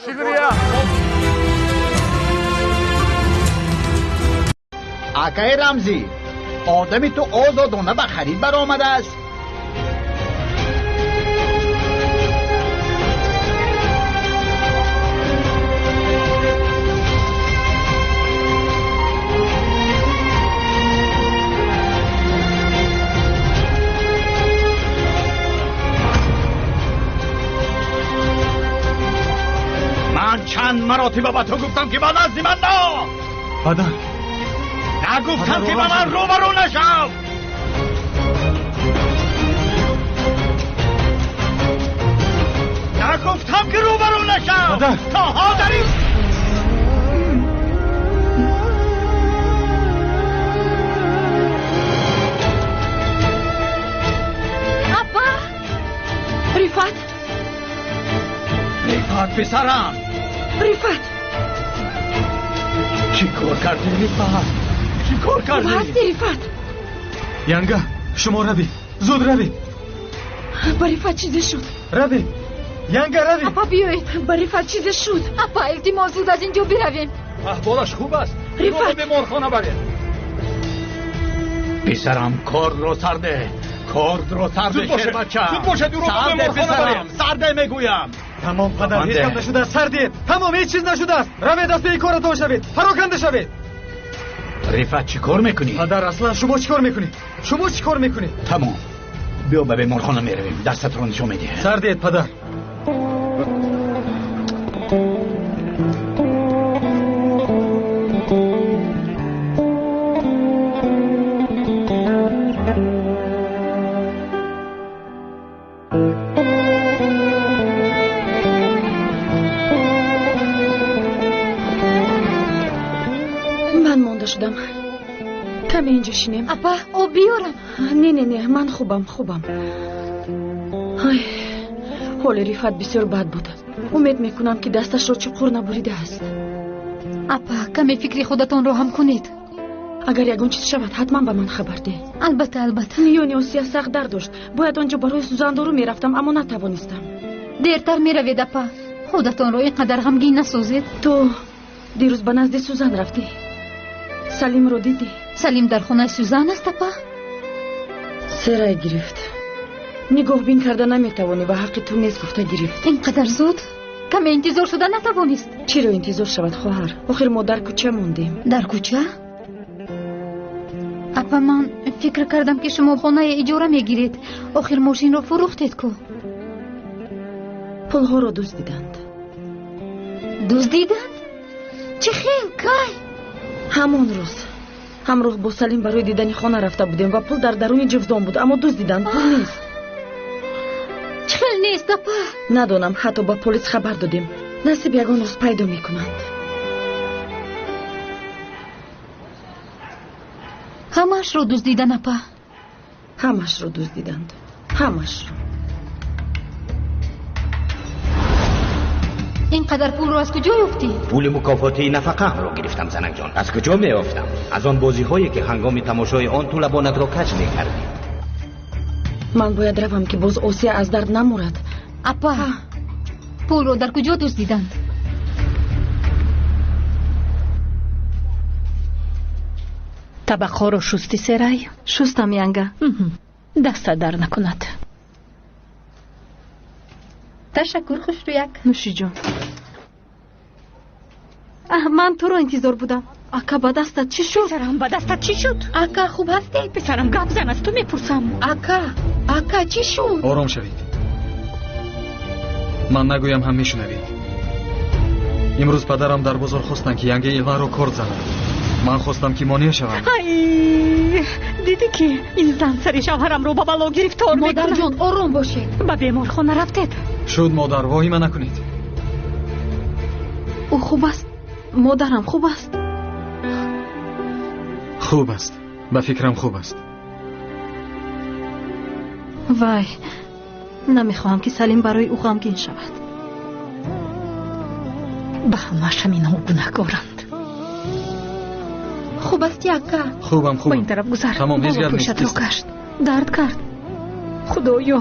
Шукрия. Акаи Рамзӣ, одами ту озодона ба харид баромадааст. Ман чанд маротиба ба ту гуфтам, ки ба назди ман нао. Падар. Нагуфтам, ки ба ман рӯбарӯ нашав. Нагуфтам, ки рӯбарӯ нашав. Падар. То ҳозирӣ. Апа! Рифат! Рифат, писарам! Рифат! Чӣ кор кардӣ, Рифат? Чӣ кор кардӣ? Ҳасти, Рифат! Янга, шумо равед, зуд равед. Ба Рифат чизе шуд. Равед, Янга, равед. Апа, биёед. Ба Рифат чизе шуд. Апа, илтимос, зуд аз ин ҷо биравем. Аҳволаш хуб аст. Рифат! Ба беморхона баред. Писарам, кордро сарде. Кордро сарде, Зуд бошед. шербача. Зуд бошед, ӯро ба Сарде, беморхона писарам, баред. сарде мегӯям. Тамом, падар, ҳеҷ Банда. гап нашудааст, сардед. Тамом, ҳеҷ чиз нашудааст. Равед, аз пеи коратон шавед, пароканда шавед. Рифат, чӣ кор мекунӣ? Падар, аслан шумо чӣ кор мекунед? Шумо чӣ кор мекунед? Тамом, биё, ба беморхона меравем, дастатро нишон медиҳам. Сардед, падар. Ман монда шудам. Каме инҷо шинем. Апа, об биёрам. Не, не, не, ман хубам, хубам. Ай, ҳоли Рифат бисёр бад буд. Умед мекунам, ки дасташро чуқур набуридааст. Апа, каме фикри худатонро ҳам кунед. Агар ягон чиз шавад, ҳатман ба ман хабар деҳ. Албатта, албатта. Миёни Осия сахт дард дошт. Бояд он ҷо барои сӯзандору мерафтам, аммо натавонистам. Дертар меравед, апа. Худатонро ин қадар ғамгин насозед. Ту дирӯз ба назди Сӯзан рафтӣ? Салимро дидӣ? Салим дар хонаи Сӯзан аст, апа. Серай гирифт. Нигоҳбин карда наметавонӣ ва ҳаққи ту нест, гуфта гирифт. Ин қадар зуд? Каме интизор шуда натавонист? Чиро интизор шавад, хоҳар? Охир мо дар кӯча мондем. Дар кӯча? Апа, ман фикр кардам, ки шумо хонаи иҷора мегиред. Охир мошинро фурӯхтед ку. Пулҳоро дуздиданд. Дуздиданд? Чӣ хел, кай? Ҳамон рӯз ҳамроҳ бо Салим барои дидани хона рафта будем ва пул дар даруни ҷивдон буд, аммо дуздиданд, пул нест. Чӣ хел нест, апа? Надонам, ҳатто ба полис хабар додем. Насиб, ягон рӯз пайдо мекунанд. Ҳамаашро дуздидан, апа? Ҳамашро дуздиданд, ҳамашро. Ин қадар пулро аз куҷо ёфтӣ? Пули мукофотии нафақаамро гирифтам, занакҷон. Аз куҷо меёфтам? Аз он бозиҳое, ки ҳангоми тамошои он ту лабонатро каҷ мекардӣ. Ман бояд равам, ки боз Осия аз дард намурад. Апа, пулро дар куҷо дуздиданд? Табақҳоро шусти, Серай? Шустам, янга. Дастат дар накунад. Ташаккур, хушрӯяк. Нӯшиҷон. Ман туро интизор будам. Ака, ба дастат чӣ шуд? Писарам, ба дастат чӣ шуд? Ака, хуб ҳастӣ? Писарам, гап зан, аз ту мепурсам. Ака, ака, чӣ шуд? Ором шавед, ман нагӯям ҳам мешунавед. Имрӯз падарам дар бозор хостанд, ки янгаи Илванро корд занад. Ман хостам, ки монеъ шавам. Ай, дидӣ, ки ин зан сари шавҳарамро ба бало гирифтор мекунад. Модарҷон, ором бошед. Ба беморхона рафтед? Шуд, модар, воҳима накунед. Ӯ хуб аст, модарам хуб аст? Хуб аст, ба фикрам, хуб аст. Вай, намехоҳам, ки Салим барои ӯ ғамгин шавад. Ба ҳамааш ҳаминҳо гунаҳкоранд. Хуб асти, ака? Хубам, Ба хубам. ин тараф гузар. Тамом, ҳеҷ гап нест. Пӯшатро кашт, дард кард, худоё.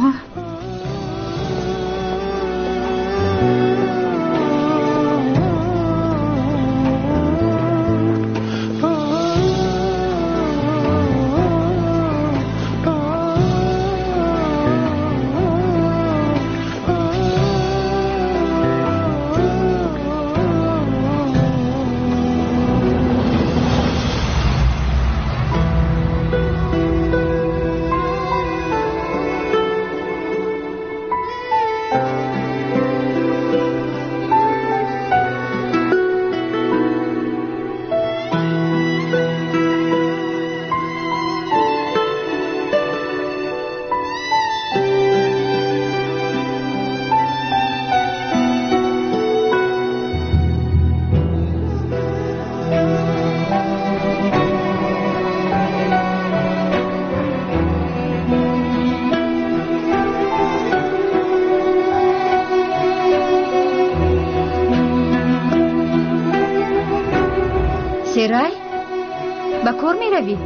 Ферай, ба кор меравӣ?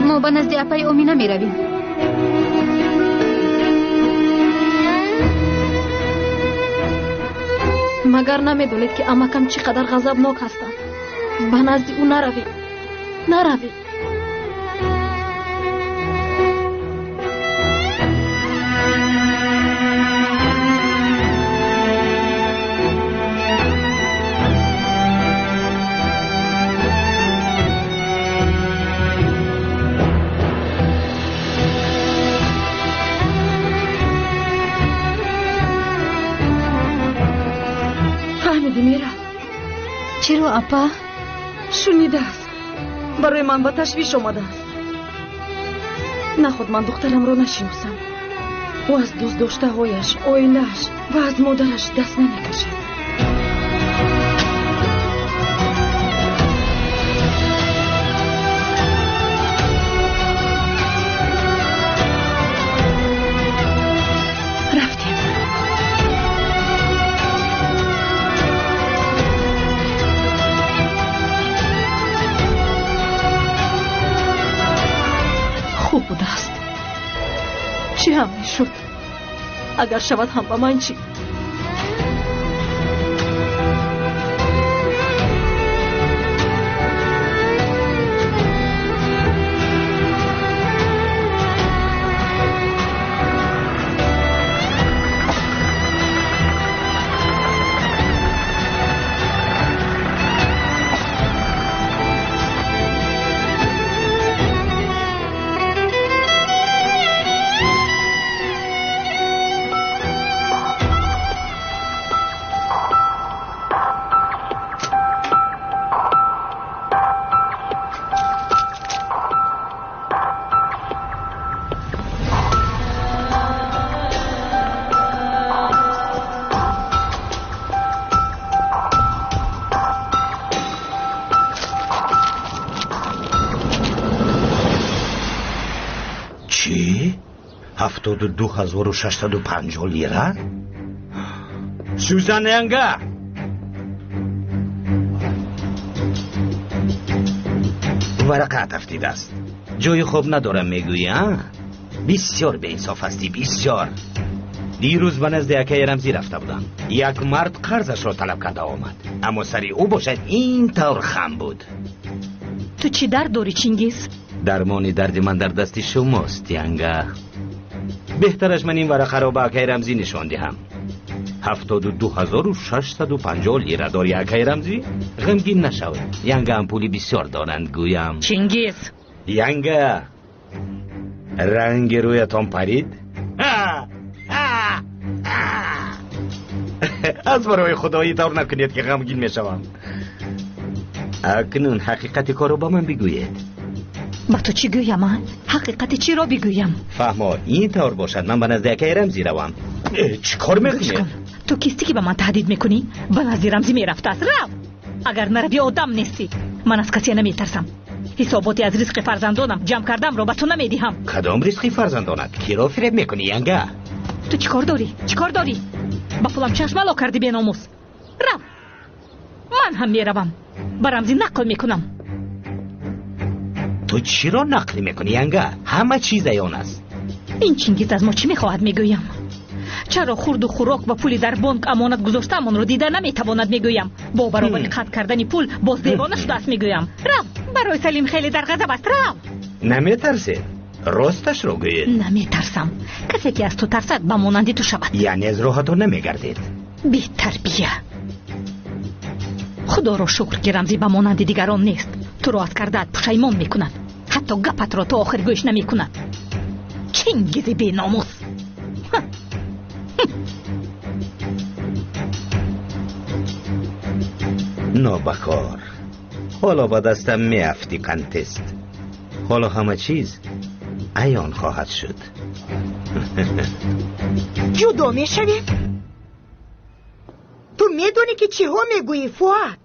Мо ба назди апаи Омина меравем. Магар намедонед, ки амакам чӣ қадар ғазабнок ҳастанд? Ба назди ӯ наравед, наравед. Чаро, апа? Шунидааст, барои ман ба ташвиш омадааст. Наход ман духтарамро нашиносам. Ӯ аз дӯстдоштаҳояш, оилааш ва аз модараш даст намекашад. Рафтем. Хуб будааст. Чӣ ҳам мешуд? Агар шавад ҳам ба ман чӣ? Чӣ? 72650 лира? Сюзан янга! Варақат афтидааст. Ҷои хоб надорам мегӯӣ, а? Бисёр беинсоф ҳастӣ, бисёр. Дирӯз ба назди акаи Рамзӣ рафта будам. Як мард қарзашро талаб карда омад, аммо сари ӯ бошад ин тавр хам буд. Ту чӣ дард дорӣ, Чингиз? Дармони дарди ман дар дасти шумост, янга. Беҳтараш ман ин варақаро ба акаи Рамзӣ нишон диҳам. 72650 лира дори, акаи Рамзӣ? Ғамгин нашав, янгаам пули бисёр доранд, гӯям. Чингиз! Янга, ранги рӯятон парид? Аз барои худо ин тавр накунед, ки ғамгин мешавам. Акнун ҳақиқати корро ба ман бигӯед. Ба ту чӣ гӯям, а? Ҳақиқати чиро бигӯям? Фаҳмо, ин тавр бошад, ман ба назди акаи Рамзӣ равам. Чӣ кор мекунед? Ту кистӣ, ки ба ман таҳдид мекунӣ? Ба назди Рамзӣ мерафтааст. Рав! Агар наравӣ, одам нестӣ. Ман аз касе наметарсам. Ҳисоботи аз ризқи фарзандонам ҷамъ кардамро ба ту намедиҳам. Кадом ризқи фарзандонат? Киро фиреб мекунӣ, янга? Ту чӣ кор дорӣ? Чӣ кор дорӣ? Ба пулам чашмало кардӣ, беномус. Рав! Ман ҳам меравам. Ба Рамзӣ нақл мекунам. Ту чиро нақл мекунӣ, янга? Ҳама чиз аён аст. Ин Чингиз аз мо чӣ мехоҳад, мегӯям? Чаро хурду хӯрок ва пули дар бонк амонат гузоштаамонро дида наметавонад, мегӯям? Бо баробари қатъ кардани пул боз девона шудааст, мегӯям. Рав! Барои Салим хеле дар ғазаб аст. Рав! Наметарсед? Росташро гӯед. Наметарсам. Касе ки аз ту тарсад, ба монанди ту шавад. Яъне аз роҳатон намегардед? Бетарбия. Худоро шукр, ки Рамзӣ ба монанди дигарон нест. Туро аз кардаат пушаймон мекунад. Ҳатто гапатро то охир гӯш намекунад. Чингизи беномус. Нобакор, ҳоло ба дастам меафтӣ, қантест. Ҳоло ҳама чиз аён хоҳад шуд. Ҷудо мешавем? Ту медонӣ, ки чиҳо мегӯӣ, Фуат?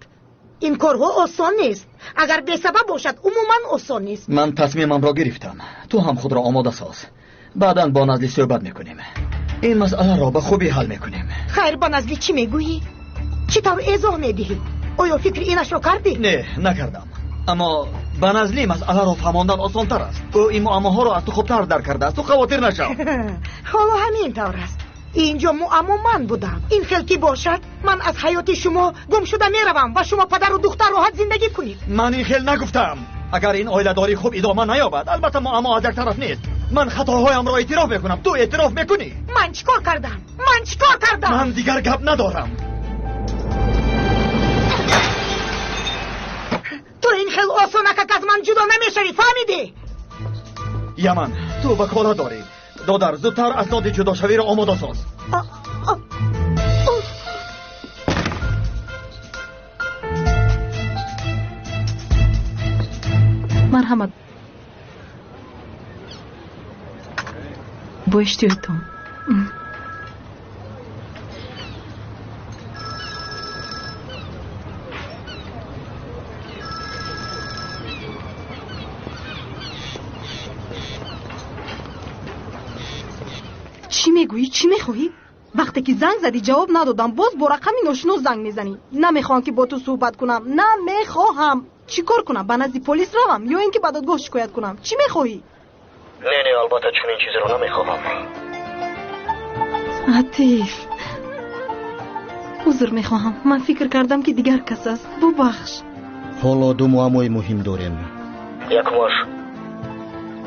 Ин корҳо осон нест. Агар бесабаб бошад, умуман осон нест. Ман тасмимамро гирифтам. Ту ҳам худро омода соз. Баъдан бо Назли суҳбат мекунем. Ин масъаларо ба хубӣ ҳал мекунем. Хайр, ба Назли чӣ мегӯӣ? Чӣ тавр эзоҳ медиҳӣ? Оё фикри инашро кардӣ? Не, накардам. Аммо ба Назлӣ масъаларо фаҳмондан осонтар аст. Ӯ ин муаммоҳоро аз ту хубтар дарк кардааст. Ту хавотир нашав. Ҳоло ҳамин тавр аст. Инҷо муаммо ман будам. Ин хел ки бошад, ман аз ҳаёти шумо гум шуда меравам ва шумо падару духтар роҳат зиндагӣ кунед. Ман ин хел нагуфтам. Агар ин оиладорӣ хуб идома наёбад, албатта муаммо аз як тараф нест. Ман хатоҳоямро эътироф мекунам. Ту эътироф мекунӣ? Ман чӣ кор кардам? Ман чӣ кор кардам? Ман дигар гап надорам. Ту ин хел осонакак аз ман ҷудо намешавӣ, фаҳмидӣ? Яман, ту ваколат дорӣ. Додар, зудтар асноди ҷудошавиро омода соз. Марҳамат, бо иштиётон. Чӣ мегӯӣ? Чӣ мехоҳӣ? Вақте ки занг задӣ ҷавоб надодам, боз бо рақами ношинос занг мезанӣ. Намехоҳам ки бо ту суҳбат кунам. Намехоҳам. Чӣ кор кунам? Ба назди полис равам ё ин ки ба додгоҳ шикоят кунам? Чӣ мехоҳӣ? Не, не, албатта чунин чизеро намехоҳам. Атиф, узр мехоҳам. Ман фикр кардам ки дигар кас аст. Бубахш. Ҳоло ду муаммои муҳим дорем. Якумаш,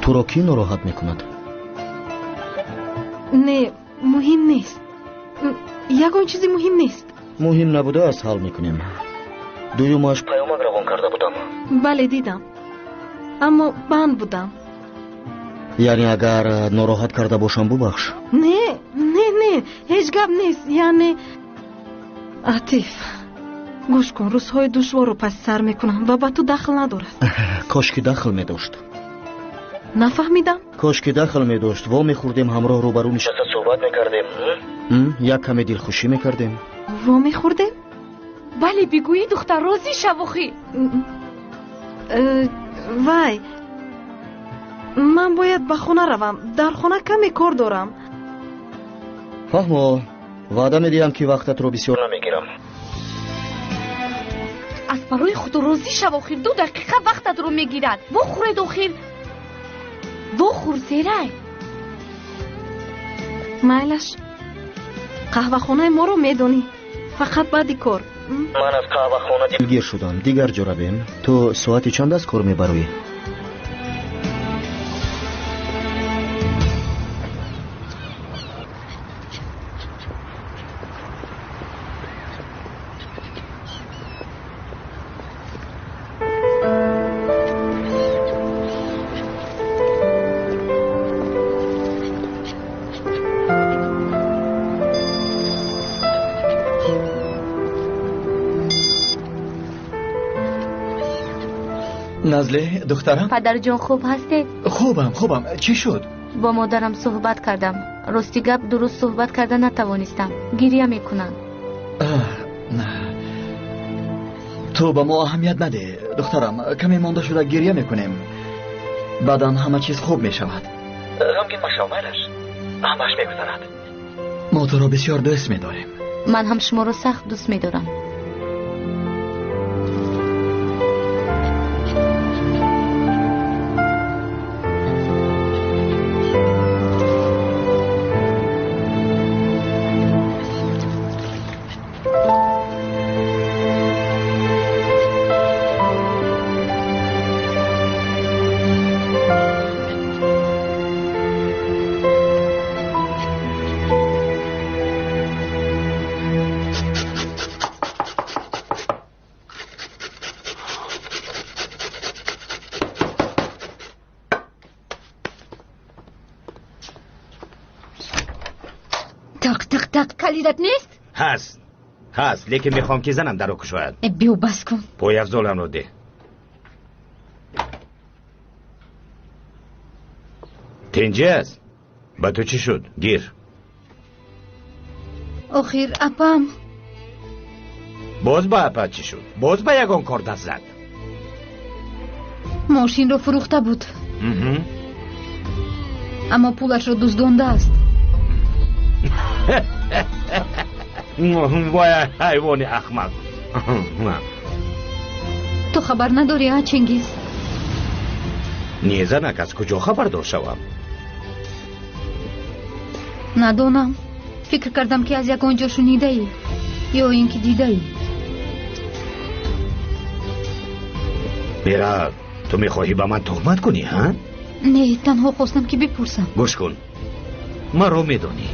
туро кӣ нороҳат мекунад? Не, муҳим нест. Ягон чизи муҳим нест. Муҳим набудааст, ҳал мекунем. Дуюмаш, паёмак равон карда будам. Бале, дидам, аммо банд будам. Яъне агар нороҳат карда бошам, бубахш. Не, не, не, ҳеҷ гап нест. Яъне Атиф, гӯш кун, рӯзҳои душворро паси сар мекунам ва ба ту дахл надорад. Кош ки дахл медошт. Нафаҳмидам. Кош ки дахл медошт, во мехӯрдем, ҳамроҳ рӯбарӯ нишаста суҳбат мекардем. Як каме дилхушӣ мекардем. Во мехӯрдем? Бале, бигӯӣ, духтар, розӣ шав охӣ. Вай, ман бояд ба хона равам. Дар хона каме кор дорам. Фаҳмо, ваъда медиҳам ки вақтатро бисёр намегирам. Аз барои худ розӣ шав охир, 2 дақиқа вақтатро мегирад. Вохӯред охир. Вохӯр, зерай. Майлаш, қаҳвахонаи моро медонӣ. Фақат баъди кор. Ман аз қаҳвахона дилгир шудам. Дигар ҷо равем. Ту соати чанд аз кор мебароӣ? Назле, духтарам? Падарҷон, хуб ҳастед? Хубам, хубам. Чӣ шуд? Бо модарам суҳбат кардам. Рости гап, дуруст суҳбат карда натавонистам. Гиря мекунам. Ту ба мо аҳамият наде, духтарам. Каме монда шуда гиря мекунем. Баъдан ҳама чиз хуб мешавад. Ғамгин машав, майлаш. Ҳамааш мегузарад. Мо туро бисёр дӯст медорем. Ман ҳам шуморо сахт дӯст медорам. Калидат нест? Ҳаст, ҳаст, лекин мехоҳам ки занам даро кушояд. Биё, бас кун. Пойафзоламро деҳ. Тинҷӣ аст? Ба ту чӣ шуд? Гир. Охир апам. Боз ба апа чӣ шуд? Боз ба ягон кор даст зад? Мошинро фурӯхта буд. Аммо пулашро дуздондааст. Вай, ҳайвони ахмақ. Ту хабар надорӣ, а Чингиз? Не, занак, аз куҷо хабардор шавам? Надонам. Фикр кардам, ки аз ягон ҷо шунидаӣ ё ин ки дидаӣ. Мирал, ту мехоҳӣ ба ман туҳмат кунӣ, ҳа? Не, танҳо хостам, ки бипурсам. Гӯш кун, маро медонӣ,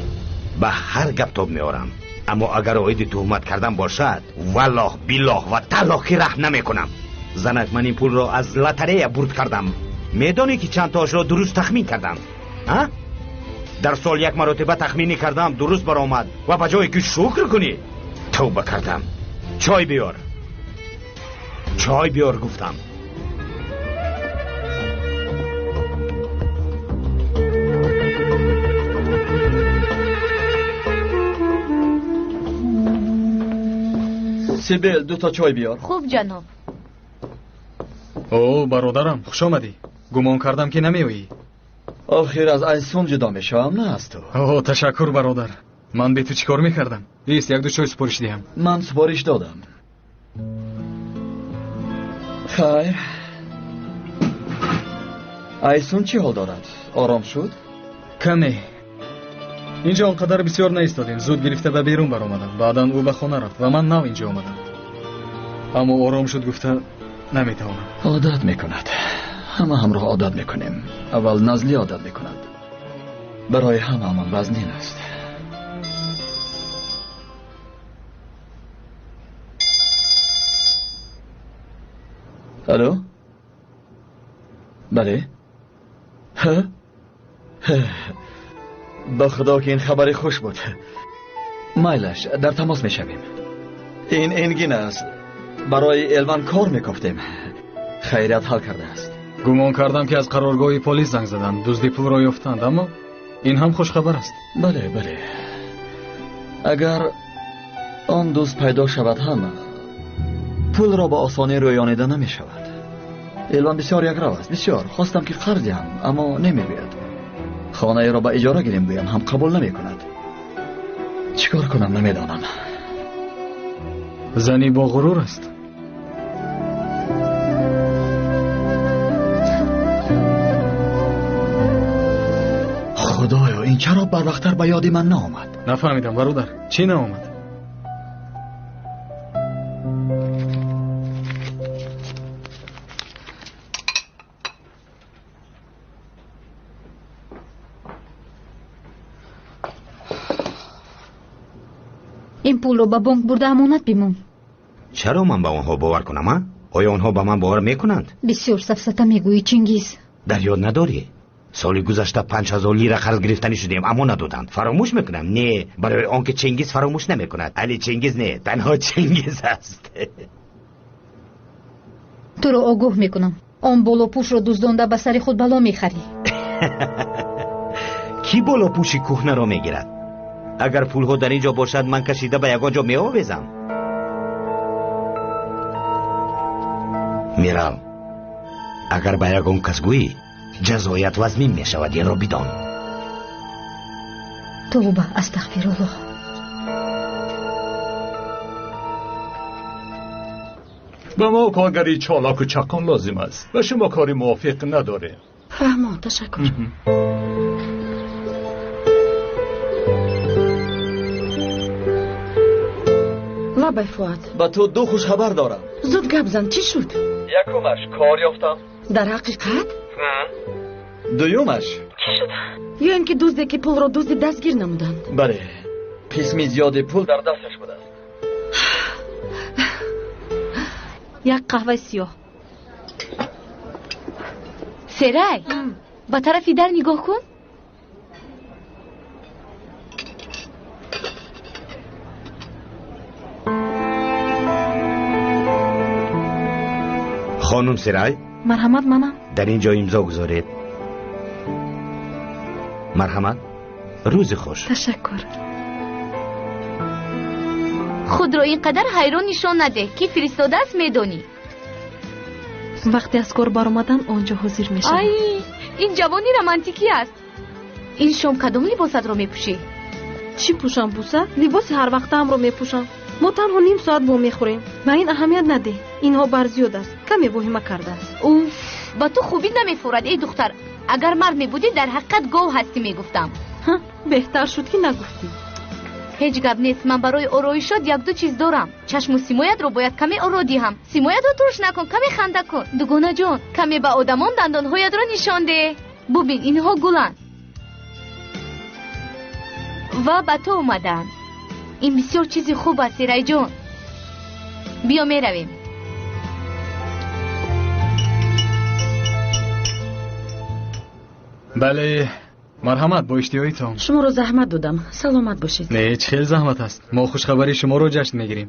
ба ҳар гап тоб меорам, аммо агар оиди туҳмат кардан бошад, валлоҳ, биллоҳ ва таллоҳ, ки раҳм намекунам. Занак, ман ин пулро аз лотарея бурд кардам. Медонӣ, ки чанд тоашро дуруст тахмин кардам, а? Дар сол як маротиба тахминӣ кардам, дуруст баромад, ва ба ҷое ки шукр кунӣ, тавба кардам. Чой биёр, чой биёр, гуфтам. Сибел, дута чой биёр. Хуб, ҷаноб. О, бародарам, хуш омадӣ. Гумон кардам, ки намеоӣ. Охир аз Айсун ҷудо мешавам, на аз ту. О, ташаккур, бародар. Ман бе ту чӣ кор мекардам? Ист, як-ду чой супориш диҳам. Ман супориш додам. Хайр, Айсун чӣ ҳол дорад? Ором шуд? Каме. Инҷо он қадар бисёр наистодем, зуд гирифта ба берун баромадам. Баъдан ӯ ба хона рафт ва ман нав инҷо омадам. Аммо ором шуд гуфта наметавонам. Одат мекунад. Ҳама ҳамроҳ одат мекунем. Аввал Назлӣ одат мекунад. Барои ҳамаамон вазнин аст. Алло, бале, ҳа, ба худо, ки ин хабари хуш буд. Майлаш, дар тамос мешавем. Ин Энгин аст. Барои Элван кор мекофтем. Хайрият ҳал кардааст. Гумон кардам, ки аз қароргоҳи полис занг заданд, дузди пулро ёфтанд, аммо ин ҳам хушхабар аст. Бале, бале, агар он дузд пайдо шавад ҳам, пулро ба осонӣ рӯёнида намешавад. Элван бисёр якрав аст, бисёр. Хостам, ки қарз диҳам, аммо намегӯяд. Хонаеро ба иҷора гирем гӯям ҳам, қабул намекунад. Чӣ кор кунам, намедонам. Зани бо ғурур аст. Худоё, ин чаро барвақттар ба ёди ман наомад? Нафаҳмидам, бародар, чӣ наомад? Ин пулро ба бонк бурда амонат бимон. Чаро ман ба онҳо бовар кунам, а? Оё онҳо ба ман бовар мекунанд? Бисёр сафсата мегӯӣ, Чингиз. Дар ёд надорӣ, соли гузашта 5000 лира қарз гирифтанӣ шудем, аммо надоданд? Фаромӯш мекунам? Не, барои он ки Чингиз фаромӯш намекунад. Али Чингиз не, танҳо Чингиз аст. Туро огоҳ мекунам, он болопӯшро дуздонда ба сари худ бало мехарӣ. Кӣ болопӯши кӯҳнаро мегирад? Агар пулҳо дар ин ҷо бошад, ман кашида ба ягон ҷо меовезам. Мирал, агар ба ягон кас гӯӣ, ҷазоят вазмин мешавад, инро бидон. Тавба, астағфируллоҳ. Ба мо коргари чолоку чақон лозим аст ва шумо кори мувофиқ надорем. Фаҳмон, ташаккур. Лабай, Фуад. Ба ту ду хушхабар дорам. Зуд гап зан, чӣ шуд? Якумаш, кор ёфтам. Дар ҳақиқат? Дуюмаш. Чӣ шуд? Ё ин ки дузде, ки пулро дузди, дастгир намуданд? Бале, қисми зиёди пул дар дасташ будааст. Як қаҳваи сиёҳ. Серай, ба тарафи дар нигоҳ кун. Хонум Сирай. Марҳамат, манам. Дар ин ҷо имзо гузоред, марҳамат. Рӯзи хуш. Ташаккур. Худро ин қадар ҳайрон нишон надеҳ, ки фиристодааст, медонӣ. Вақте аз кор баромадан, он ҷо ҳозир мешавам. Ай, ин ҷавони романтикӣ аст. Ин шом кадом либосатро мепӯшӣ? Чӣ пӯшам, Буса? Либоси ҳарвақтаамро мепӯшам. Мо танҳо ним соат вомехӯрем. Ба ин аҳамият надеҳ, инҳо барзиёд аст. Каме воҳима кардааст. Уф, ба ту хубӣ намефурад, эй духтар. Агар мард мебудӣ, дар ҳақиқат гов ҳастӣ мегуфтам. Беҳтар шуд, ки нагуфтӣ. Ҳеҷ гап нест, ман барои ороишот як-ду чиз дорам. Чашму симоятро бояд каме оро диҳам. Симоятро турш накун, каме ханда кун. Дугонаҷон, каме ба одамон дандонҳоятро нишон деҳ. Бубин, инҳо гуланд ва ба ту омаданд. Ин бисёр чизи хуб аст, Серайҷон. Биё меравем. Бале, марҳамат, бо иштиҳоитон. Шуморо заҳмат додам, саломат бошед. Не, чӣ хел заҳмат аст. Мо хушхабари шуморо ҷашн мегирем,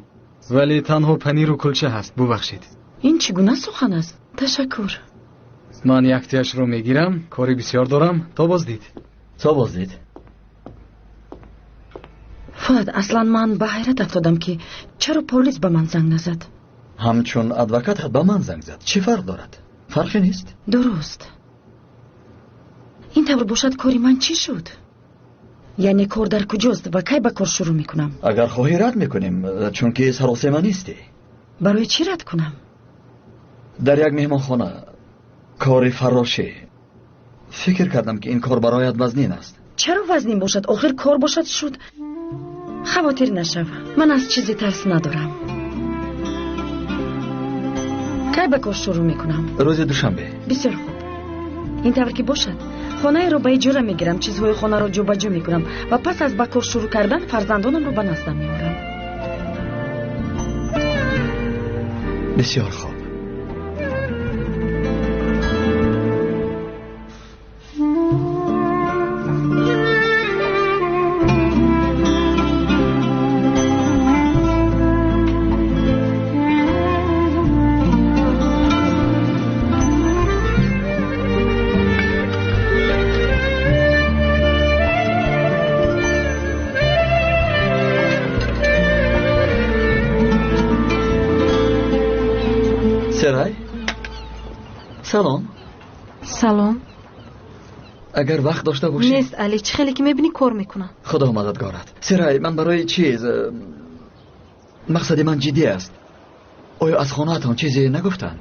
вале танҳо паниру кулча ҳаст, бубахшед. Ин чӣ гуна сухан аст? Ташаккур. Ман яктияшро мегирам, кори бисёр дорам. То боздид. То боздид. Фуад, аслан ман ба ҳайрат афтодам, ки чаро полис ба ман занг назад. Ҳамчун адвокатат ба ман занг зад. Чӣ фарқ дорад? Фарқе нест. Дуруст. Ин тавр бошад, кори ман чӣ шуд? Яъне кор дар куҷост ва кай ба кор шурӯъ мекунам? Агар хоҳӣ, рад мекунем, чунки саросема нестӣ. Барои чӣ рад кунам? Дар як меҳмонхона кори фаррошӣ. Фикр кардам, ки ин кор бароят вазнин аст. Чаро вазнин бошад? Охир кор бошад шуд. Хавотир нашав, ман аз чизе тарс надорам. Кай ба кор шурӯъ мекунам? Рӯзи душанбе. Бисёр хуб. Ин тавр ки бошад, хонаеро ба иҷора мегирам, чизҳои хонаро ҷобаҷо мекунам ва пас аз ба кор шурӯъ кардан фарзандонамро ба наздам меорам. Бисёр хуб. Серай, салом. Салом. Агар вақт дошта бошӣ. Нест, Али, чӣ хеле ки мебинӣ, кор мекунам. Худо мададгорат. Серай, ман барои чиз, мақсади ман ҷиддӣ аст. Оё аз хонаатон чизе нагуфтанд?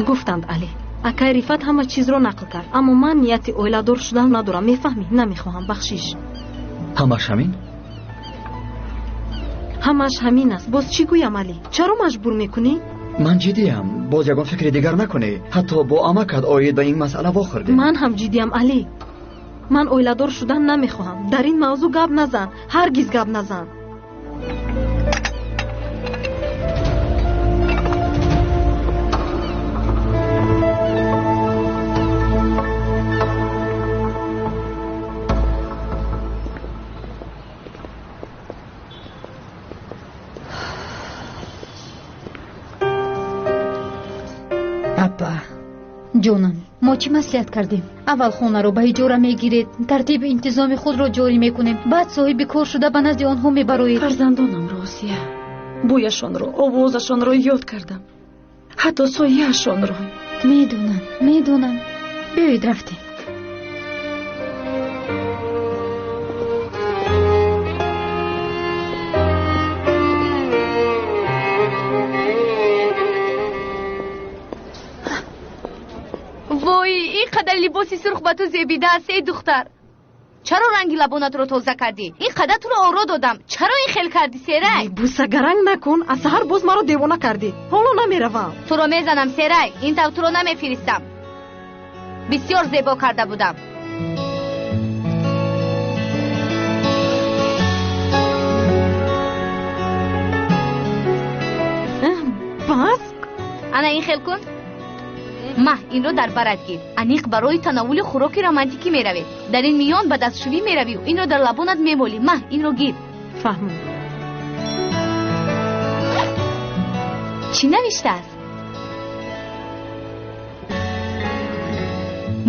Гуфтанд, Али. Акай Рифат ҳама чизро нақл кард, аммо ман нияти оиладор шудан надорам, мефаҳмӣ? Намехоҳам, бахшиш. Ҳамаш ҳамин? Ҳамаш ҳамин аст. Боз чӣ гӯям, Али? Чаро маҷбур мекунӣ? Ман ҷиддиям. Боз ягон фикри дигар накунӣ. Ҳатто бо амакат оид ба ин масъала вохӯрдем. Ман ҳам ҷиддиям, Али. Ман оиладор шудан намехоҳам. Дар ин мавзӯъ гап назан, ҳаргиз гап назан. Апа. Ҷонам, мо чӣ маслиҳат кардем? Аввал хонаро ба иҷора мегиред, тартиби интизоми худро ҷорӣ мекунем, баъд соҳиби кор шуда ба назди онҳо мебароед. Фарзандонамро, Осия, бӯяшонро, овозашонро ёд кардам, ҳатто сояашонро. Медонам, медонам. Биёед, рафтем. Вой, ин қадар либоси сурх ба ту зебидааст, эй духтар. Чаро ранги лабонатро тоза кардӣ? Ин қадар туро оро додам, чаро ин хел кардӣ, Серай? Буса, гаранг накун, аз саҳар боз маро девона кардӣ. Ҳоло намеравам. Туро мезанам, Серай, ин тавр туро намефиристам. Бисёр зебо карда будам. Бас? Ана ин хел кун. Маҳ, инро дар барат гир. Аниқ барои танаввули хӯроки романтикӣ меравед. Дар ин миён ба дастшӯӣ меравӣ, инро дар лабонат мемолӣ. Маҳ, инро гир. Фаҳмам. Чӣ навиштааст?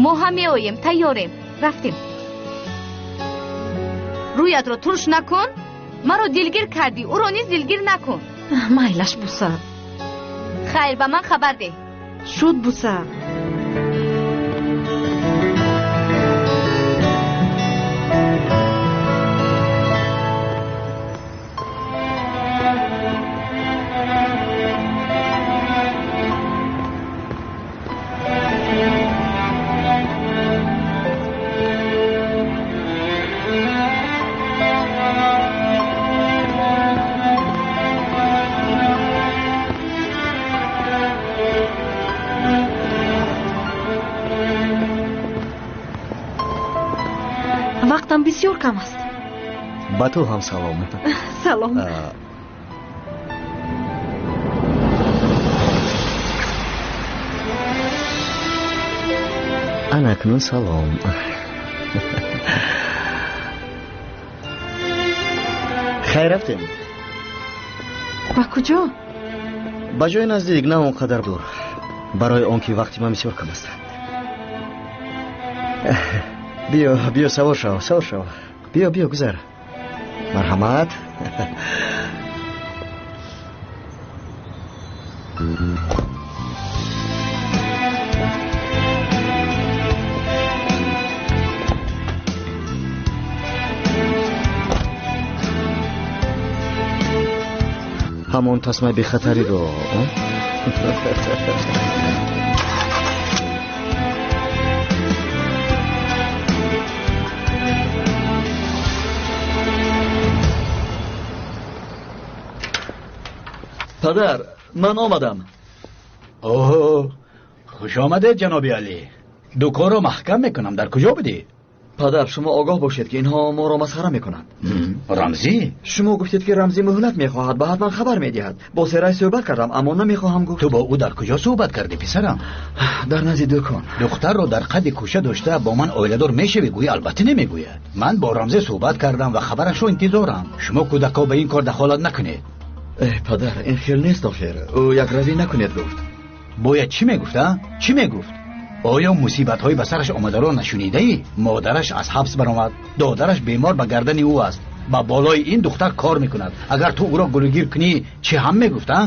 Мо ҳам меоем, тайёрем. Рафтем. Рӯятро турш накун. Маро дилгир кардӣ, ӯро низ дилгир накун. Майлаш, буса. Хайр, ба ман хабар деҳ. Шуд, буса. Вақтам бисёр кам аст. Ба ту ҳам салом. Салом. Ана акнун салом. Хайр, рафтем. Ба куҷо? Ба ҷои наздик, на он қадар дур, барои он ки вақти ман бисёр кам аст. Биё, биё, савор шав, савор шав. Биё, биё, гузар. Марҳамат. Ҳамон тасмаи бехатариро. Падар, ман омадам. Оҳо, хуш омадед, ҷаноби Алӣ. Дуконро маҳкам мекунам. Дар куҷо будӣ? Падар, шумо огоҳ бошед, ки инҳо моро масхара мекунанд. Рамзӣ? Шумо гуфтед, ки Рамзӣ муҳлат мехоҳад, ба ҳатман хабар медиҳад. Бо Серай суҳбат кардам, аммо намехоҳам гуфт. Ту бо ӯ дар куҷо суҳбат кардӣ, писарам? Дар назди дукон. Духтарро дар қади кӯча дошта бо ман оиладор мешавӣ, гӯӣ албатта намегӯяд. Ман бо Рамзӣ суҳбат кардам ва хабарашро интизорам. Шумо кӯдакҳо ба ин кор дахолат накунед. Э, падар, ин хел нест охир. Ӯ якравӣ накунед гуфт. Бояд чӣ мегуфт, а? Чӣ мегуфт? Оё мусибатҳои ба сараш омадаро нашунидаӣ? Модараш аз ҳабс баромад, додараш бемор ба гардани ӯ аст, ба болои ин духтар кор мекунад. Агар ту ӯро гулугир кунӣ, чӣ ҳам мегуфт, а?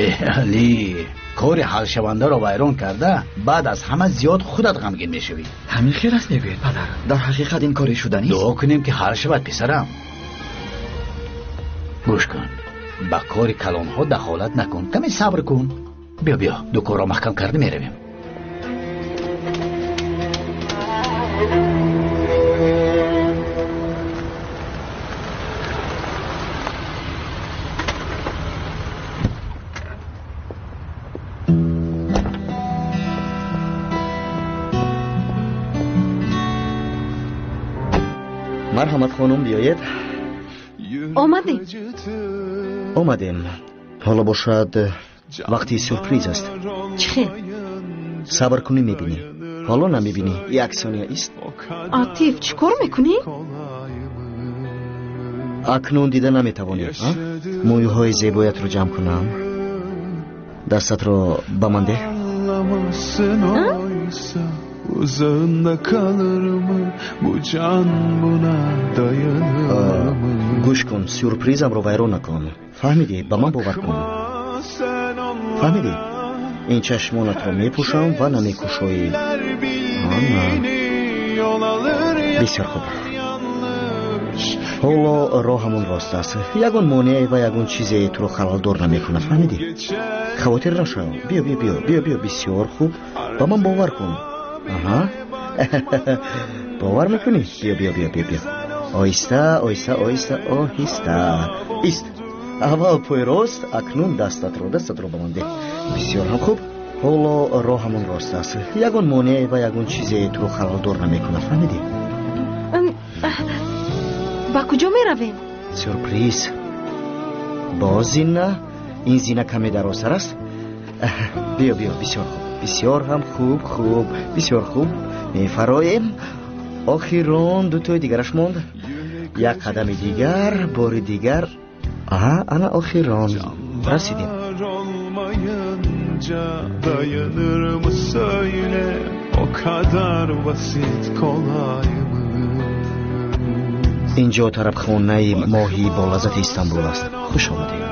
Э, Алӣ, кори ҳалшавандаро вайрон карда, баъд аз ҳама зиёд худат ғамгин мешавӣ. Ҳамин хел аст мегӯед, падар? Дар ҳақиқат ин кори шуданист? Дуо кунем, ки ҳал шавад, писарам. Гӯш кун, ба кори калонҳо дахолат накун, каме сабр кун. Биё, биё, дуконро маҳкам карда меравем. Марҳамат, хонум, биёед. Омадем. Омадем. Ҳоло бошад, вақти сюрприз аст. Чӣ хел? Сабр кунӣ, мебинӣ. Ҳоло намебинӣ. Як сония ист. Атиф, чӣ кор мекунӣ? Акнун дида наметавонӣ. Мӯйҳои зебоятро ҷамъ кунам. Дастатро ба ман деҳ. Uzağında kalır mı bu can, buna dayanır mı? Гӯш кун, сюрпризамро вайрон накун. Фаҳмидӣ? Ба ман бовар кун. Фаҳмидӣ? Ин чашмонатро мепӯшам ва намекушоӣ. Бисёр хуб. Ҳоло роҳамон рост аст. Ягон монеае ва ягон чизе туро халалдор намекунад. Фаҳмидӣ? Хавотир нашав. Биё, биё, биё, биё, биё. Бисёр хуб. Ба ман бовар кун. Аҳа, бовар мекунӣ? Биё, биё, биё, биё, биё. Оҳиста, оҳиста, оҳиста, оҳиста. Ист. Аввал пои рост, акнун дастатро, дастатро ба ман деҳ. Бисёр ҳам хуб. Ҳоло роҳамон рост аст. Ягон монеае ва ягон чизе туро халалдор намекунад. Фаҳмидӣ? Ба куҷо меравем? Сюрприз. Боз зина. Ин зина каме дарозтар аст. Биё, биё, бисёр хуб, бисёр ҳам хуб, хуб, бисёр хуб. Мефароем. Охирон дутои дигараш монд. Як қадами дигар, бори дигар. Аҳа, ана охирон расидем. Dayanır mı söyle, o kadar basit kolay mı? Инҷо тарабхонаи моҳии болаззати Истанбул аст. Хуш омадед.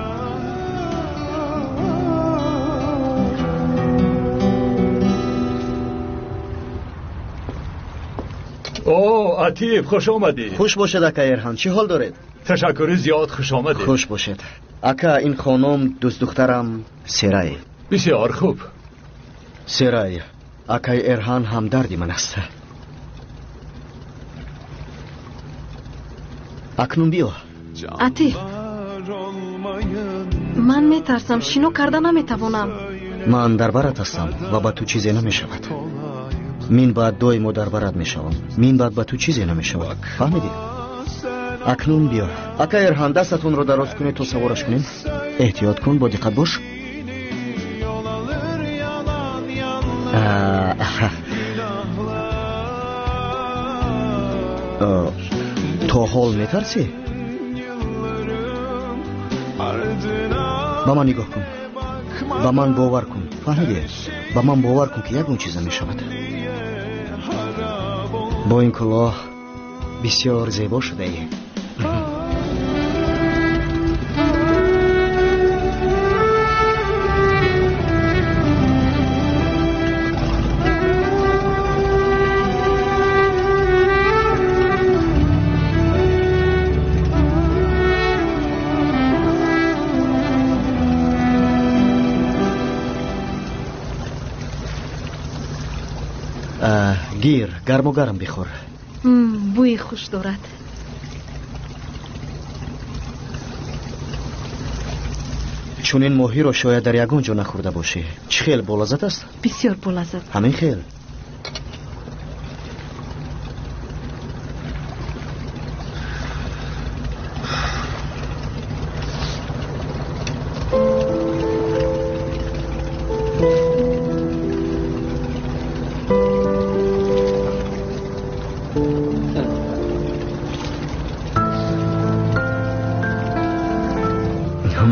О, Атиф, хуш омадӣ. Хуш бошед, ака Эрҳан. Чӣ ҳол доред? Ташаккури зиёд, хуш омадед. Хуш бошед, ака. Ин хонум дӯстдухтарам Серай. Бисёр хуб. Серай, акаи Эрҳан ҳамдарди ман аст. Акнун биё. Атиф, ман метарсам, шино карда наметавонам. Ман дар барат ҳастам ва ба ту чизе намешавад. Мин баъд доимо дар барат мешавам. Мин баъд ба ту чизе намешавад. Фаҳмидӣ? Акнун биё. Ака Эрҳан, дастатонро дароз кунед то савораш кунем. Эҳтиёт кун, бо диққат бош. То ҳол метарсӣ? Ба ман нигоҳ кун. Ба ман бовар кун. Фаҳмидӣ? Ба ман бовар кун, ки ягон чиз намешавад. Бо ин кулоҳ бисёр зебо шудаӣ. Гир, гарму гарм бихӯр. Бӯи хуш дорад. Чунин моҳиро шояд дар ягон ҷо нахӯрда бошӣ. Чӣ хел болаззат аст? Бисёр болаззат. Ҳамин хел.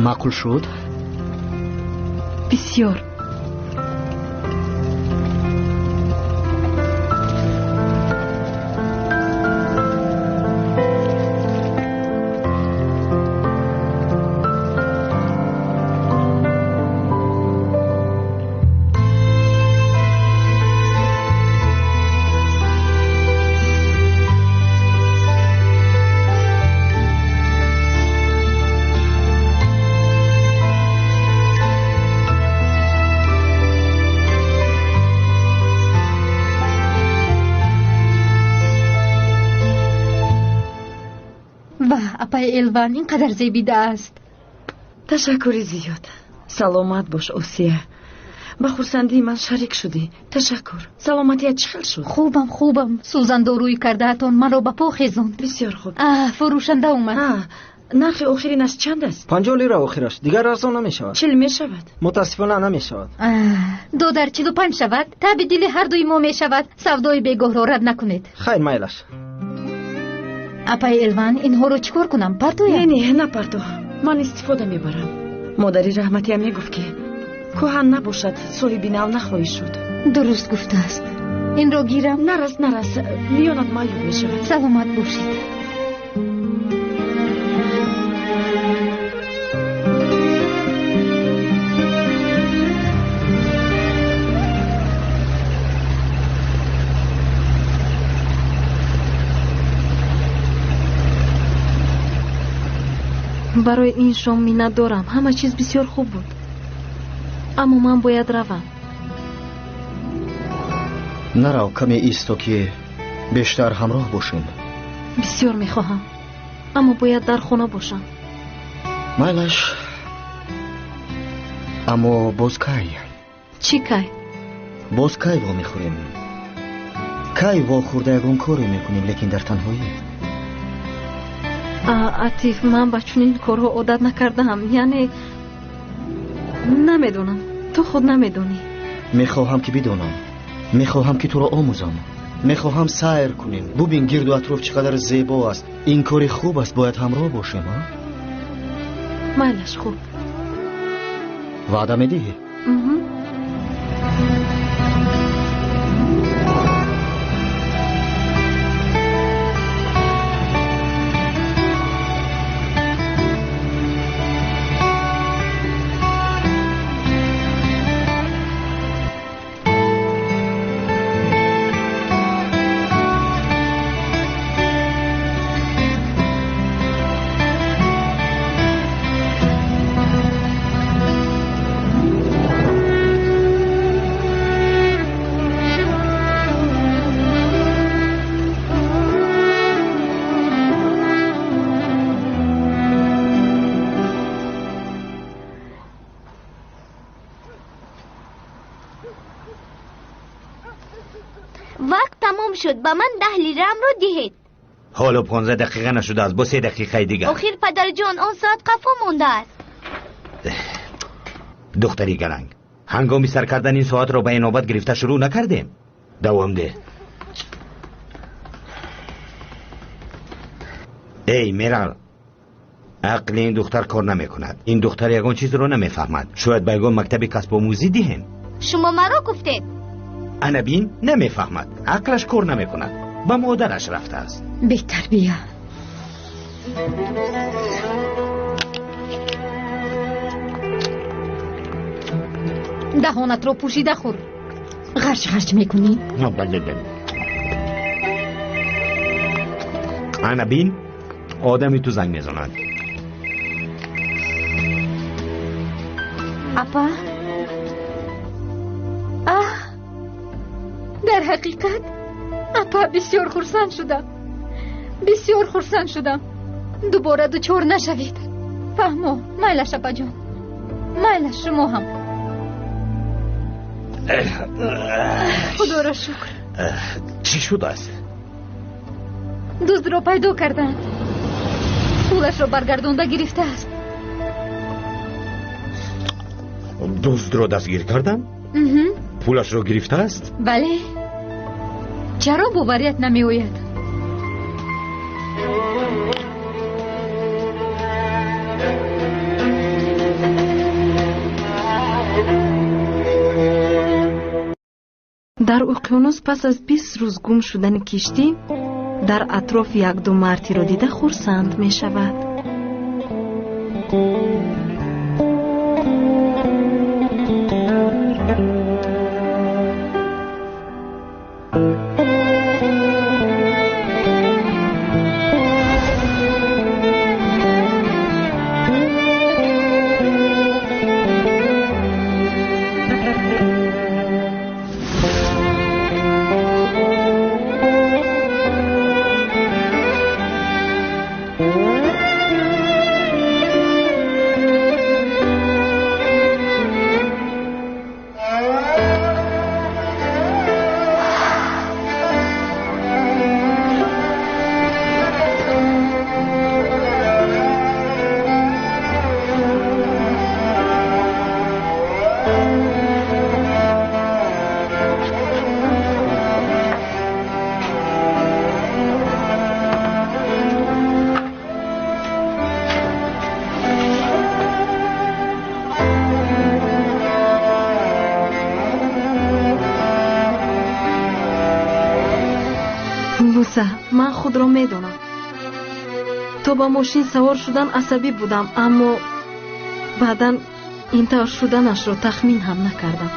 Маъқул шуд? Бисёр. Апаи Элван ин қадар зебида аст. Ташаккури зиёд. Саломат бош, Осия. Ба хурсандии ман шарик шудӣ. Ташаккур. Саломатият чӣ хел шуд? Хубам, хубам. Сӯзандорӯи кардаатон маро ба по хезонд. Бисёр хуб. Фурӯшанда омад. Нархи охиринаш чанд аст? 50 лира охираш. Дигар арзон намешавад. 40 мешавад. Мутаассифона намешавад. Додар 45 шавад. Таби дили ҳар дуи мо мешавад. Савдои бегоҳро рад накунед. Хайр, майлаш. Апаи Элван, инҳоро чӣ кор кунам? Партоям? Не, не, напарто. Ман истифода мебарам. Модари раҳматиям мегуфт, ки кӯҳан набошад, соҳиби нав нахоҳӣ шуд. Дуруст гуфтааст. Инро гирам? Нарас, нарас, миёнат маъюб мешавад. Саломат бошед. Барои ин шом миннат дорам. Ҳама чиз бисёр хуб буд. Аммо ман бояд равам. Нарав, каме исто, ки бештар ҳамроҳ бошем. Бисёр мехоҳам, аммо бояд дар хона бошам. Майлаш, аммо боз кай? Чӣ кай? Боз кай вомехӯрем? Кай вохӯрда ягон коре мекунем, лекин дар танҳоӣ? Атиф, ман ба чунин корҳо одат накардаам. Яъне намедонам, ту худ намедонӣ. Мехоҳам, ки бидонам. Мехоҳам, ки туро омӯзам. Мехоҳам сайр кунем. Бубин, гирду атроф чӣ қадар зебо аст. Ин кори хуб аст, бояд ҳамроҳ бошем. Майлаш, хуб. Ваъда медиҳӣ? Вақт тамом шуд, ба ман 10 лираамро диҳед. Ҳоло 15 дақиқа нашудааст, бо 3 дақиқаи дигар. Охир падарҷон, он соат қафо мондааст. Духтари галанг, ҳангоми сар кардан ин соатро ба инобат гирифта шурӯъ накардем. Давом деҳ. Эй Мерал, ақли ин духтар кор намекунад. Ин духтар ягон чизро намефаҳмад. Шояд ба ягон мактаби касбомӯзӣ диҳем. Шумо маро гуфтед. Ана бин, намефаҳмад, ақлаш кор намекунад, ба модараш рафтааст. Бетарбия. Даҳонатро пӯшида хӯр. Ғарч ғарч мекунӣ. Ана бин, одами ту занг мезанад. Апа, аҳ, дар ҳақиқат апа, бисёр хурсанд шудам, бисёр хурсанд шудам. Дубора дучор нашавед. Фаҳмо, майлаш апаҷон, майлаш шумо ҳам. Худоро шукр. Чӣ шудааст? Дуздро пайдо карданд, пулашро баргардонда гирифтааст. Дуздро дастгир карданд? Пулашро гирифтааст? Бале. Чаро боварият намеояд? Дар уқёнус пас аз 20 рӯз гум шудани киштӣ дар атроф як-ду мартиро дида хурсанд мешавад. Ман худро медонам. То ба мошин савор шудан асабӣ будам, аммо баъдан ин тавр шуданашро тахмин ҳам накардам.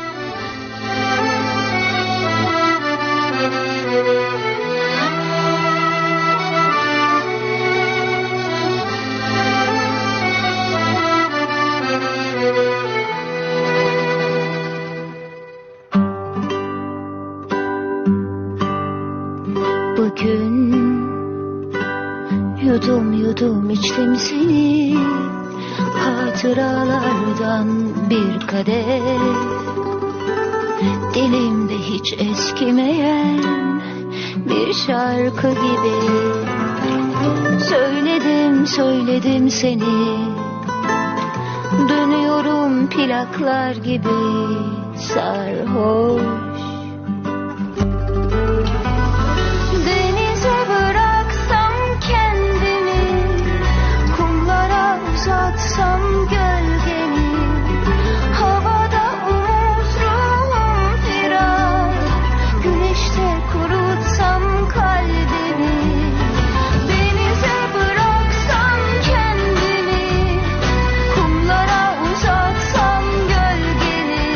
Bugün yudum yudum içtim seni, hatıralardan bir kadeh. Dilimde hiç eskimeyen bir şarkı gibi. Söyledim söyledim seni, dönüyorum plaklar gibi sarhoş. Uzatsam gölgemi, havada umut ruhum firar, güneşte kurutsam kalbimi, denize bıraksam kendimi, kumlara uzatsam gölgemi,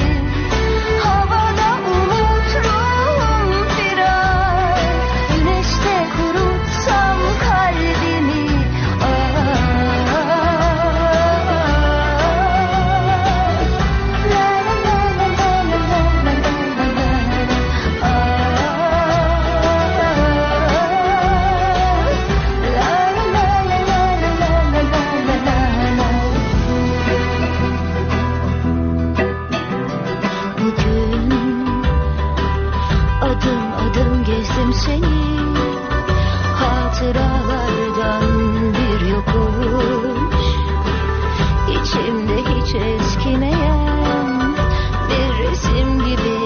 havada umut ruhum firar, güneşte kurutsam kalbimi. Adım adım Özledim seni hatıralardan bir yokuş. İçimde hiç eskimeyen bir resim gibi.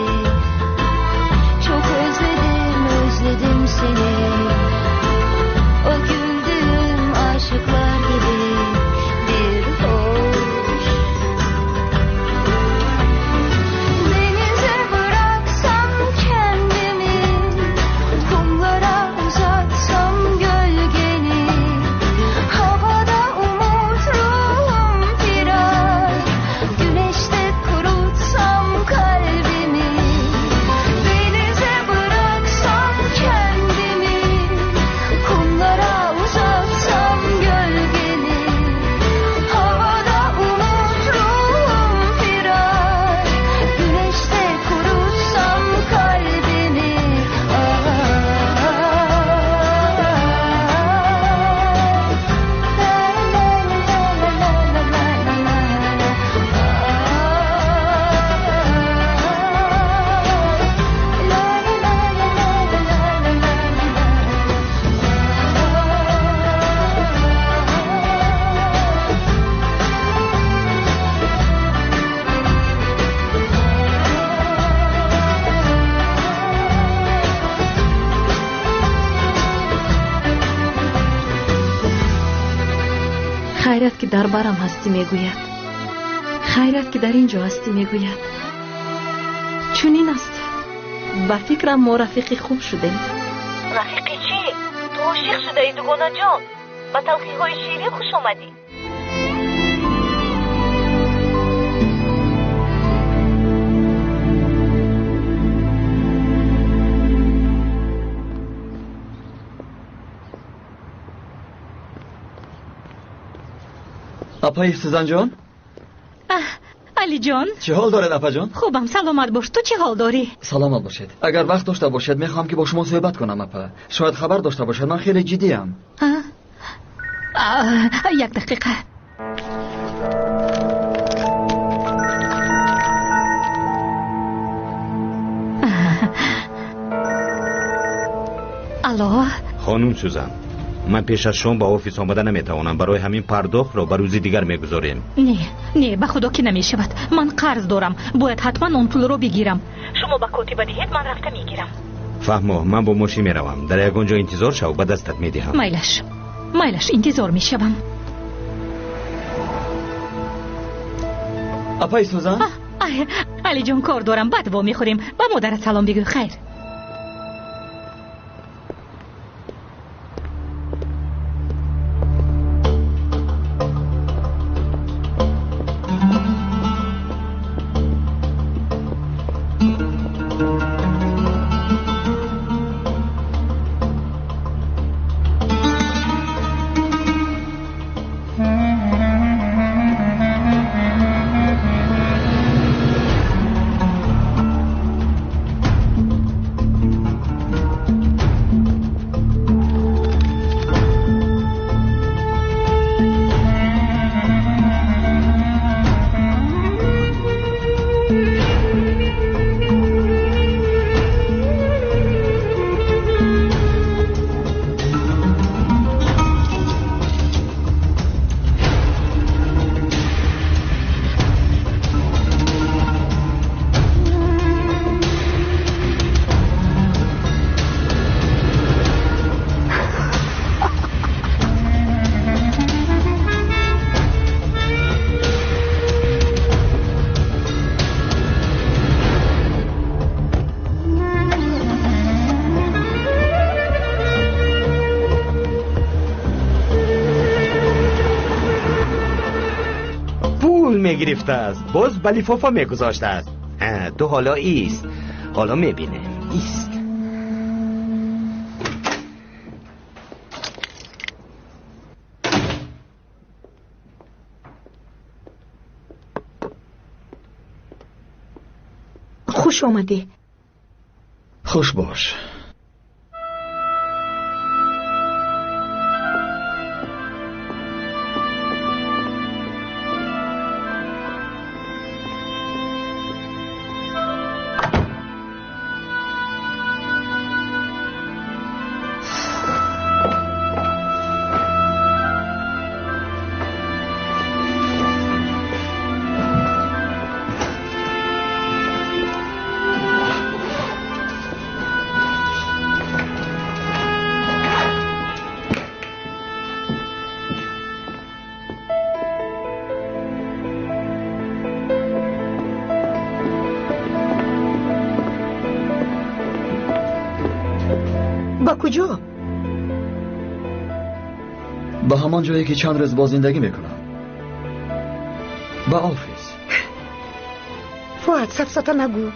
Çok özledim, özledim seni. O güldüğüm aşıklar gibi bir hoş. Denize bıraksam kendimi, kumlara uzatsam gölgeni. Havada umut ruhum firar, güneşte kurutsam kalbimi. Denize bıraksam kendimi, kumlara uzatsam gölgeni. Havada umut ruhum firar, güneşte kurutsam kalbimi. Хайрат ки дар барам ҳастӣ мегӯяд, хайрат ки дар ин ҷо ҳастӣ мегӯяд. Чунин аст, ба фикрам мо рафиқи хуб шудем. Рафиқи чӣ? Ту ошиқ шудаӣ, дугонаҷон. Ба талхиҳои ширин хуш омадӣ. Апаи Сузанҷон, Алиҷон, чӣ ҳол доред, апаҷон? Хубам, саломат бош. Ту чӣ ҳол дорӣ? Саломат бошед. Агар вақт дошта бошед, мехоҳам ки бо шумо суҳбат кунам, апа. Шояд хабар дошта бошед, ман хеле ҷиддиам. Як дақиқа. Алло. Хонум Сюзан, ман пеш аз шом ба офис омада наметавонам. Барои ҳамин пардохтро ба рӯзи дигар мегузорем. Не, не, ба худо ки намешавад. Ман қарз дорам, бояд ҳатман он пулро бигирам. Шумо ба котиба диҳед, ман рафта мегирам. Фаҳмо, ман бо мошин меравам. Дар ягон ҷо интизор шав, ба дастат медиҳам. Майлаш, майлаш, интизор мешавам. Апаи Сузан? Алиҷон, кор дорам, баъд вомехӯрем. Ба модарат салом бигӯ. Хайр. Мегирифтааст, боз ба лифофа мегузоштааст. Ту ҳоло ист, ҳоло мебинем. Ист. Хуш омадӣ. Хуш бош. Ба куҷо? Ба ҳамон ҷое ки чанд рӯз боз зиндагӣ мекунам. Ба офис. Фуад, сафсата нагӯ.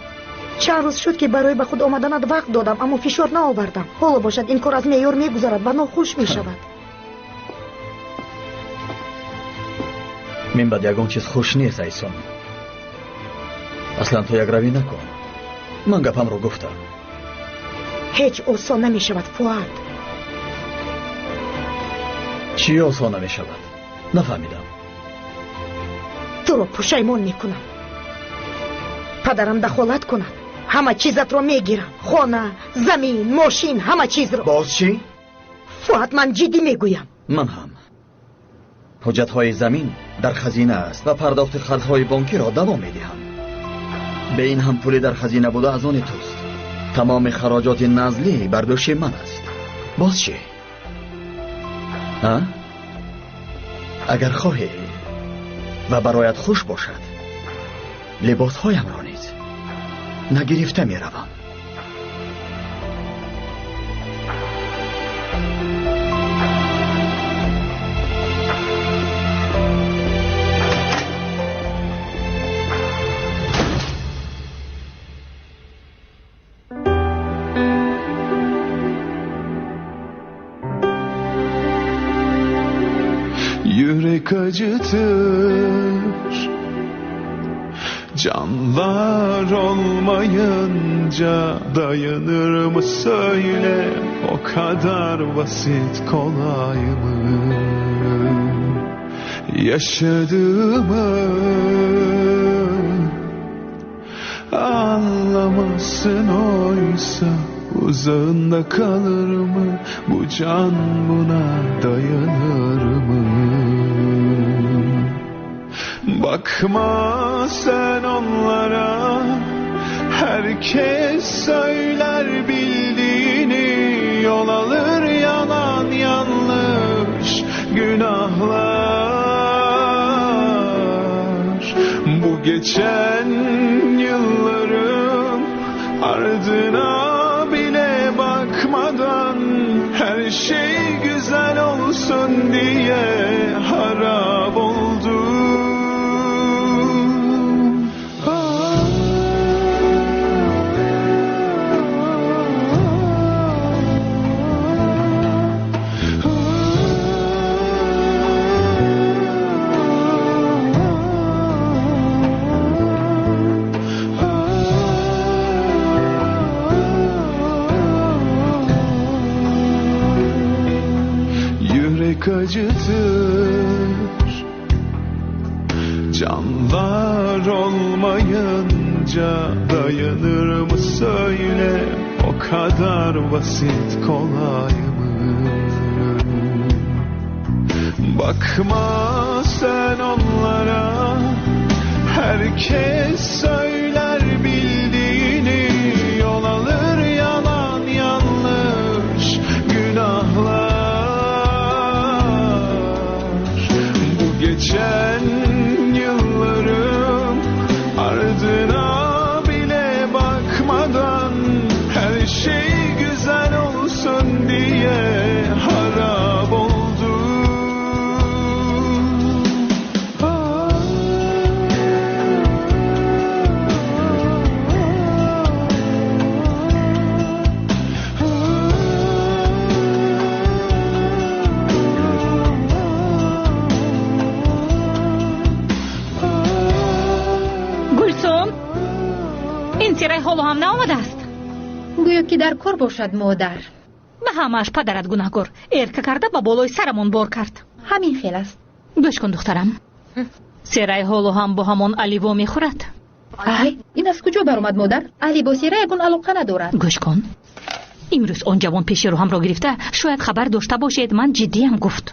Чанд рӯз шуд, ки барои ба худ омаданат вақт додам, аммо фишор наовардам. Ҳоло бошад, ин кор аз меъёр мегузарад ва нохуш мешавад. Мин баъд ягон чиз хуш нест, Айсон. Аслан ту якравӣ накун. Ман гапамро гуфтам. Ҳеҷ осон намешавад, Фуад. Чӣ осон намешавад? Нафаҳмидам. Туро пушаймон мекунам. Падарам дахолат кунад, ҳама чизатро мегирам. Хона, замин, мошин, ҳама чизро. Боз чӣ? Фуад, ман ҷиддӣ мегӯям. Ман ҳам. Ҳуҷҷатҳои замин дар хазина аст ва пардохти қарзҳои бонкиро давом медиҳам. Бе ин ҳам пуле дар хазина буда аз они туст. Тамоми хароҷоти назлӣ бар дӯши ман аст. Боз чӣ? Агар хоҳӣ ва бароят хуш бошад, либосҳоямро низ нагирифта меравам. Yürek acıtır, canlar olmayınca dayanır mı söyle, o kadar basit kolay mı? Yaşadığımı anlamazsın oysa, uzağında kalır mı bu can, buna dayanır mı? Bakma sen onlara, herkes söyler bildiğini, yol alır yalan yanlış günahlar. Bu geçen yılların ardına bile bakmadan, her şey güzel olsun diye harap oldu. Yürek acıtır, canlar olmayınca dayanır mı söyle, o kadar basit kolay mı? Bakma sen onlara, herkes söyler bildiğini, yol alır yalan yanlış günahlar. Geçen yıllarım ardına bile bakmadan, her şey güzel olsun diye harap oldu. Ин сирай ҳоло ҳам наомадааст. Гӯё ки дар кор бошад, модар. Ба ҳамааш падарат гунаҳгор. Эрка карда ба болои сарамон бор кард. Ҳамин хел аст. Гӯш кун, духтарам. Серай ҳоло ҳам бо ҳамон Али вомехӯрад. Ай, ин аз куҷо баромад, модар? Али бо Серай ягон алоқа надорад. Гӯш кун. Имрӯз он ҷавон пеши роҳамро гирифта, шояд хабар дошта бошед, ман ҷиддиам гуфт.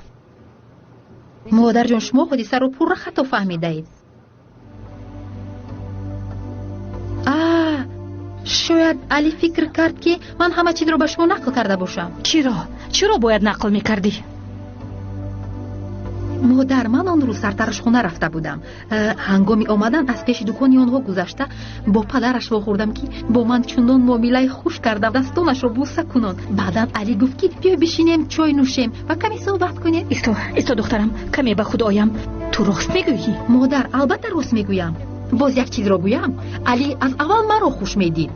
Модарҷон, шумо ҳодисаро пурра хато фаҳмидаед. Шояд Али фикр кард, ки ман ҳама чизро ба шумо нақл карда бошам. Чиро? Чиро бояд нақл мекардӣ? Модар, ман он рӯз сартарошхона рафта будам. Ҳангоми омадан аз пеши дукони онҳо гузашта бо падараш вохӯрдам, ки бо ман чунон муомилаи хуш карда, дастонашро бӯса кунон. Баъдан Али гуфт, ки биё бишинем, чой нӯшем ва каме суҳбат кунем. Исто, исто духтарам, каме ба худ оям. Ту рост мегӯӣ? Модар, албатта рост мегӯям. Боз як чизро гӯям, Али аз аввал маро хуш медид.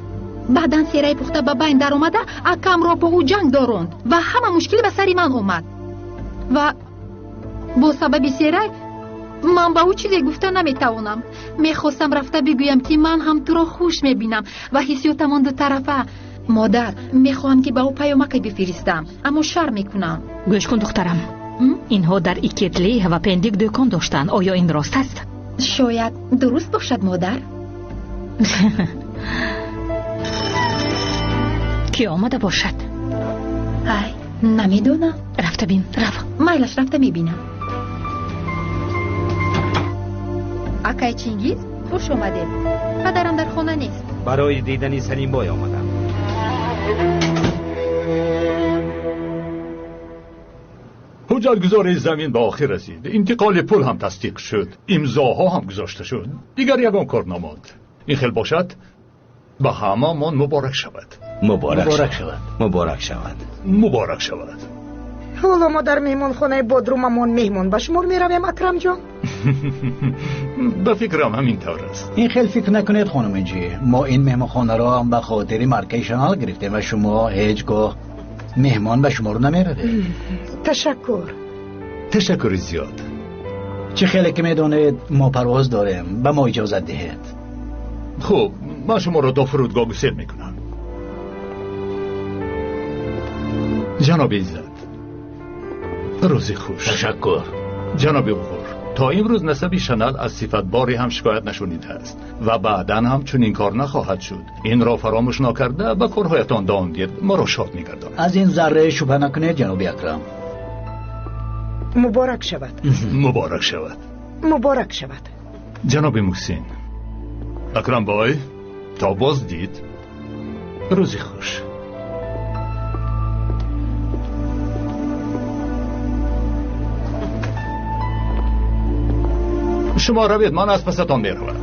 Баъдан сераи пухта ба байн даромада акамро бо ӯ ҷанг доронд ва ҳама мушкил ба сари ман омад. Ва бо сабаби серай ман ба ӯ чизе гуфта наметавонам. Мехостам рафта бигӯям, ки ман ҳам туро хуш мебинам ва ҳиссиётамон дутарафа. Модар, мехоҳам, ки ба ӯ паёмаке бифиристам, аммо шарм мекунам. Гӯш кун, духтарам, инҳо дар Икетли ва Пендик дӯкон доштанд. Оё ин рост аст? Шояд дуруст бошад, модар. Кӣ омада бошад? Ай, намедонам. Рафта бин, рав. Майлаш, рафта мебинам. Акай Чингиз, хуш омадед. Падарам дар хона нест. Барои дидани Салимбой омадам. Ҳуҷҷатгузории замин ба охир расид. Интиқоли пул ҳам тасдиқ шуд, имзоҳо ҳам гузошта шуд. Дигар ягон кор намонд. Ин хел бошад, ба ҳамаамон муборак шавад. Муборак шавад, муборак шавад, муборак шавад. Ҳоло мо дар меҳмонхонаи Бодрумамон меҳмон ба шумор меравем, Акрамҷон. Ба фикрам, ҳамин тавр аст. Ин хел фикр накунед, хонум Инҷи. Мо ин меҳмонхонаро ба хотири маркаи Шанал гирифтем ва шумо ҳеҷ гоҳ меҳмон ба шумор намеравед. Ташаккур. Ташаккури зиёд. Чӣ хеле ки медонед, мо парвоз дорем. Ба мо иҷозат диҳед. Хуб, ман шуморо до фурудгоҳ гусел мекунам. Ҷаноби Иззат, рӯзи хуш. Ташаккур. Ҷаноби Ғур, то имрӯз насаби Шанал аз сифатборе ҳам шикоят нашунидааст ва баъдан ҳам чунин кор нахоҳад шуд. Инро фаромӯш накарда ба корҳоятон давом диҳед, моро шод мегардонад. Аз ин заррае шубҳа накунед, ҷаноби Акрам. Муборак шавад. Муборак шавад. Муборак шавад. Ҷаноби Муҳсин, Акрамбой, то боз дид. Рӯзи хуш. Шумо равед, ман аз пасатон меравам.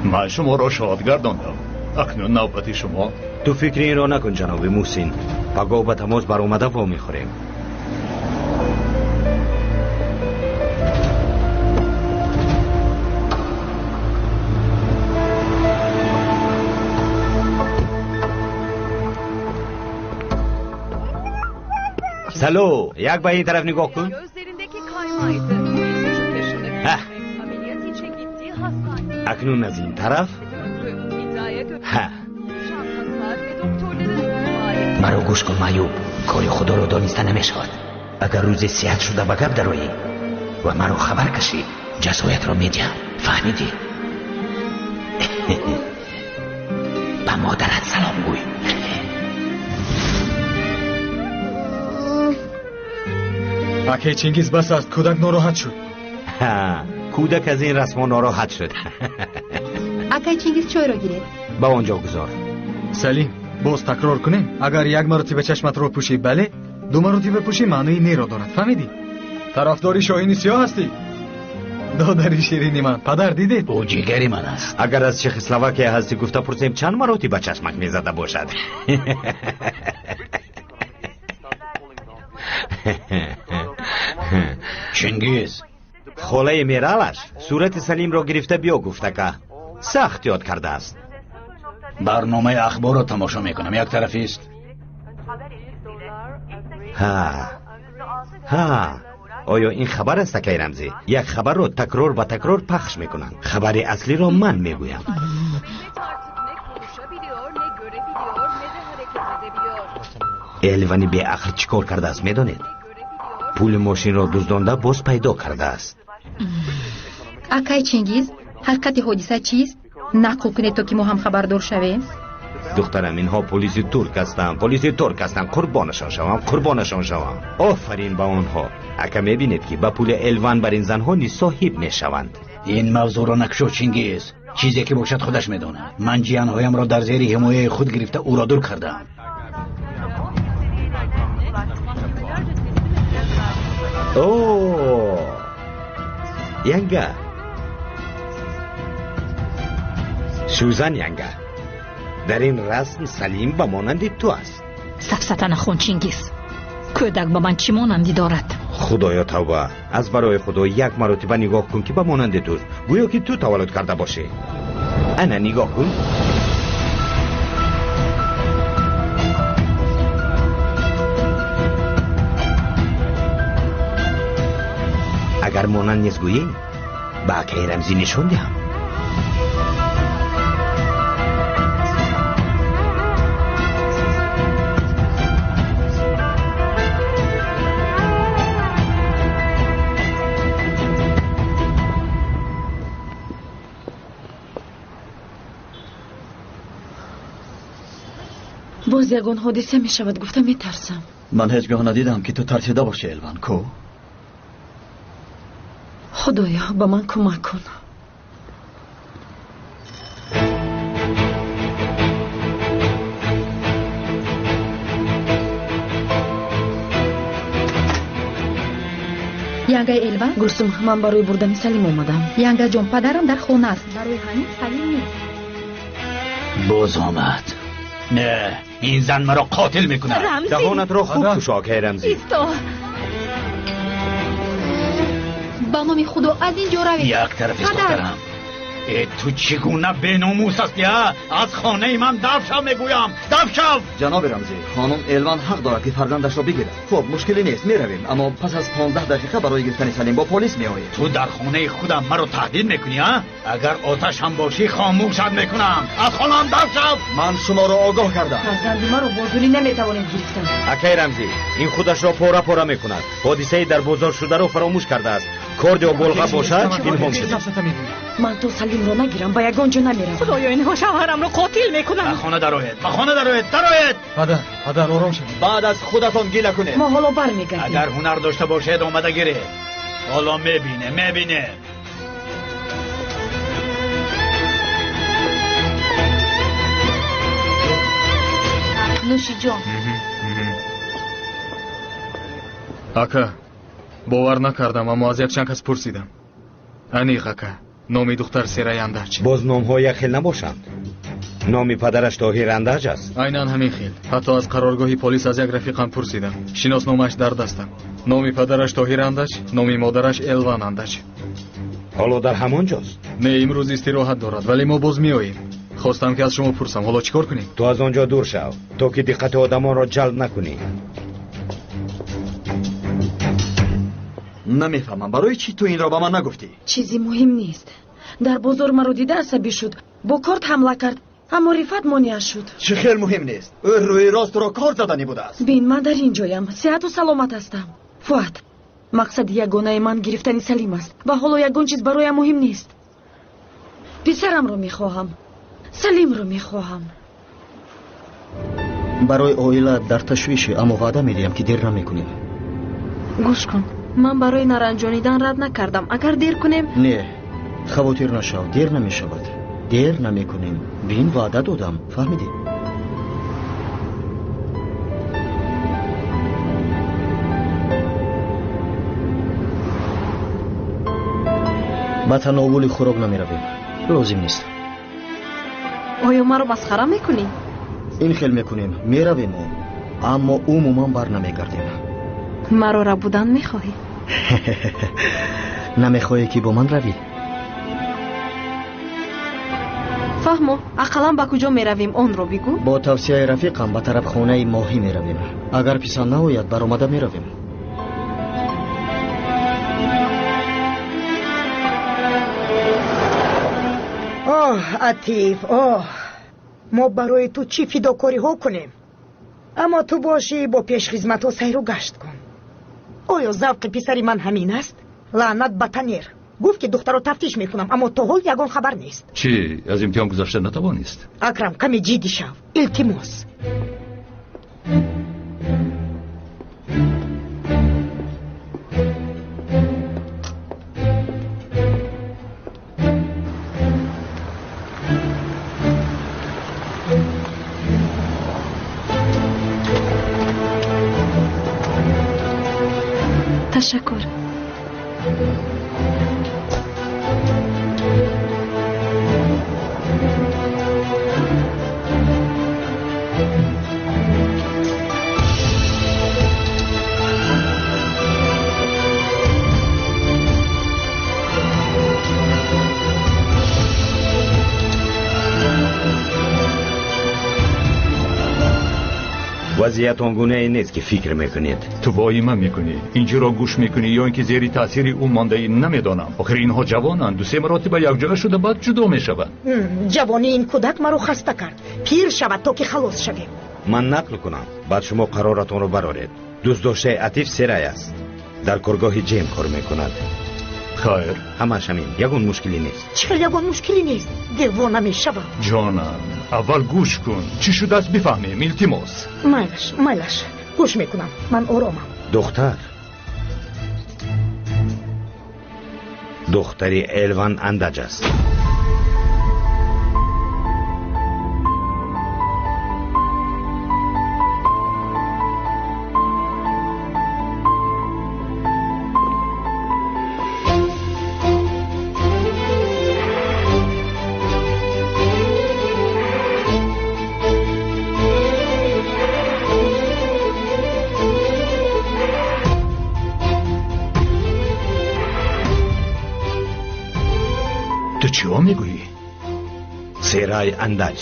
Ман шуморо шод гардондам. Акнун навбати шумо. Ту фикри инро накун, ҷаноби Муҳсин. Пагоҳ ба тамос баромада вомехӯрем. Сало, як ба ин тараф нигоҳ кун. Акнун аз ин тараф. Ҳа, маро гӯш кун, маъюб. Кори худоро дониста намешавад. Агар рӯзе сиҳат шуда ба гап дароӣ ва маро хабар кашӣ, ҷазоятро медиҳам. Фаҳмидӣ? Ба модарат салом гӯй. Акай Чингиз, бас аст, кӯдак нороҳат шуд. Кӯдак аз ин расмо нороҳат шуд. Акай Чингиз, чойро гиред. Ба он ҷо гузор. Салим, боз такрор кунем. Агар як маротиба чашматро пӯшӣ, бале, ду маротиба пӯшӣ, маънои неро дорад. Фаҳмидӣ? Тарафдори шоҳини сиёҳ ҳастӣ, додари ширини ман. Падар, дидед? Ӯ ҷигари ман аст. Агар аз Чехословакия ҳастӣ, гуфта пурсем, чанд маротиба чашмак мезада бошад. Чингиз, холаи Мералаш сурати Салимро гирифта биё гуфтака сахт ёд кардааст. Барномаи ахборро тамошо мекунам. Як тарафист. Ҳа, ҳа, оё ин хабар аст, акай Рамзӣ? Як хабарро такрор ба такрор пахш мекунанд. Хабари аслиро ман мегӯям. Элвани беақл чӣ кор кардааст, медонед? Пули мошинро дуздонда боз пайдо кардааст. Акай Чингиз, ҳақиқати ҳодиса чист? Нақл кунед, то ки мо ҳам хабардор шавем. Духтарам, инҳо полиси турк ҳастанд, полиси турк ҳастанд. Қурбонашон шавам, қурбонашон шавам. Офарин ба онҳо. Ака, мебинед, ки ба пули Элван бар ин занҳо низ соҳиб мешаванд. Ин мавзӯъро накушо, Чингиз. Чизе ки бошад, худаш медонад. Ман ҷиянҳоямро дар зери ҳимояи худ гирифта, ӯро дур кардам. О, янга. Сюзан янга. Дар ин расм Салим ба монанди ту аст. Сафсата нахон, Чингиз. Кӯдак ба ман чӣ монандӣ дорад? Худоё, тавба. Аз барои Худо як маротиба нигоҳ кун, ки ба монанди туст. Гӯё ки ту таваллуд карда бошӣ. Ана нигоҳ кун. Агар монанд нест гӯӣ, ба акаи Рамзӣ нишон диҳам. Боз ягон ҳодиса мешавад, гуфта метарсам. Ман ҳеҷ гоҳ надидам, ки ту тарсида бошӣ, Элван. Ку? Худоё, ба ман кӯмак кун. Янгаи Элван? Гулсум, ман барои бурдани Салим омадам. Янгаҷон, падарам дар хона аст. Барои ҳамин Салим нест. Боз омад. Не, ин зан маро қотил мекунад. Рамзӣ! Даҳонатро хуб кушо, акаи Рамзӣ. Исто. Ба номи Худо, аз ин ҷо равед. Як тарафи Падар! духтарам. Э, ту чӣ гуна беномус ҳастӣ, а? Аз хонаи ман даф шав, мегӯям, даф шав. Ҷаноби Рамзӣ, хонум Элван ҳақ дорад, ки фарзандашро бигирад. Хуб, мушкиле нест, меравем, аммо пас аз 15 дақиқа барои гирифтани Салим бо полис меоем. Ту дар хонаи худам маро таҳдид мекунӣ, а? Агар оташ ҳам бошӣ, хомӯшат мекунам. Аз хонаам даф шав. Ман шуморо огоҳ кардам. Фарзанди маро бо зӯрӣ наметавонед гирифтан. Акаи Рамзӣ, ин худашро пора пора мекунад. Ҳодисаи дар бозор шударо фаромӯш кардааст. Корд ё болға бошад, пинҳон шуд. Ман то Салимро нагирам, ба ягон ҷо намеравам. Худоё, инҳо шавҳарамро қотил мекунанд. Ба хона дароед, ба хона дароед, дароед. Падар, падар, ором шавед. Баъд аз худатон гила кунед. Мо ҳоло бармегардем. Агар ҳунар дошта бошед, омада гиред. Ҳоло мебине, мебине. Нӯшиҷон. Ака, бовар накардам, аммо аз якчанд кас пурсидам. Аниқ, ака, номи духтар Серай Андач. Боз номҳо як хел набошанд. Номи падараш Тоҳир Андач аст. Айнан ҳамин хел. Ҳатто аз қароргоҳи полис аз як рафиқам пурсидам. Шиносномааш дар дастам. Номи падараш Тоҳир Андач, номи модараш Элван Андач. Ҳоло дар ҳамон ҷост? Не, имрӯз истироҳат дорад, вале мо боз меоем. Хостам, ки аз шумо пурсам, ҳоло чӣ кор кунем? Ту аз он ҷо дур шав, то ки диққати одамонро ҷалб накунӣ. Намефаҳмам, барои чӣ ту инро ба ман нагуфтӣ? Чизи муҳим нест. Дар бозор маро дида асабӣ шуд, бо корд ҳамла кард, аммо Рифат монеа шуд. Чӣ хел муҳим нест? Ӯ рӯи рост туро корд заданӣ будааст. Бин, ман дар ин ҷоям, сиҳату саломат ҳастам. Фуат, мақсади ягонаи ман гирифтани Салим аст ва ҳоло ягон чиз бароям муҳим нест. Писарамро мехоҳам, Салимро мехоҳам. Барои оила дар ташвиши, аммо ваъда медиҳам, ки дер намекунем. Гӯш кун, ман барои наранҷонидан рад накардам. Агар дер кунем... Не, хавотир нашав, дер намешавад. Дер намекунем. Бин, ваъда додам, фаҳмидӣ? Ба тановули хӯрок намеравем. Лозим нест. Оё маро масхара мекунӣ? Ин хел мекунем, меравему, аммо умуман бар намегардем. Маро рабудан мехоҳӣ? Намехоҳӣ, ки бо ман равӣ? Фаҳмо, ақаллан ба куҷо меравем, онро бигӯ. Бо тавсияи рафиқам ба тарафхонаи моҳӣ меравем. Агар писанд наояд, баромада меравем. Оҳ, Атиф, оҳ, мо барои ту чӣ фидокориҳо кунем? Аммо ту бошӣ бо пешхизматҳо сайру гашт кун. Оё завқи писари ман ҳамин аст? Лаънат ба Танер. Гуфт, ки духтаро тафтиш мекунам, аммо то ҳол ягон хабар нест. Чӣ, аз имтиҳон гузашта натавонист? Акрам, каме ҷиддӣ шав, илтимос. Ташаккур. Вазъият он гунае нест, ки фикр мекунед. Ту воима мекунӣ, инҷиро гӯш мекунӣ ё ин ки зери таъсири ӯ мондаӣ, намедонам. Охир инҳо ҷавонанд, ду-се маротиба якҷоя шуда баъд ҷудо мешаванд. Ҷавонии ин кӯдак маро хаста кард. Пир шавад, то ки халос шавем. Ман нақл кунам, баъд шумо қароратонро бароред. Дӯстдоштаи Атиф Серай аст. Дар коргоҳи Ҷем кор мекунад. Хайр. Ҳамааш ҳамин, ягон мушкилӣ нест. Чӣ хел ягон мушкилӣ нест? Девона мешавам. Ҷонам, аввал гӯш кун. Чӣ шудааст бифаҳмем, илтимос. Майлаш, майлаш, гӯш мекунам. Ман оромам. Духтар. Духтари Элван Андаҷ аст. Ту чиҳо мегӯӣ? Серай Андаҷ.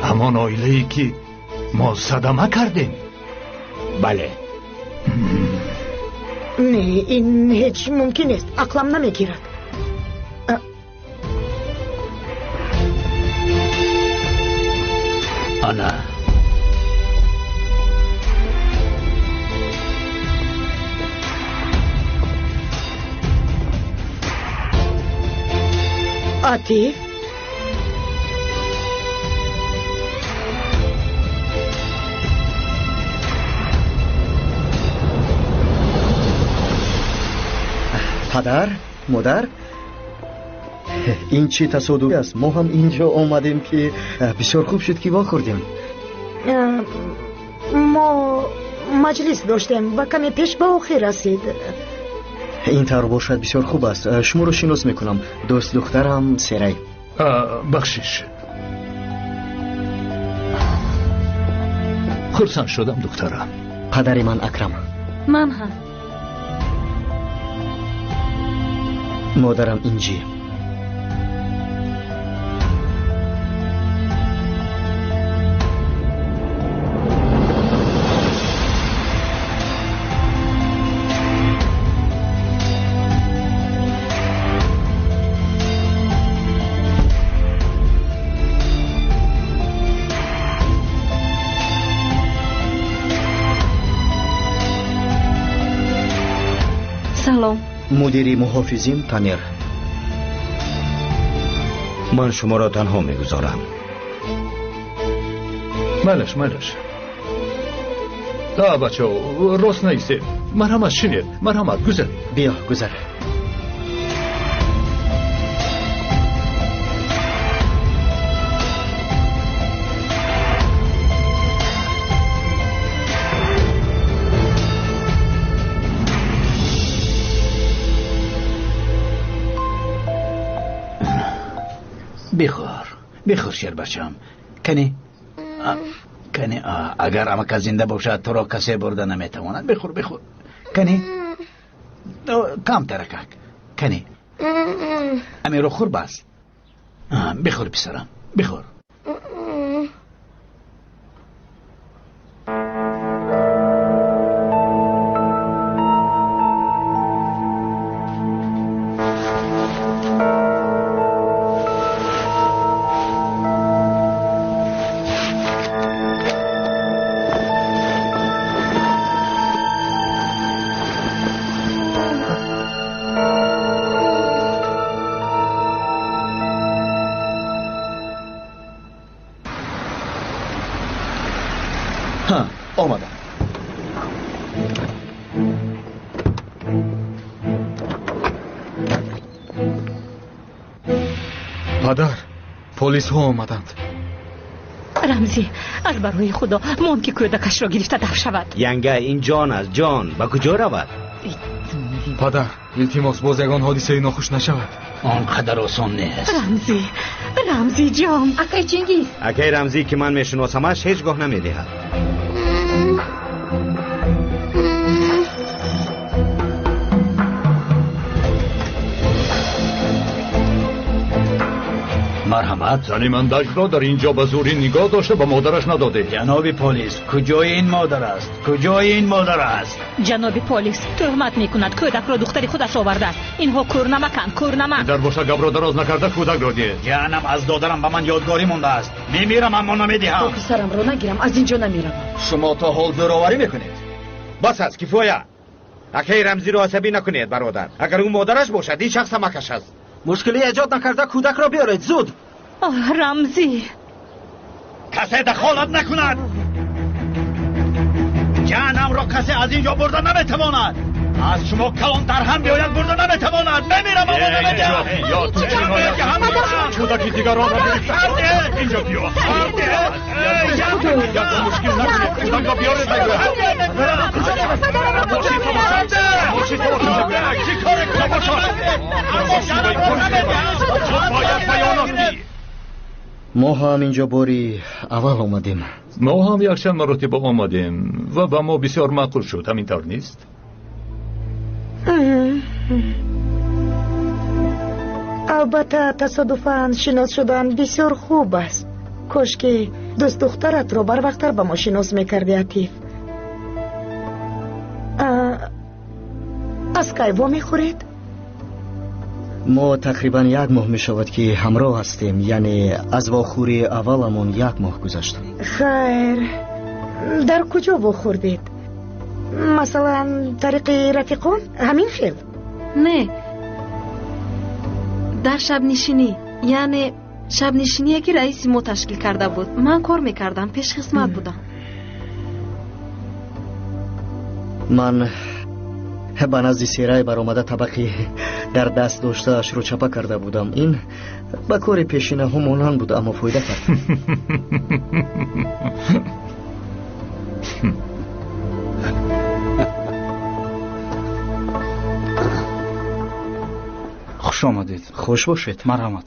Ҳамон оилае ки мо садама кардем? Бале. Не, ин ҳеҷ мумкин нест. Ақлам намегирад. Ана. Атиф? Падар, модар, ин чӣ тасодуф аст? Мо ҳам инҷо омадем, ки бисёр хуб шуд, ки вохӯрдем. Мо маҷлис доштем ва каме пеш ба охир расид. Ин тавр бошад, бисёр хуб аст. Шуморо шинос мекунам, дӯст духтарам Серай. Бахшиш, хурсанд шудам, духтарам. Падари ман Акрам. Ман ҳам. Модарам Инҷи. Салом. Мудири муҳофизин Танер. Ман шуморо танҳо мегузорам. Майлаш, майлаш. А, бачаҳо, рост наистед. Марҳамат, шинед. Марҳамат, гузаред. Биё, гузар. Бихӯр, бихӯр, шербачам. Кани, кани, агар амака зинда бошад, туро касе бурда наметавонад. Бихӯр, бихӯр. Кани, камтаракак. Кани, амиро хӯр бас. Бихӯр, писарам, бихӯр. Омадам. Падар, полисҳо омаданд. Рамзӣ, аз барои Худо мон ки кӯдакашро гирифта даф шавад. Янга, ин ҷон аст, ҷон. Ба куҷо равад? Падар, илтимос, боз ягон ҳодисаи нохуш нашавад. Он қадар осон нест. Рамзӣ, Рамзӣ ҷон. Акай Чингиз. Акай Рамзӣ, ки ман мешиносамаш, ҳеҷ гоҳ намедиҳад. Марҳамат. Зани мандашро дар ин ҷо ба зӯрӣ нигоҳ дошта ба модараш надодед. Ҷаноби полис, куҷои ин модар аст? Куҷои ин модар аст? Ҷаноби полис, тӯҳмат мекунад, кӯдакро духтари худаш овардааст. Инҳо кӯрнамаканд, кӯрнамак. Дар боша гапро дароз накарда кӯдакро диҳед. Ҷанам аз додарам ба ман ёдгорӣ мондааст. Мемирам, аммо намедиҳам. То писарамро нагирам, аз ин ҷо намеравам. Шумо то ҳол зӯроварӣ мекунед. Бас аст, кифоя. Акаи Рамзиро асабӣ накунед, бародар. Агар ӯ модараш бошад, ин шахс ҳамакаш аст. Мушкилӣ эҷод накарда кӯдакро биёред, зуд. Оҳ, Рамзӣ. Касе дахолат накунад. Ҷанамро касе аз ин ҷо бурда наметавонад. Аз шумо калонтар ҳам биёяд, бурда наметавонад. Мемирам, аммо намедиҳам. Кӯдаки дигаронро гирифта. Инҷо биё. Ягон мушкил накунед. Кӯдакро биёред. Мо ҳам инҷо бори аввал омадем. Мо ҳам якчанд маротиба омадем ва ба мо бисёр маъқул шуд. Ҳамин тавр нест? Албатта, тасодуфан шинос шудан бисёр хуб аст. Кош ки дӯстдухтаратро барвақттар ба мо шинос мекарди, Атиф. Аз кай вомехӯред? Мо тақрибан як моҳ мешавад, ки ҳамроҳ ҳастем, яъне аз вохӯрии авваламон як моҳ гузашт. Хайр, дар куҷо вохӯрдед? Масалан, тариқи рафиқон? Ҳамин хел? Не, дар шабнишинӣ, яъне шабнишиние ки раиси мо ташкил карда буд. Ман кор мекардам, пешхизмат будам. Ман ба назди серай баромада табақи дар даст доштаашро чапа карда будам. Ин ба кори пешинаҳо монанд буд, аммо фоида кард. Хуш омадед. Хуш бошед. Марҳамат.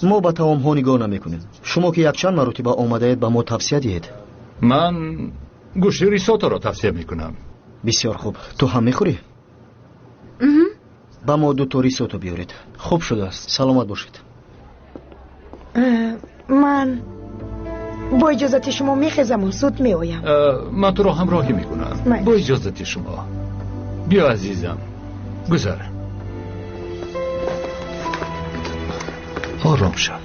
Мо ба таомҳо нигоҳ намекунем. Шумо ки якчанд маротиба омадаед, ба мо тавсия диҳед. Ман гӯшти рисоторо тавсия мекунам. Бисёр хуб. Ту ҳам мехӯрӣ? Ба мо дуто рисото биёред. Хуб шудааст. Саломат бошед. Ман бо иҷозати шумо мехезаму зуд меоям. Ман туро ҳамроҳӣ мекунам. Бо иҷозати шумо. Биё, азизам, гузар. Ором шав.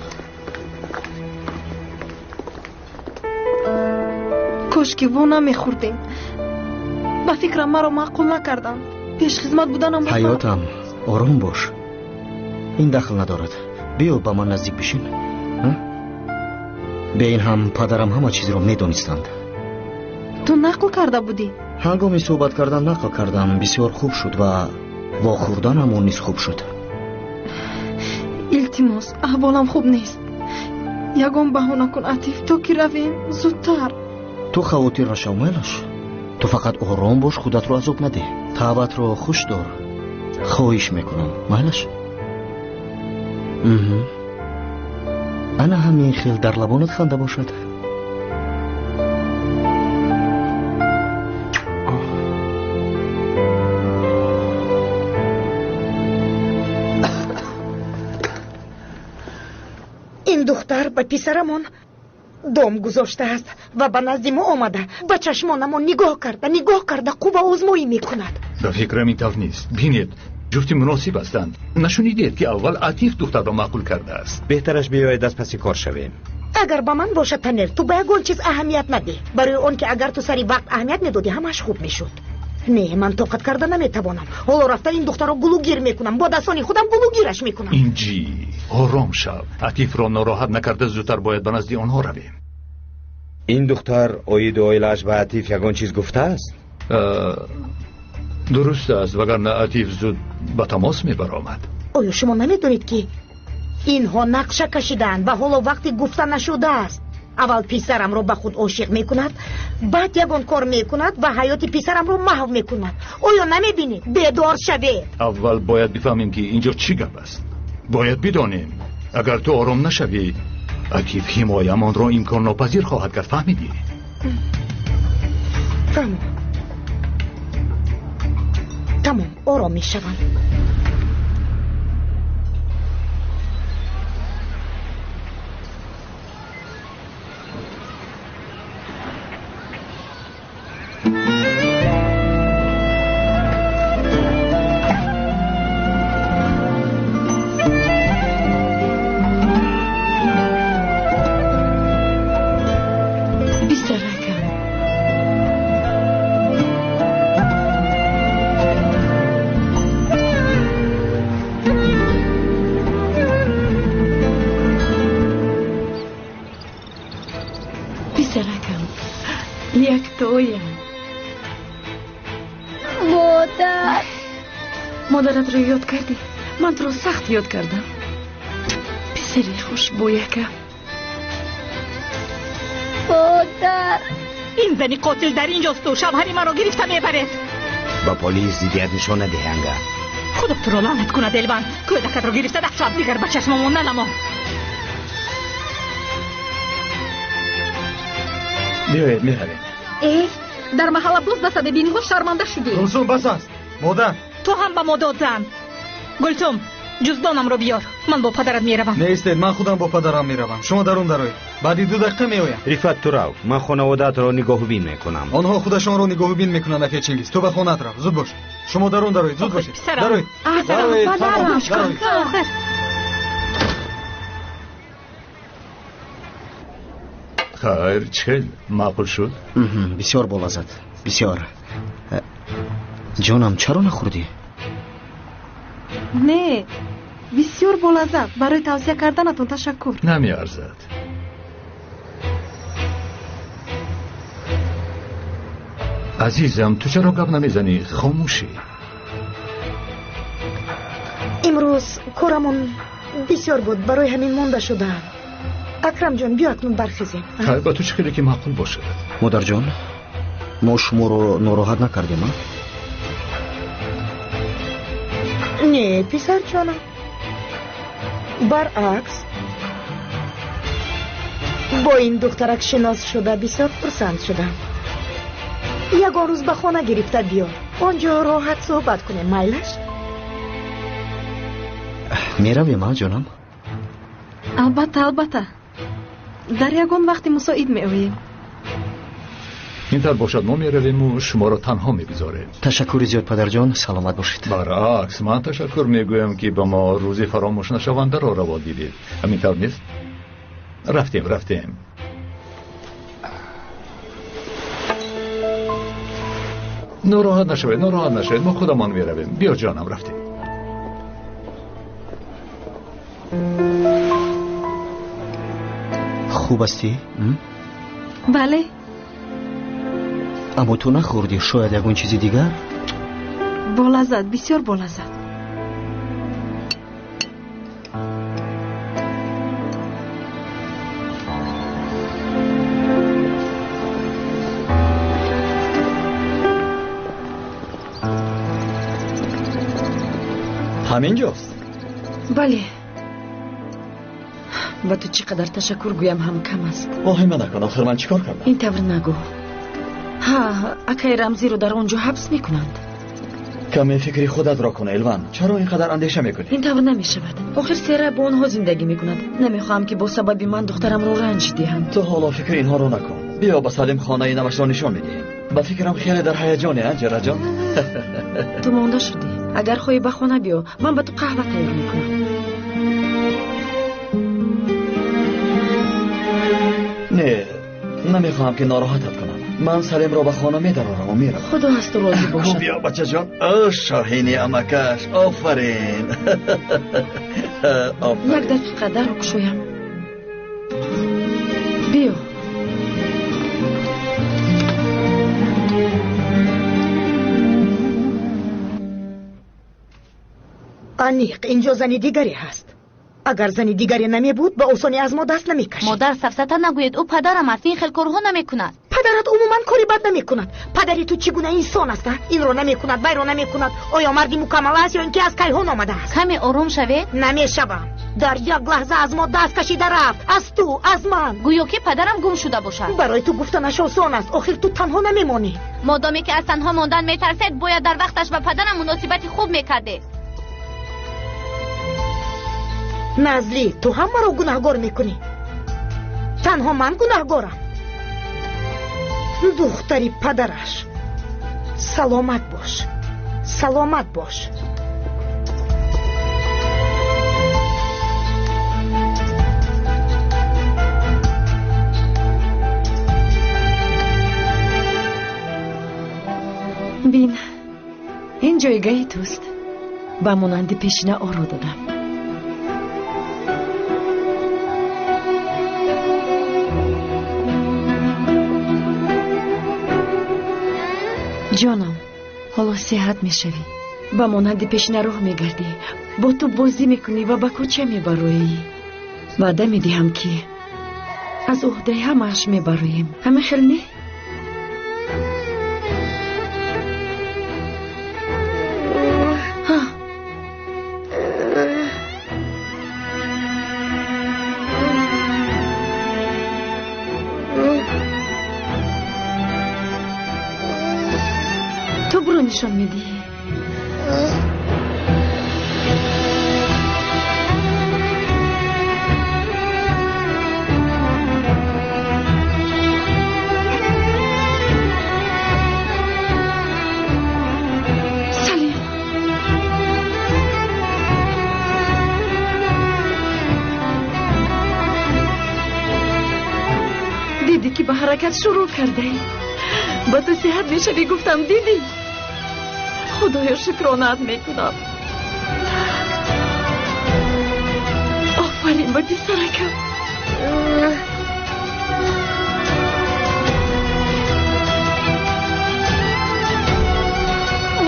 Кош ки во намехӯрдем. Ба фикрам маро маъқул накарданд. Пешхизмат буданам. Ҳаётам, ором бош. Ин дахл надорад. Биё ба ман наздик бишин. Бе ин ҳам падарам ҳама чизро медонистанд. Ту нақл карда будӣ? Ҳангоми суҳбат кардан нақл кардам. Бисёр хуб шуд ва вохӯрданамон низ хуб шуд. Илтимос, аҳволам хуб нест. Ягон баҳона кун, Атиф, то ки равем зудтар. Ту хавотир нашав, майлаш. Ту фақат ором бош, худатро азоб надеҳ. Таъбатро хуш дор. Хоҳиш мекунам, майлаш. Ана ҳамин хел дар лабонат ханда бошад. Ин духтар ба писарамон дом гузоштааст ва ба назди мо омада, ба чашмонамон нигоҳ карда, нигоҳ карда қувваозмоӣ мекунад. Ба фикрам ин тавр нест. Бинед, ҷуфти муносиб ҳастанд. Нашунидед, ки аввал Атиф духтарро маъқул кардааст. Беҳтараш биёед аз паси кор шавем. Агар ба ман бошад, Танер, ту ба ягон чиз аҳамият надеҳ. Барои он ки агар ту сари вақт аҳамият медодӣ, ҳамааш хуб мешуд. Не, ман тоқат карда наметавонам. Ҳоло рафта ин духтарро гулугир мекунам. Бо дастони худам гулугираш мекунам. Инҷи, ором шав. Атифро нороҳат накарда зудтар бояд ба назди онҳо равем. Ин духтар оиди оилааш ба Атиф ягон чиз гуфтааст? Дуруст аст, вагарна Атиф зуд ба тамос мебаромад. Оё шумо намедонед, ки Инҳо нақша кашидаанд ва ҳоло вақти гуфта нашудааст. Аввал писарамро ба худ ошиқ мекунад, баъд ягон кор мекунад ва ҳаёти писарамро маҳв мекунад. Оё намебинед? Бедор шавед. Аввал бояд бифаҳмем, ки инҷо чӣ гап аст. Бояд бидонем. Агар ту ором нашавӣ, Акиф ҳимоямонро имконнопазир хоҳад кард. Фаҳмидӣ? Фаҳмидам. Тамом, ором мешавам. Писаракам, яктоям. Модар, модаратро ёд кардӣ? Ман туро сахт ёд кардам. Писари хушбӯякам. Модар, ин зани қотил дар инҷосту шавҳари маро гирифта мебаред. Ба полис зиддият нишон надиҳанга. Худо туро лаънат кунад, Элван. Кӯдакатро гирифта даҳшат, дигар ба чашмамон нанамо. Биёед, меравем. Э, дар маҳалла боз ба садабиниҳо шарманда шудӣ. Гулсум, бас аст. Модар. Ту ҳам ба мо дод зан. Гулсум, ҷуздонамро биёр. Ман бо падарат меравам. Неистед, ман худам бо падарам меравам. Шумо дарун дароед. Баъди 2 дақиқа меоям. Рифат, ту рав. Ман хонаводаатро нигоҳубин мекунам. Онҳо худашонро нигоҳубин мекунанд, акай Чингиз. Ту ба хонаат рав. Зуд бош. Шумо дарун дароед, зуд бошед. Дароед. Дароед, дароед. Хайр, чӣ маъқул шуд? Бисёр болаззат, бисёр. Ҷонам, чаро нахӯрдӣ? Не, бисёр болаззат. Барои тавсия карданатон ташаккур. Намеарзад. Азизам, ту чаро гап намезанӣ? Хомӯшӣ. Имрӯз корамон бисёр буд, барои ҳамин монда шудаам. Акрамҷон, биё акнун бархезем. Хайр, ба ту чӣ хеле ки маъқул бошад. Модарҷон, мо шуморо нороҳат накардем, а? Не, писарҷонам. Баръакс, бо ин духтарак шинос шуда бисёр хурсанд шудам. Ягон рӯз ба хона гирифта биё. Он ҷо роҳат суҳбат кунем, майлаш? Меравем, а, ҷонам? Албатта, албатта. Дар ягон вақти мусоид меоем. Ин тавр бошад, мо меравему шуморо танҳо мегузорем. Ташаккури зиёд, падарҷон, саломат бошед. Баръакс, ман ташаккур мегӯям, ки ба мо рӯзи фаромӯшнашавандаро раво дидед. Ҳамин тавр нест? Рафтем, рафтем. Нороҳат нашавед, нороҳат нашавед, мо худамон меравем. Биё ҷонам, рафтем. Хуб ҳастӣ? Бале. Аммо ту нахӯрдӣ, шояд ягон чизи дигар? Болаззат, бисёр болаззат. Ҳамин ҷост? Бале. Ба ту чӣ қадар ташаккур гӯям ҳам кам аст. Воҳима накун, охир ман чӣ кор кардам? Ин тавр нагӯ. Ҳа, акай Рамзиро дар он ҷо ҳабс мекунанд. Каме фикри худатро кун, Элван. Чаро ин қадар андеша мекунӣ? Ин тавр намешавад. Охир Сера бо онҳо зиндагӣ мекунад. Намехоҳам, ки бо сабаби ман духтарамро ранҷ диҳанд. Ту ҳоло фикри инҳоро накун. Биё ба Салим хонаи навашро нишон медиҳем. Ба фикрам хеле дар ҳаяҷоне, а, Ҷараҷон? Ту монда шудӣ. Агар хоҳӣ ба хона биё, ман ба ту қаҳва тайёр мекунам. Не, намехоҳам, ки нороҳатат кунам. Ман Салимро ба хона медарорам ва меравам. Худо аз ту розӣ бошад. Биё, бачаҷон. О, шоҳини амакаш, офарин. Як дақиқа дарро кушоям. Биё. Аниқ, инҷо зани дигаре ҳаст. Агар зани дигаре намебуд, ба осонӣ аз мо даст намекашид. Модар, сафсата нагӯед, ӯ падарам аст, ин хел корҳо намекунад. Падарат умуман кори бад намекунад. Падари ту чӣ гуна инсон аст? Инро намекунад, вайро намекунад. Оё марди мукаммал аст ё ин ки аз кайҳон омадааст? Каме ором шавед. Намешавам. Дар як лаҳза аз мо даст кашида рафт. Аз ту, аз ман. Гӯё ки падарам гум шуда бошад. Барои ту гуфтанаш осон аст. Охир ту танҳо намемонӣ. Модоме ки аз танҳо мондан метарсед, бояд дар вақташ ба падарам муносибати хуб мекардед. Назли, ту ҳам маро гунаҳгор мекунӣ. Танҳо ман гунаҳгорам. Духтари падараш. Саломат бош. Саломат бош. Бин, ин ҷойгаҳи туст. Ба монанди пешина оро додам. Ҷонам, ҳоло сеҳат мешавӣ. Ба монанди пешина роҳ мегардӣ. Бо ту бозӣ мекунӣ ва ба кӯча мебароӣ. Ваъда медиҳам, ки аз уҳдаи ҳамааш мебароем. Ҳама хел не? Нишон медиҳӣ. Салим, дидӣ ки ба ҳаракат шурӯъ кардаӣ. Ба ту сеҳат мешавӣ гуфтам, дидӣ? Худоё, шукронаат мекунам. Офарин ба писаракам.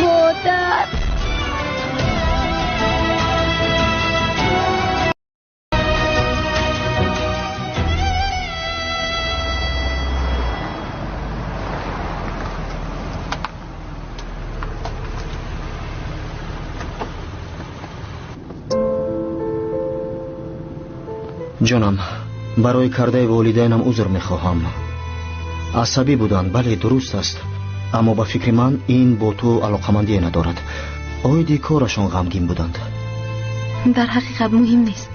Модар. Ҷонам, барои кардаи волидайнам узр мехоҳам. Асабӣ буданд, бале, дуруст аст. Аммо ба фикри ман ин бо ту алоқамандие надорад. Оиди корашон ғамгин буданд. Дар ҳақиқат муҳим нест.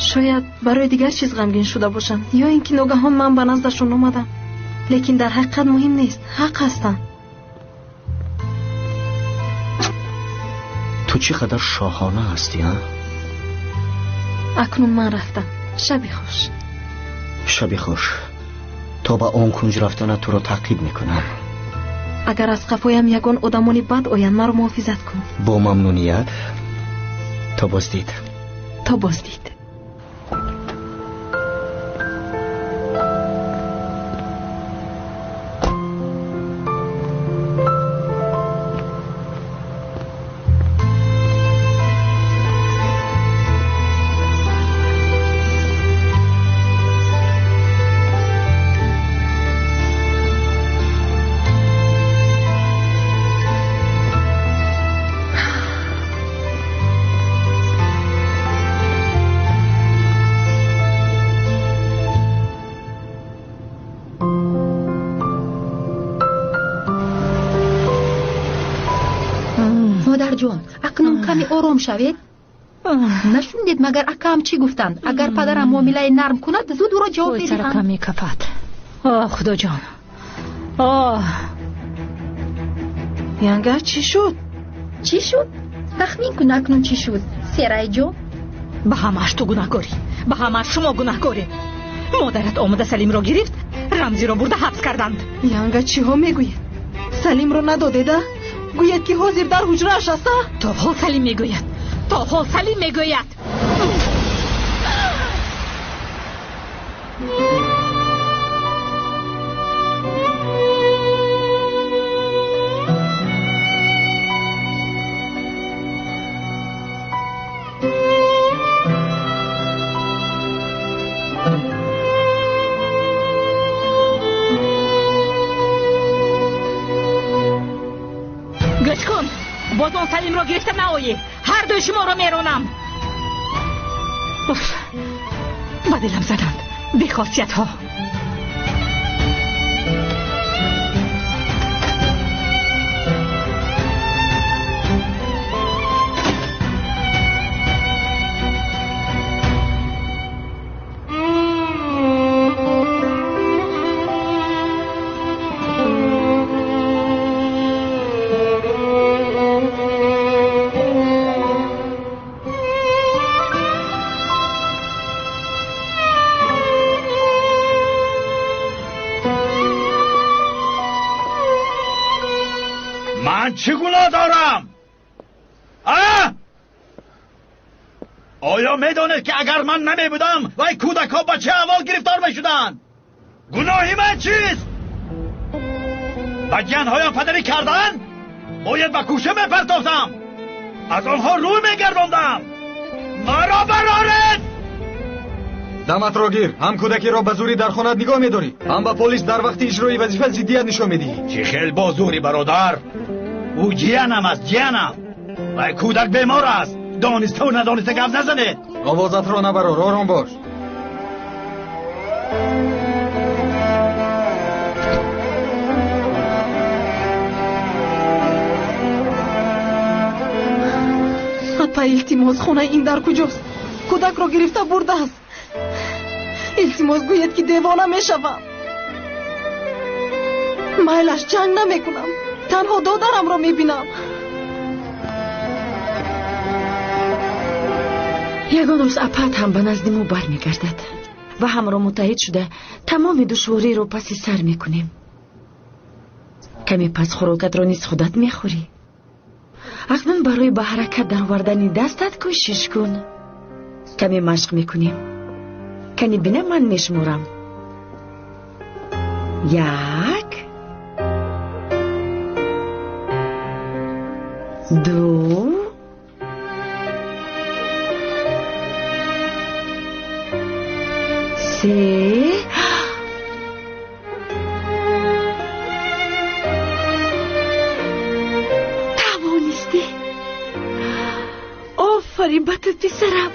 Шояд барои дигар чиз ғамгин шуда бошанд, ё ин ки ногаҳон ман ба наздашон омадам. Лекин дар ҳақиқат муҳим нест. Ҳақ ҳастанд. Ту чӣ қадар шоҳона ҳастӣ, а? Акнун ман рафтам. Шаби хуш. Шаби хуш. То ба он кунҷ рафтанат туро таъқиб мекунам. Агар аз қафоям ягон одамони бад оянд, маро муҳофизат кун. Бо мамнуният. То боздид. То боздид. Модарҷон, акнун каме ором шавед. Нашунидед магар акаам чӣ гуфтанд? Агар падарам муомилаи нарм кунад, зуд ӯро ҷавоб медиҳам. Саракам мекафад. Оҳ, Худоҷон. Оҳ. Янга, чӣ шуд? Чӣ шуд? Тахмин кун акнун чӣ шуд? Серайҷон. Ба ҳамааш ту гунаҳкорӣ. Ба ҳамааш шумо гунаҳкоред. Модарат омада Салимро гирифт, Рамзиро бурда ҳабс карданд. Янга, чиҳо мегӯед? Салимро надодеда? Гӯяд ки ҳозир дар ҳуҷрааш аст, а? То ҳол Салим мегӯяд. То ҳол Салим мегӯяд. Салимро гирифта наоӣ, ҳар дуи шуморо меронам. Уф, ба дилам заданд бехосиятҳо. Ман чӣ гуноҳ дорам? А? Оё медонед ки агар ман намебудам, вай кӯдакҳо ба чӣ аҳвол гирифтор мешуданд? Гуноҳи ман чист? Ба ҷанҳоям падарӣ кардан? Бояд ба кӯша мепартофтам. Аз онҳо рӯй мегардондам. Маро бароред! Даматро гир. Ҳам кӯдакиро ба зӯрӣ дар хонат нигоҳ медорӣ, ҳам ба полис дар вақти иҷрои вазифа зиддият нишон медиҳӣ. Чӣ хел бо зӯрӣ, бародар? Ӯ ҷиянам аст, ҷиянам. Вай кӯдак бемор аст. Дониставу надониста гап назанед. Овозатро набарор, ором бош. Апа, илтимос, хонаи ин дар куҷост? Кӯдакро гирифта бурдааст. Илтимос, гӯед ки девона мешавам. Майлаш, ҷанг намекунам. Танҳо додарамро мебинам. Ягон рӯз апаат ҳам ба назди мо бармегардад ва ҳамро муттаҳид шуда тамоми душвориро паси сар мекунем. Каме пас хӯрокатро низ худат мехӯрӣ. Акнун барои ба ҳаракат даровардани дастат кӯшиш кун. Каме машқ мекунем. Кани бина, ман мешуморам. Як, ду, се. Тавонистӣ. Офарин ба ту, писарам.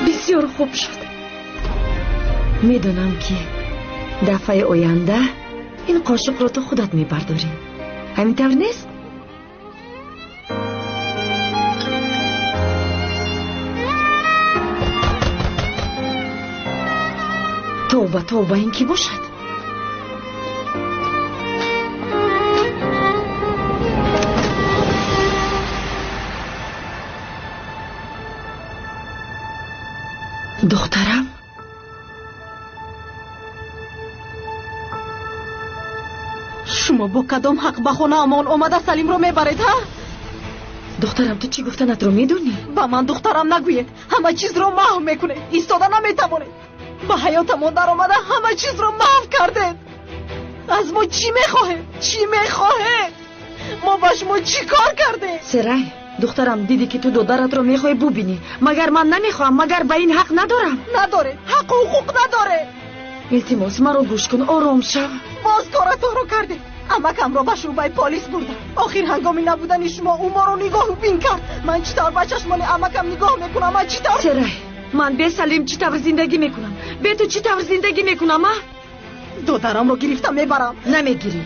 Бисёр хуб шуд. Медонам ки дафъаи оянда ин қошуқро ту худат мебардорӣ. Ҳамин тавр нест? Тавба, тавба, ин кӣ бошад? Духтарам? Шумо бо кадом ҳақ ба хонаамон омада Салимро мебаред, ҳа? Духтарам, ту чӣ гуфтанатро медонӣ? Ба ман духтарам нагӯед. Ҳама чизро маҳв мекунед. Истода наметавонед. Ба ҳаётамон даромада ҳама чизро маҳв кардед. Аз мо чӣ мехоҳед? Чӣ мехоҳед? Мо ба шумо чӣ кор кардем? Серай, духтарам, дидӣ ки ту додаратро мехоҳӣ бубинӣ. Магар ман намехоҳам? Магар ба ин ҳақ надорам? Надоред. Ҳақу ҳуқуқ надоред. Илтимос, маро гӯш кун, ором шав. Боз коратонро кардед. Амакамро ба шӯъбаи полис бурдам. Охир ҳангоми набудани шумо ӯ моро нигоҳу бин кард. Ман чӣ тавр ба чашмони амакам нигоҳ мекунам? Ман чӣ тавр? Серай, ман бе Салим чӣ тавр зиндагӣ мекунам? Бе ту чӣ тавр зиндагӣ мекунам, а? Додарамро гирифта мебарам. Намегирӣ.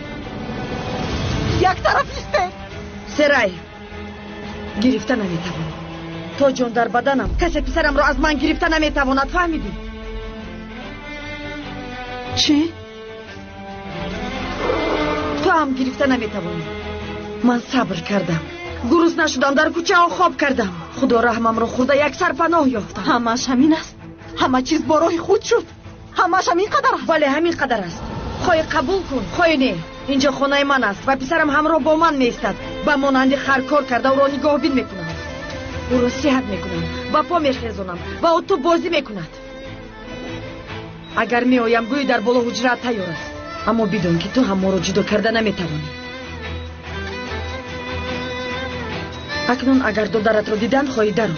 Як тараф истед. Серай, гирифта наметавонӣ. То ҷон дар баданам касе писарамро аз ман гирифта наметавонад, фаҳмидӣ? Чӣ? Ту ҳам гирифта наметавонӣ. Ман сабр кардам, гурусна шудам, дар кӯчаҳо хоб кардам. Худо раҳмамро хӯрда як сарпаноҳ ёфтам. Ҳамааш ҳамин аст? Ҳама чиз бо роҳи худ шуд? Ҳамааш ҳамин қадар аст? Бале, ҳамин қадар аст. Хоҳӣ қабул кун, хоҳӣ не. Инҷо хонаи ман аст ва писарам ҳамроҳ бо ман меистад. Ба монанди хар кор карда ӯро нигоҳбин мекунам. Ӯро сиҳат мекунам, ба по мехезонам ва ӯ ту бозӣ мекунад. Агар меоям, гӯӣ дар боло ҳуҷраат тайёр аст. Аммо бидон ки ту ҳам моро ҷудо карда наметавонӣ. Акнун агар додаратро дидан хоҳӣ, даро.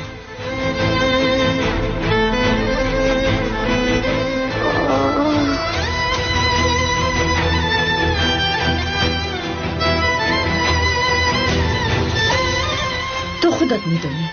Худат медонӣ.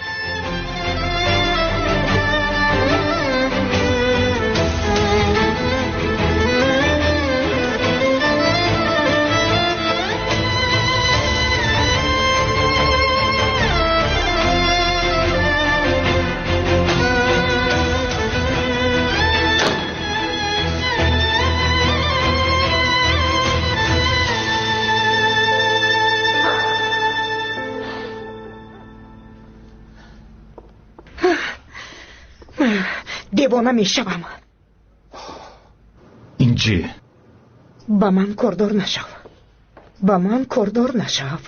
Девона мешавам. Инҷи, ба ман кордор нашав, ба ман кордор нашав.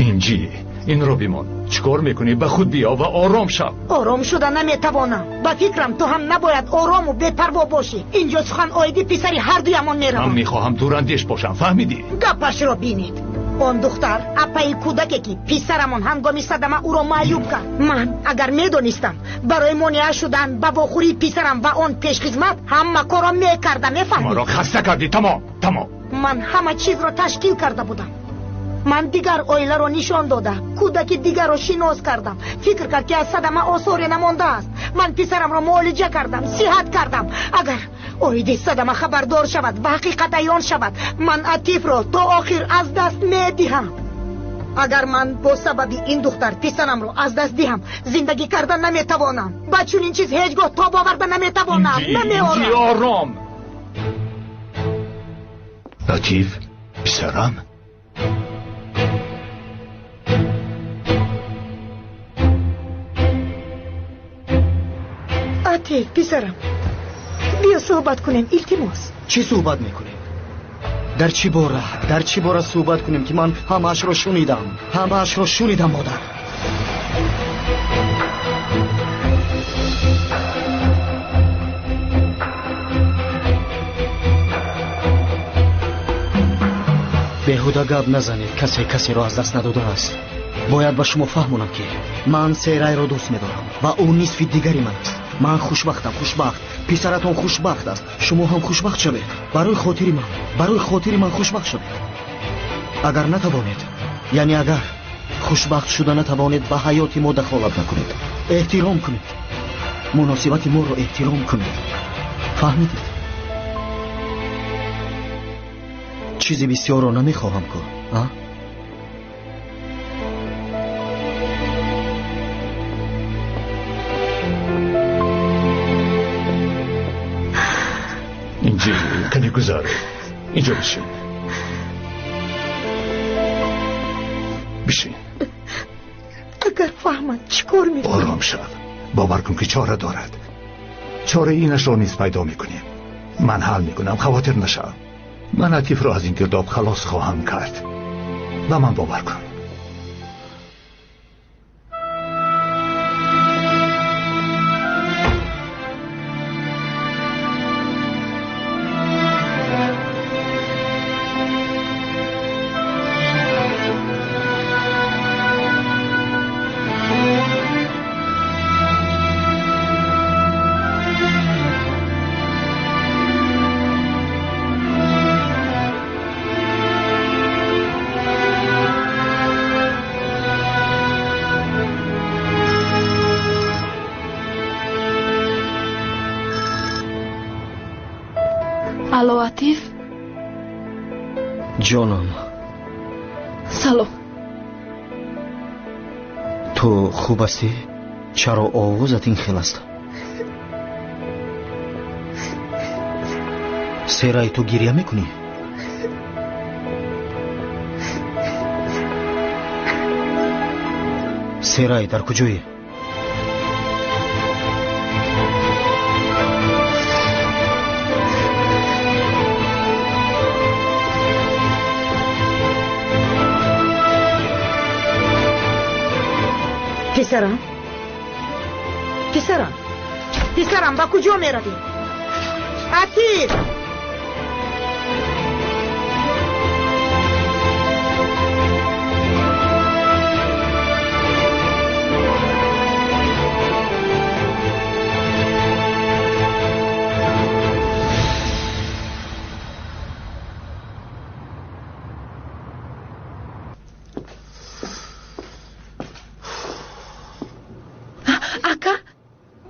Инҷи, инро бимон. Чӣ кор мекунӣ? Ба худ биё ва ором шав. Ором шуда наметавонам. Ба фикрам ту ҳам набояд орому бепарво бошӣ. Инҷо сухан оиди писари ҳардуямон меравад. Ман мехоҳам дурандеш бошам, фаҳмидӣ? Гапашро бинед. Он духтар апаи кӯдаке ки писарамон ҳангоми садама ӯро маъюб кард. Ман агар медонистам барои монеа шудан ба вохӯрии писарам ва он пешхизмат ҳама корро мекардам, мефаҳмӣ? Маро хаста кардӣ. Тамом, тамом. Ман ҳама чизро ташкил карда будам. Ман дигар оиларо нишон дода, кӯдаки дигарро шинос кардам. Фикр кард ки аз садама осоре намондааст. Ман писарамро муолиҷа кардам, сиҳат кардам. Агар оиди садама хабардор шавад ва ҳақиқат аён шавад, ман Атифро то охир аз даст медиҳам. Агар ман бо сабаби ин духтар писарамро аз даст диҳам, зиндагӣ карда наметавонам. Ба чунин чиз ҳеҷ гоҳ тоб оварда наметавонам. Намеорам. Ором. Латиф, писарам. Атиф, писарам, биё суҳбат кунем, илтимос. Чӣ суҳбат мекунем? Дар чӣ бора? Дар чӣ бора суҳбат кунем ки ман ҳамаашро шунидам? Ҳамаашро шунидам, модар. Беҳуда гап назанед, касе касеро аз даст надодааст. Бояд ба шумо фаҳмонам ки ман Серайро дӯст медорам ва ӯ нисфи дигари ман аст. Ман хушбахтам, хушбахт. Писаратон хушбахт аст. Шумо ҳам хушбахт шавед. Барои хотири ман, барои хотири ман хушбахт шавед. Агар натавонед, яъне агар хушбахт шуда натавонед, ба ҳаёти мо дахолат накунед. Эҳтиром кунед. Муносибати моро эҳтиром кунед. Фаҳмидед? Чизи бисёрро намехоҳам ку, а? Инҷи, кане гузар. Инҷо бишин. Бишин. Агар фаҳмад чӣ кор мекунӣ? Ором шав. Бовар кун ки чора дорад. Чораи инашро низ пайдо мекунем. Ман ҳал мекунам, хавотир нашав. Ман Атифро аз ин гирдоб халос хоҳам кард. Ба ман бовар кун. Алло, Атиф? Ҷонам. Салом. Ту хуб ҳастӣ? Чаро овозат ин хел аст? Серай, ту гиря мекунӣ? Серай, дар куҷоӣ? Писарам, писарам, писарам, ба куҷо меравӣ? Атиф!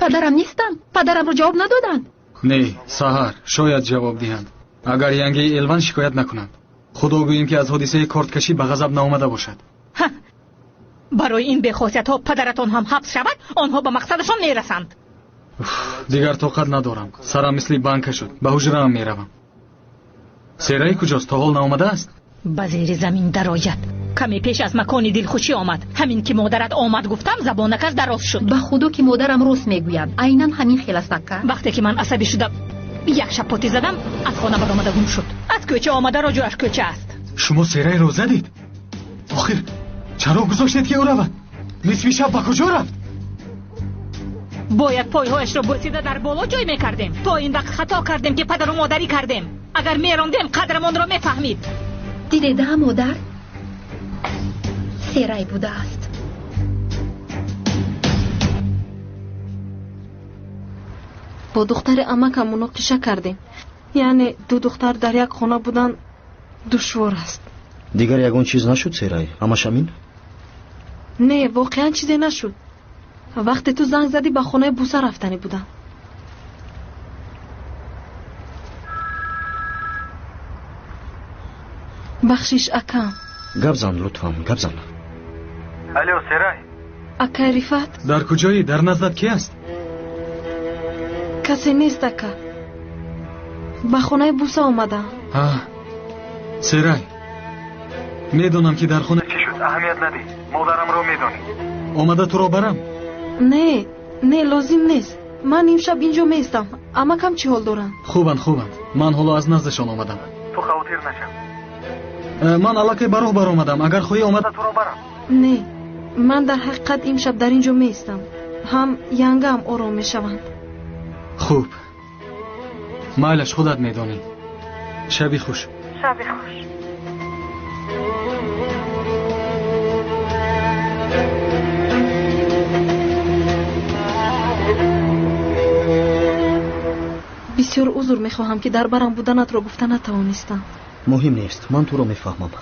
Падарам нестанд? Падарамро ҷавоб надоданд? Не, саҳар шояд ҷавоб диҳанд, агар янгаи Элван шикоят накунанд. Худо гӯем ки аз ҳодисаи корткашӣ ба ғазаб наомада бошад. Барои ин бехосиятҳо падаратон ҳам ҳабс шавад, онҳо ба мақсадашон мерасанд. Дигар тоқат надорам. Сарам мисли банка шуд. Ба ҳуҷраам меравам. Сераи куҷост? То ҳол наомадааст? Ба зери замин дарояд. Каме пеш аз макони дилхушӣ омад. Ҳамин ки модарат омад гуфтам, забонакаш дароз шуд. Ба худо ки модарам рост мегӯяд. Айнан ҳамин хел аст, ака. Вақте ки ман асабӣ шуда як шапотӣ задам, аз хона баромада гум шуд. Аз кӯча омада ҷояш кӯча аст. Шумо Серайро задед? Охир чаро гузоштед ки ӯ равад? Нисфи шаб ба куҷо рафт? Бояд пойҳояшро бӯсида дар боло ҷой мекардем. То ин вақт хато кардем ки падару модарӣ кардем. Агар мерондем, қадрамонро мефаҳмид. Дидеда, модар? Серай будааст. Бо духтари амакам муноқиша кардем. Яъне ду духтар дар як хона будан душвор аст. Дигар ягон чиз нашуд, Серай? Ҳамаш ҳамин? Не, воқеан чизе нашуд. Вақте ту занг задӣ, ба хонаи Буса рафтанӣ будам. Бахшиш, акам. Гап зан, лутфан, гап зан. Алло, Серай. Акай Рифат. Дар куҷоӣ? Дар наздат ки аст? Касе нест, ака. Ба хонаи Буса омадам. Серай, медонам ки дар хона чӣ шуд. Аҳамият надиҳ. Модарамро медонӣ. Омада туро барам? Не, не, лозим нест. Ман имшаб инҷо меистам. Амакам чӣ ҳол доранд? Хубанд, хубанд. Ман ҳоло аз наздашон омадам. Ту хавотир нашав. Ман аллакай ба роҳ баромадам. Агар хоҳӣ омада туро барам. Не, ман дар ҳақиқат имшаб дар инҷо меистам. Ҳам янгаам ором мешаванд. Хуб, майлаш, худат медонӣ. Шаби хуш. Шаби хуш. Бисёр узр мехоҳам ки дар барам буданатро гуфта натавонистам. Муҳим нест, ман туро мефаҳмам.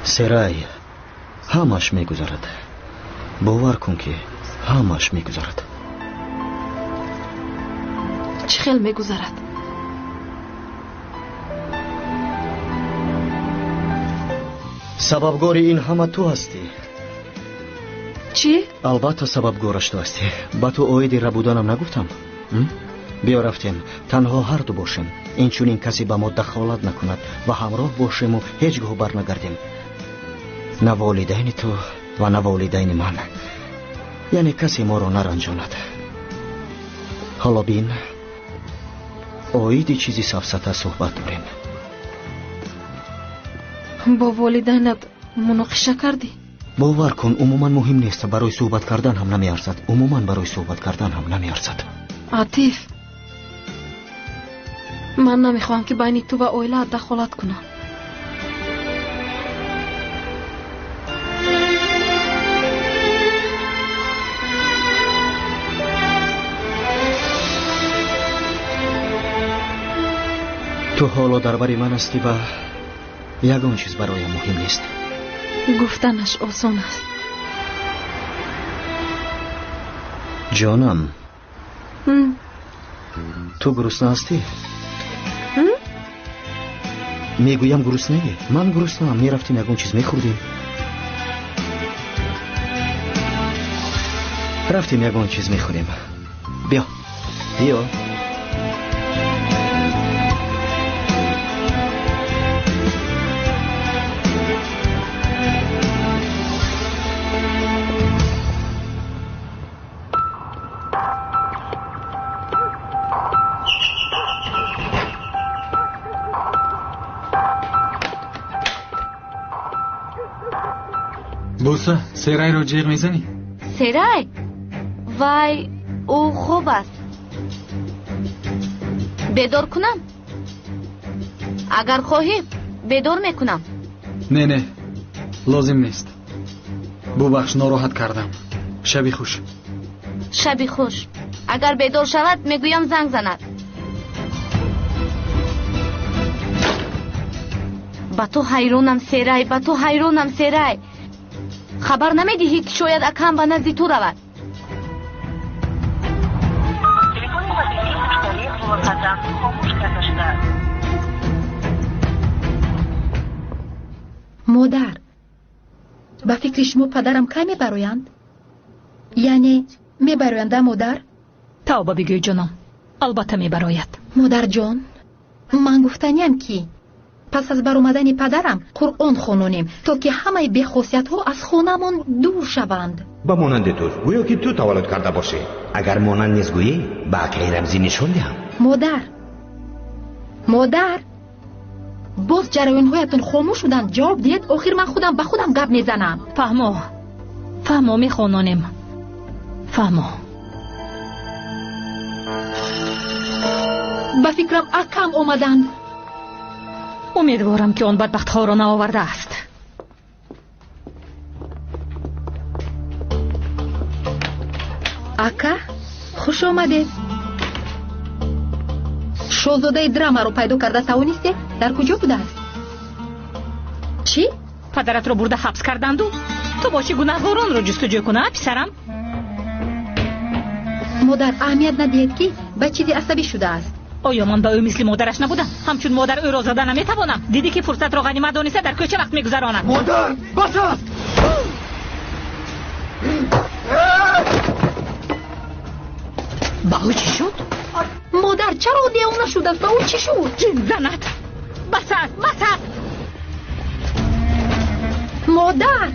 Серай, ҳамаш мегузарад. Бовар кун ки ҳамаш мегузарад. Чӣ хел мегузарад? Сабабгори ин ҳама ту ҳастӣ. Чӣ? Албатта сабабгораш ту ҳастӣ. Ба ту оиди рабуданам нагуфтам? Биё рафтем, танҳо ҳарду бошем. Инчунин касе ба мо дахолат накунад ва ҳамроҳ бошему ҳеҷ гоҳ барнагардем. На волидайни ту ва на волидайни ман. Яъне касе моро наранҷонад. Ҳоло бин, оиди чизи сафсата суҳбат дорем. Бо волидайнат муноқиша кардӣ? Бовар кун, умуман муҳим нест. Барои суҳбат кардан ҳам намеарзад. Умуман барои суҳбат кардан ҳам намеарзад. Атиф, ман намехоҳам ки байни ту ва оилаат дахолат кунам. Ту ҳоло дар бари ман ҳастӣ ва ягон чиз бароям муҳим нест. Гуфтанаш осон аст. Ҷонам, ту гурусна ҳастӣ? Мегӯям гуруснаӣ? Ман гуруснаам. Мерафтем ягон чиз мехӯрдем. Рафтем ягон чиз мехӯрем. Биё, биё. Буса, Серайро ҷеғ мезанӣ? Серай? Вай, ӯ хоб аст. Бедор кунам? Агар хоҳӣ, бедор мекунам. Не, не, лозим нест. Бубахш, нороҳат кардам. Шаби хуш. Шаби хуш. Агар бедор шавад, мегӯям занг занад. Ба ту ҳайронам, Серай, ба ту ҳайронам, Серай. Хабар намедиҳӣ, ки шояд акаам ба назди ту равад. Модар, ба фикри шумо падарам кай мебароянд? Яъне мебароянда, модар? Тавба бигӯй, ҷоном, албатта мебарояд. Модарҷон, ман гуфтаниям, ки пас аз баромадани падарам Қуръон хононем, то ки ҳамаи бехосиятҳо аз хонамон дур шаванд. Ба монанди ту, гӯё ки ту таваллуд карда бошӣ. Агар монанд нест гӯӣ, ба акаи Рамзӣ нишон диҳам. Модар, модар, боз ҷараёнҳоятон хомӯш шуданд. Ҷавоб диҳед, охир ман худам ба худам гап мезанам. Фаҳмо, фаҳмо, мехононем, фаҳмо. Ба фикрам, акам омаданд. Умедворам, ки он бадбахтҳоро наовардааст. Ака, хуш омадед. Шоҳзодаи драмаро пайдо карда тавонистед? Дар куҷо будааст? Чӣ? Падаратро бурда ҳабс карданду ту боши гунаҳгоронро ҷустуҷӯ куна, писарам. Модар, аҳамият надиҳед, ки ба чизе асабӣ шудааст. Оё ман ба ӯ мисли модараш набудам? Ҳамчун модар ӯро зада наметавонам. Дидӣ, ки фурсатро ғанимат дониста дар кӯча вақт мегузаронад. Модар, бас аст! Ба ӯ чӣ шуд? Модар, чаро девона шудааст? Ба ӯ чӣ шуд? Ҷинзанат, бас аст, бас аст! Модар!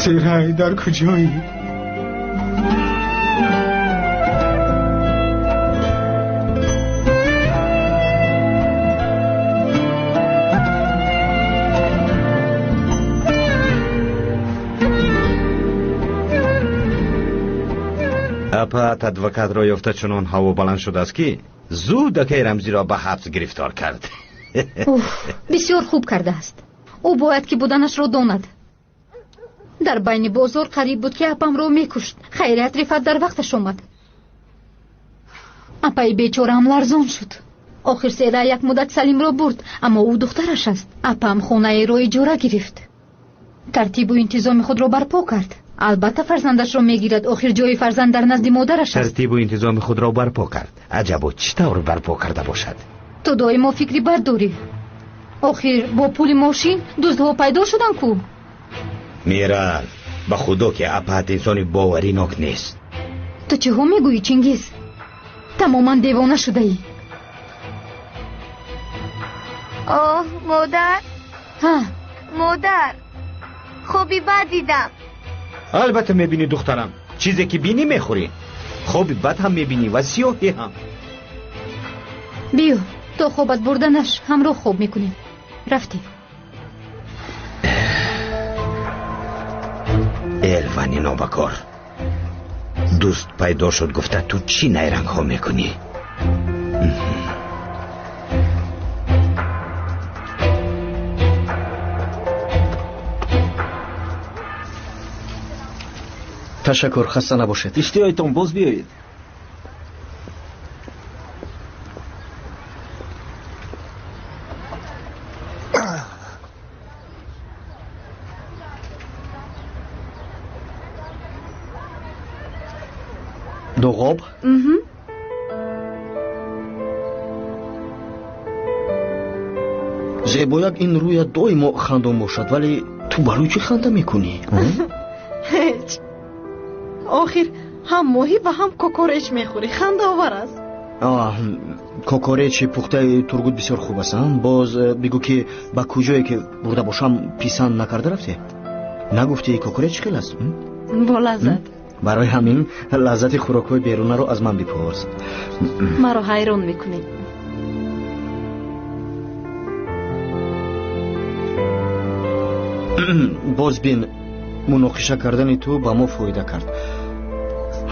Серай, дар куҷоӣ? Апаат адвокатро ёфта чунон ҳаво баланд шудааст, ки зуд акаи Рамзиро ба ҳабс гирифтор кард. Уф, бисёр хуб кардааст. Ӯ бояд ки буданашро донад. Дар байни бозор қариб буд, ки апамро мекушт. Хайрият, Рифат дар вақташ омад. Апаи бечораам ларзон шуд. Охир Сера як муддат Салимро бурд, аммо ӯ духтараш аст. Апам хонаеро иҷора гирифт, тартибу интизоми худро барпо кард. Албатта фарзандашро мегирад, охир ҷои фарзанд дар назди модараш аст. Тартибу интизоми худро барпо кард. Аҷабо, чӣ тавр барпо карда бошад? Ту доимо фикри бад дорӣ. Охир бо пули мошин дуздҳо пайдо шуданд ку. Мирал, ба худо, ки апаат инсони боваринок нест. Ту чиҳо мегӯӣ, Чингиз? Тамоман девона шудаӣ. Оҳ, модар! Ҳа? Модар, хоби бад дидам. Албатта мебинӣ, духтарам. Чизе ки бинӣ, мехӯрӣ. Хоби бад ҳам мебинӣ ва сиёҳӣ ҳам. Биё, то хобат бурданаш ҳамроҳ хоб мекунем. Рафтем. Элвани нобакор, дӯст пайдо шуд гуфта, ту чӣ найрангҳо мекунӣ? Ташаккур, хаста набошед. Иштиҳоятон, боз биёед. Дуғоб? Зебояк, ин рӯя доимо хандон бошад, вале ту барои чӣ ханда мекунӣ? Ҳеҷ. Охир ҳам моҳӣ ва ҳам кокореч мехӯрӣ, хандаовар аст. Кокоречи пухтаи Тургут бисёр хуб аст. Боз э, бигӯ, ки ба куҷое ки бурда бошам, писанд накарда рафте? Нагуфти, кокореч чӣ хел аст? Бо лаззат. Барои ҳамин лаззати хӯрокҳои берунаро аз ман бипурс. Маро ҳайрон мекунӣ. Боз бин, Муноқиша кардани ту ба мо фоида кард.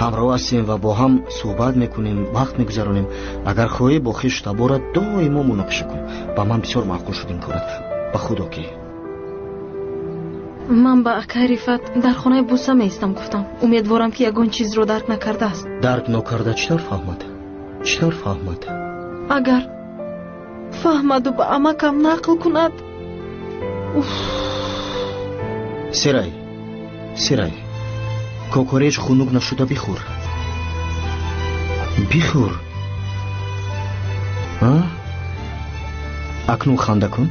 Ҳамроҳ ҳастем ва бо ҳам суҳбат мекунем, вақт мегузаронем. Агар хоҳӣ бо хешу таборат доимо муноқиша кун. Ба ман бисёр маъқул шуд ин корат. Ба худо ки. Ман ба акай Рифат дар хонаи Буса меистам гуфтам. Умедворам, ки ягон чизро дарк накардааст. Дарк нокарда чӣ тавр фаҳмад? Чӣ тавр фаҳмад? Агар фаҳмаду ба амакам нақл кунад. Уф. Серай, Серай, кокореч хунук нашуда бихӯр. Бихӯр. А? Акнун ханда кун.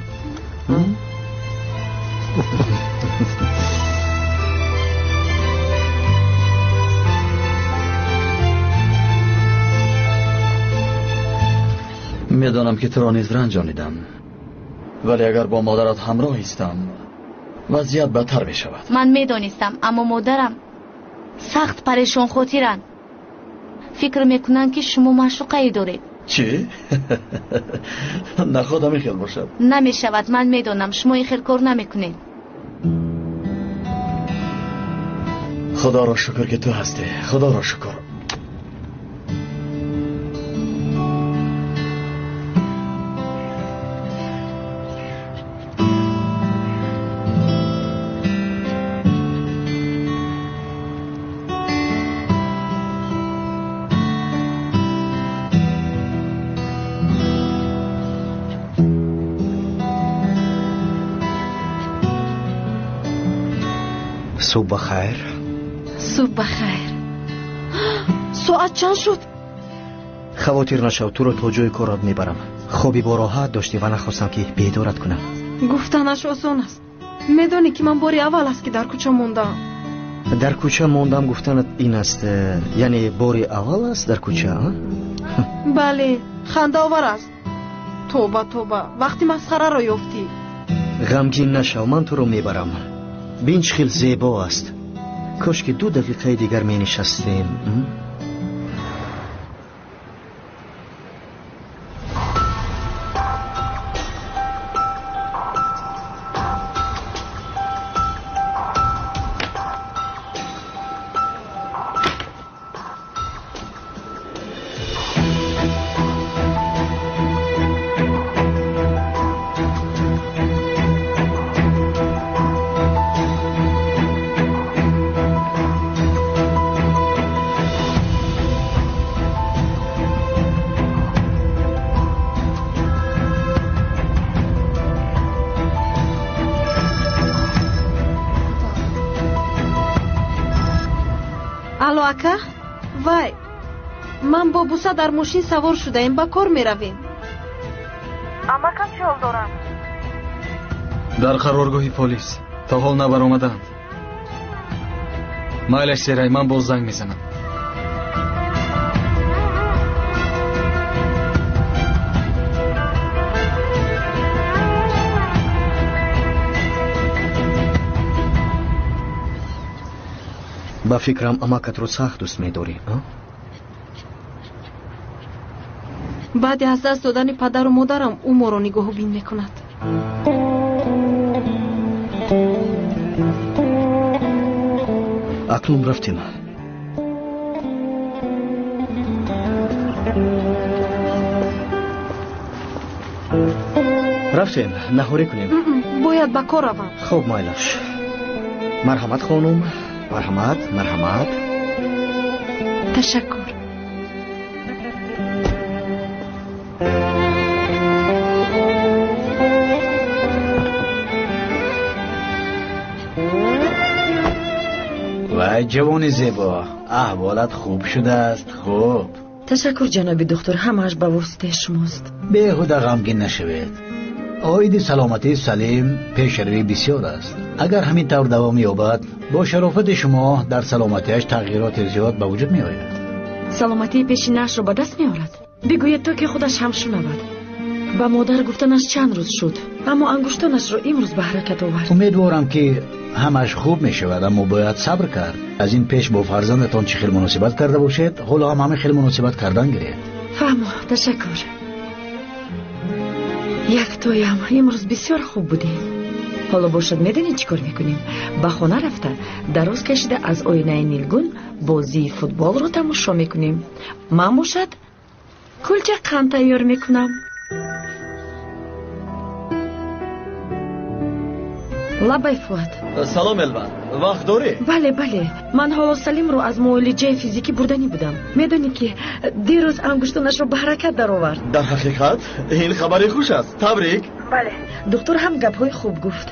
Медонам, ки туро низ ранҷонидам, вале агар бо модарат ҳамроҳ истам, вазъият бадтар мешавад. Ман медонистам, аммо модарам сахт парешонхотиранд. Фикр мекунанд, ки шумо маъшуқае доред. Чӣ? Наход ҳамин хел бошад. Намешавад, ман медонам, шумо ин хел кор намекунед. Худоро шукр, ки ту ҳастӣ. Худоро шукр. Субҳ ба хайр. Субҳ ба хайр. Соат чанд шуд? Хавотир нашав, туро то ҷои корат мебарам. Хоби бороҳат доштӣ ва нахостам, ки бедорат кунам. Гуфтанаш осон аст. Медонӣ, ки ман бори аввал аст, ки дар кӯча мондаам. Дар кӯча мондам гуфтанат ин аст, яъне бори аввал аст дар кӯча? Бале, хандаовар аст. Тоба, тоба, вақти масхараро ёфтӣ. Ғамгин нашав, ман туро мебарам. Бин, чӣ хел зебо аст. Кош ки 2 дақиқаи дигар менишастем. Алло, ака? Вай, ман бо Буса дар мошин савор шудаем, ба кор меравем. Амакам чӣ ҳол доранд? Дар қароргоҳи полис то ҳол набаромаданд. Майлаш, Серай, ман боз занг мезанам. Ба фикрам, амакатро сахт дӯст медорӣ. Баъди аз даст додани падару модарам ӯ моро нигоҳубин мекунад. Акнун рафтем. Рафтем, наҳорӣ кунем. Бояд ба кор равам. Хоб, майлаш. Марҳамат, хонум. Марҳамат, марҳамат. Ташаккур. Вай, ҷавони зебо, аҳволат хуб шудааст. Хуб. Ташаккур, ҷаноби духтур, ҳамааш ба воситаи шумост. Беҳуда ғамгин нашавед. Оиди саломатии Салим пешравӣ бисёр аст. Агар ҳамин тавр давом ёбад, бо шарофати шумо дар саломатиаш тағйироти зиёд ба вуҷуд меояд. Саломатии пешинаашро ба даст меорад. Бигӯед, то ки худаш ҳам шунавад. Ба модар гуфтанаш чанд рӯз шуд, аммо ангуштонашро имрӯз ба ҳаракат овард. Умедворам, ки ҳамаш хуб мешавад, аммо бояд сабр кард. Аз ин пеш бо фарзандатон чӣ хел муносибат карда бошед, ҳоло ҳам ҳамин хел муносибат кардан гиред. Фаҳмо, ташаккур. Яктоям, имрӯз бисёр хуб будем. Ҳоло бошад, медонед чӣ кор мекунем? Ба хона рафта, дароз кашида аз оинаи нилгун бозии футболро тамошо мекунем. Ман бошад кулча қанд тайёр мекунам. Лабай, Фуад. Салом, Элван, вақт дорӣ? Бале, бале, ман ҳоло Салимро аз муолиҷаи физикӣ бурданӣ будам. Медонӣ, ки дирӯз ангуштонашро ба ҳаракат даровард. Дар ҳақиқат ин хабари хуш аст, табрик. Бале, духтур ҳам гапҳои хуб гуфт.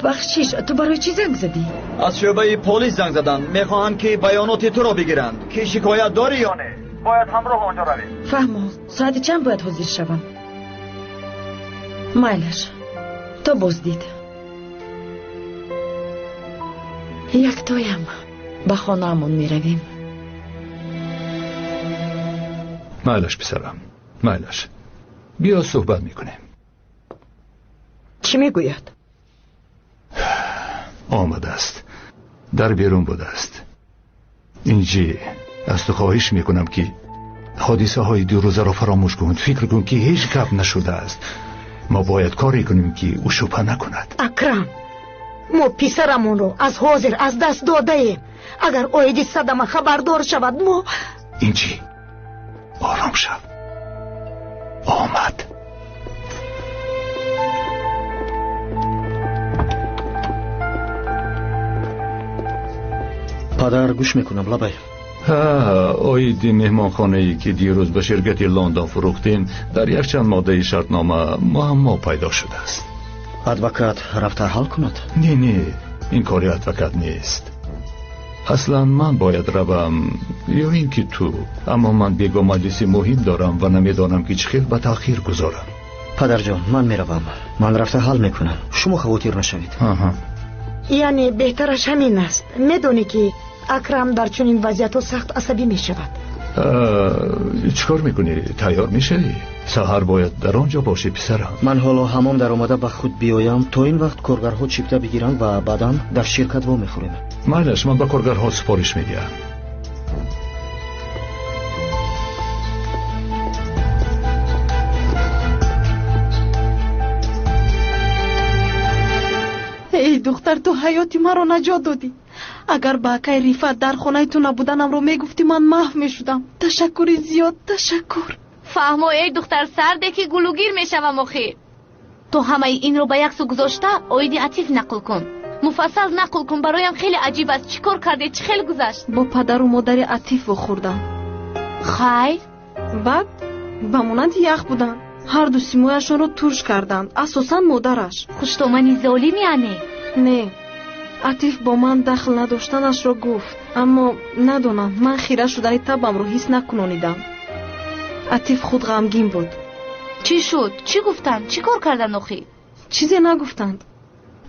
Бахшиш, ту барои чӣ занг задӣ? Аз шӯъбаи полис занг заданд, мехоҳанд, ки баёноти туро бигиранд, ки шикоят дорӣ ё не. Бояд ҳамроҳ онҷо равем. Фаҳмо, соати чанд бояд ҳозир шавам? Майлаш, то боздид. Яктоям ба хонаамон меравем. Майлаш, писарам, майлаш, биё, суҳбат мекунем. Чӣ мегӯяд? Омадааст, дар берун будааст. Инҷи, аз ту хоҳиш мекунам, ки ҳодисаҳои дирӯзаро фаромӯш кун. Фикр кун, ки ҳеҷ гап нашудааст. Мо бояд коре кунем, ки ӯ шубҳа накунад. Акрам, мо писарамонро аз ҳозир аз даст додаем. Агар оиди садама хабардор шавад, мо Инҷи, ором шав, омад. Падар, гӯш мекунам, лабай. Оиди меҳмонхонае, ки дирӯз ба ширкати Лондон фурӯхтем, дар якчанд моддаи шартнома муаммо пайдо шудааст. Адвокат рафта ҳал кунад? Не, не, ин кори адвокат нест. Аслан ман бояд равам ё ин ки ту, аммо ман бего маҷлиси муҳим дорам ва намедонам, ки чӣ хел ба таъхир гузорам. Падарҷон, ман меравам, ман рафта ҳал мекунам, шумо хавотир нашавед. Яъне беҳтараш ҳамин аст. Медонӣ, ки Акрам дар чунин вазъиятҳо сахт асабӣ мешавад. Чӣ кор мекунӣ, тайёр мешавӣ? Саҳар бояд дар он ҷо бошӣ, писарам. Ман ҳоло ҳамом даромада ба худ биёям, то ин вақт коргарҳо чипта бигиранд ва баъдан дар ширкат вомехӯрем. Майлаш, ман ба коргарҳо супориш медиҳам. Эй духтар, ту ҳаёти маро наҷот додӣ. Агар ба акай Рифат дар хонаи ту набуданамро мегуфтӣ, ман маҳв мешудам. Ташаккури зиёд, ташаккур. Фаҳмо, эй духтар, сарде, ки гулугир мешавам охир. Ту ҳамаи инро ба як су гузошта, оиди Атиф нақл кун, муфассал нақл кун. Бароям хеле аҷиб аст, чӣ кор кардед, чӣ хел гузашт? Бо падару модари Атиф вохӯрдам. Хайр. Баъд ба монанди ях буданд. Ҳарду симояшонро турш карданд, асосан модараш. Хуштомани золим яъне? Не, Атиф бо ман дахл надоштанашро гуфт, аммо надонам, ман хира шудани табамро ҳис накунонидам. Атиф худ ғамгин буд. Чӣ шуд, чӣ гуфтанд, чӣ кор карданд охир? Чизе нагуфтанд,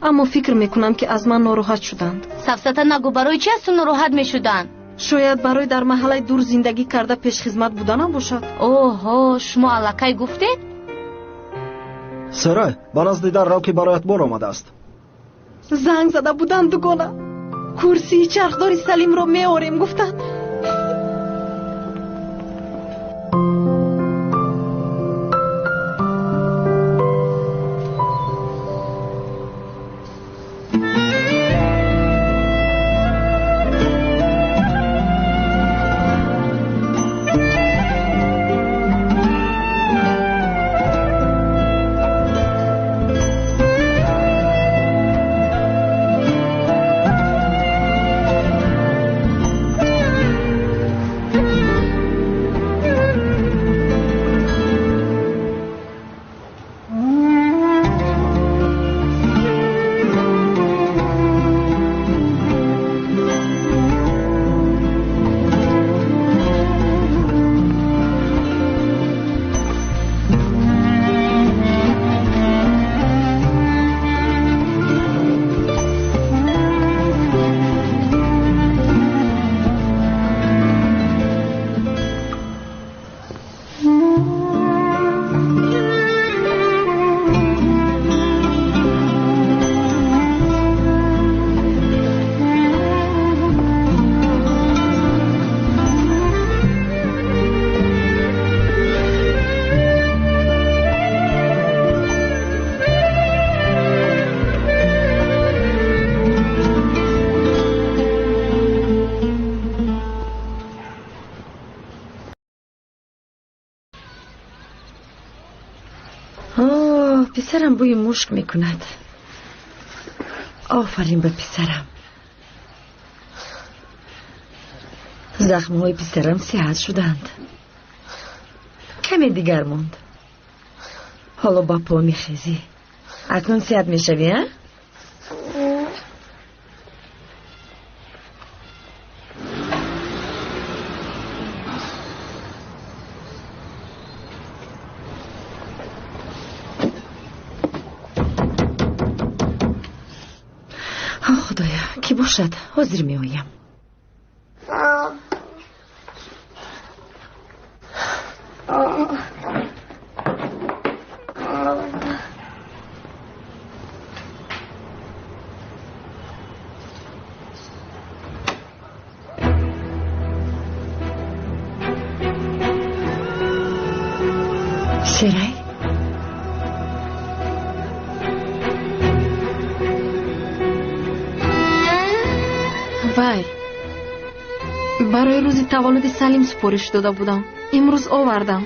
аммо фикр мекунам, ки аз ман нороҳат шуданд. Сафсата нагӯ, барои чи аз ту нороҳат мешуданд? Шояд барои дар маҳаллаи дур зиндагӣ карда пешхизмат буданам бошад. Оҳо, шумо аллакай гуфтед? Сарай, ба назди дар рав, ки бароят бор омадааст. Занг зада буданд, дугона. Курсии чархдори Салимро меорем, гуфтанд. Оҳ, писарам бӯи мушк мекунад. Офарин ба писарам. Захмҳои писарам сиҳат шуданд. Каме дигар монд. Ҳоло ба по мехезӣ. Акнун сиҳат мешавӣ, а? Худоё, кӣ бошад? Ҳозир меоям. Серай? Вай, барои рӯзи таваллуди Салим супориш дода будам. Имрӯз овардам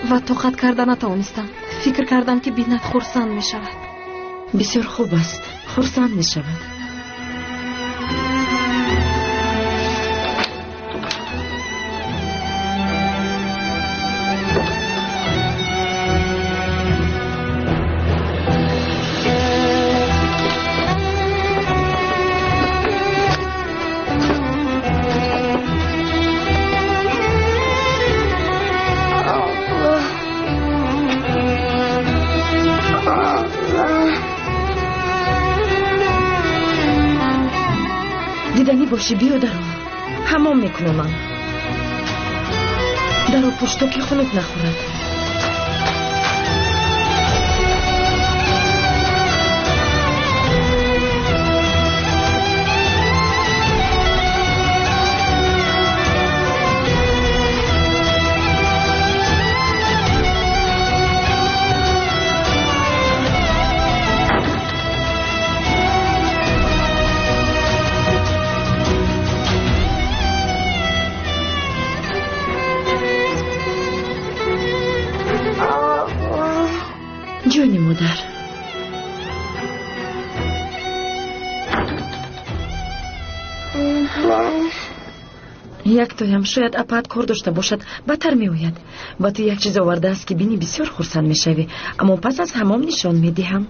ва тоқат карда натавонистам. Фикр кардам, ки бинад хурсанд мешавад. Бисёр хуб аст, хурсанд мешавад. Диданӣ бошӣ, биё даро. Ҳамом мекунамам. Даро пушто, ки хунук нахӯрад. Ҷони модар, яктоям шояд апаат кор дошта бошад, баттар меояд. Ба ту як чиз овардааст, ки бинӣ бисёр хурсанд мешавӣ, аммо пас аз ҳамом нишон медиҳам.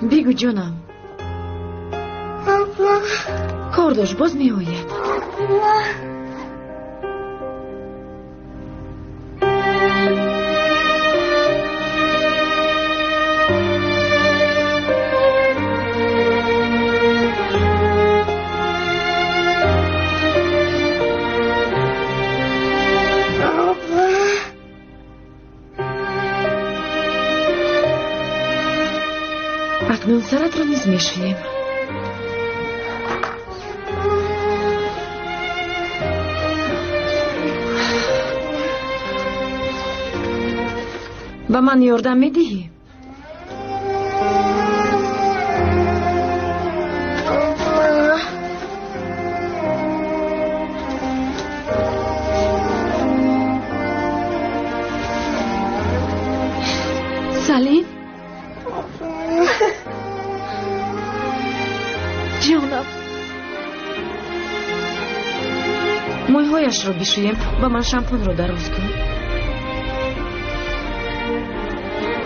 Бигӯ, ҷонам. Кор дошт, боз меояд. Акнун саратро низ мешӯем. Ба ман ёрдам медиҳӣ? Салим, ҷонам. Мӯйҳояшро бишӯем. Ба ман шампунро дароз кун.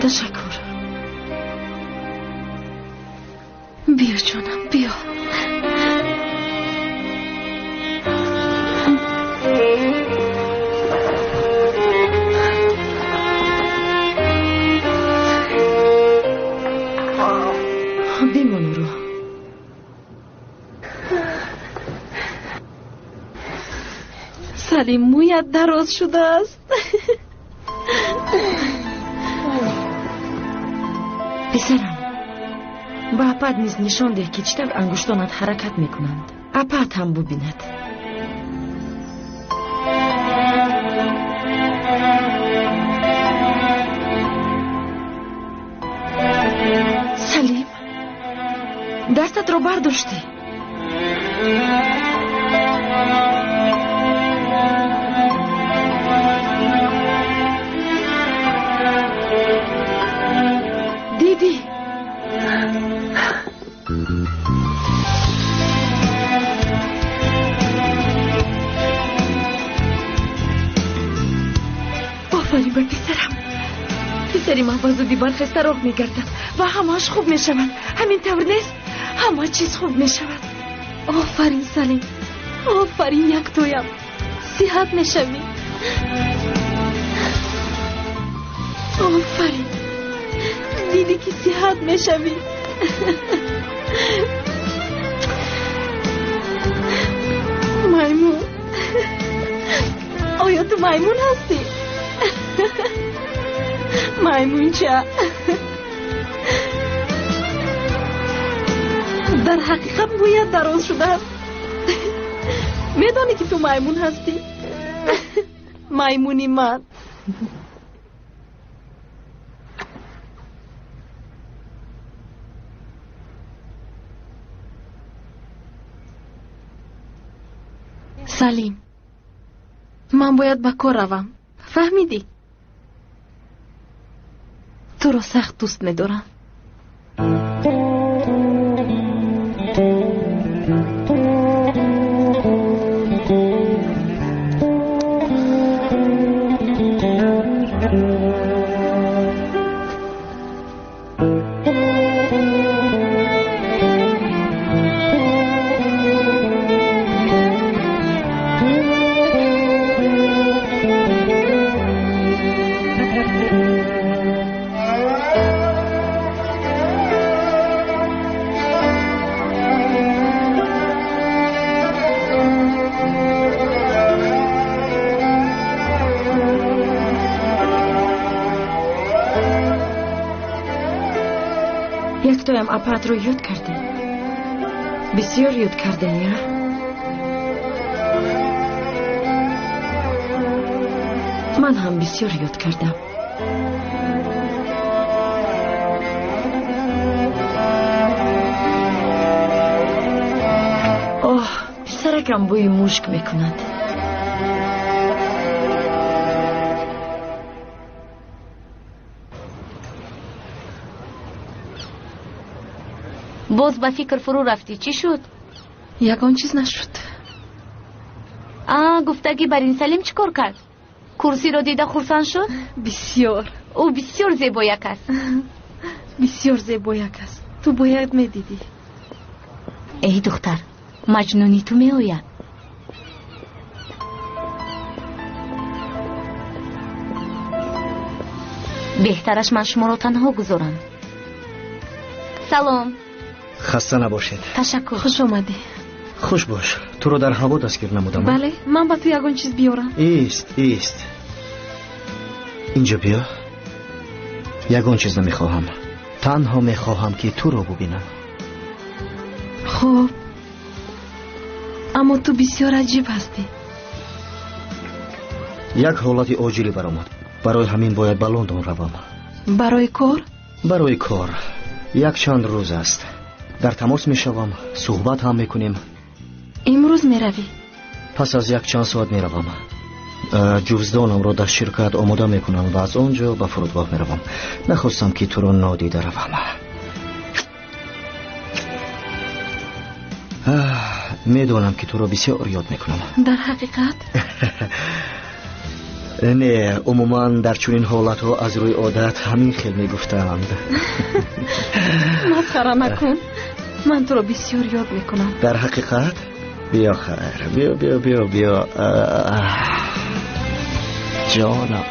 Ташаккур. Биё, ҷонам, биё. Бимон ӯро. Салим, мӯят дароз шудааст. Писарам, ба апаат низ нишон деҳ, ки чӣ тавр ангуштонат ҳаракат мекунанд. Апаат ҳам бубинад. Салим, дастатро бардоштӣ. Писари ман ба зудӣ бархеста роҳ мегардад ва ҳамааш хуб мешавад. Ҳамин тавр нест? Ҳама чиз хуб мешавад. Офарин, Салим, офарин, яктоям. Сиҳат мешавӣ. Офарин, дидӣ ки сиҳат мешавӣ. Маймун, оё ту маймун ҳастӣ? Маймунча, дар ҳақиқат мӯят дароз шудааст. Медонӣ ки ту маймун ҳастӣ? Маймуни ман. Салим, ман бояд ба кор равам. Фаҳмидӣ? Туро сахт дӯст медорам. Яктоям апаатро ёд кардӣ? Бисёр ёд кардаӣ, а? Ман ҳам бисёр ёд кардам. Оҳ, писаракам бӯи мушк мекунад. Боз ба фикр фурӯ рафтӣ, чӣ шуд? Ягон чиз нашуд. А, гуфтагӣ бар ин Салим чӣ кор кард? Курсиро дида хурсанд шуд? Бисёр. Ӯ бисёр зебояк аст. Бисёр зебояк аст. Ту бояд медидӣ. Эй духтар, маҷнуни ту меояд. Беҳтараш ман шуморо танҳо гузорам. Салом. Хаста набошед. Ташаккур. Хуш омадӣ. Хуш бош. Туро дар ҳаво дастгир намудам. Бале, ман ба ту ягон чиз биёрам. Ист, ист. Инҷо биё. Ягон чиз намехоҳам. Танҳо мехоҳам ки туро бубинам. Хуб, аммо ту бисёр аҷиб ҳастӣ. Як ҳолати оҷилӣ баромад. Барои ҳамин бояд ба Лондон равам. Барои кор? Барои кор. Якчанд рӯз аст. Дар тамос мешавам, суҳбат ҳам мекунем. Имрӯз меравӣ? Пас аз якчанд соат меравам. Ҷуздонамро дар ширкат омода мекунам ва аз он ҷо ба фурудгоҳ меравам. Нахостам ки туро нодида равам. Медонам ки туро бисёр ёд мекунам. Дар ҳақиқат? Не, умуман дар чунин ҳолатҳо аз рӯи одат ҳамин хел мегуфтанд. Масхара накун. Ман туро бисёр ёд мекунам. Дар ҳақиқат? Биё хайр, биё, биё, биё, биё. Ҷонам.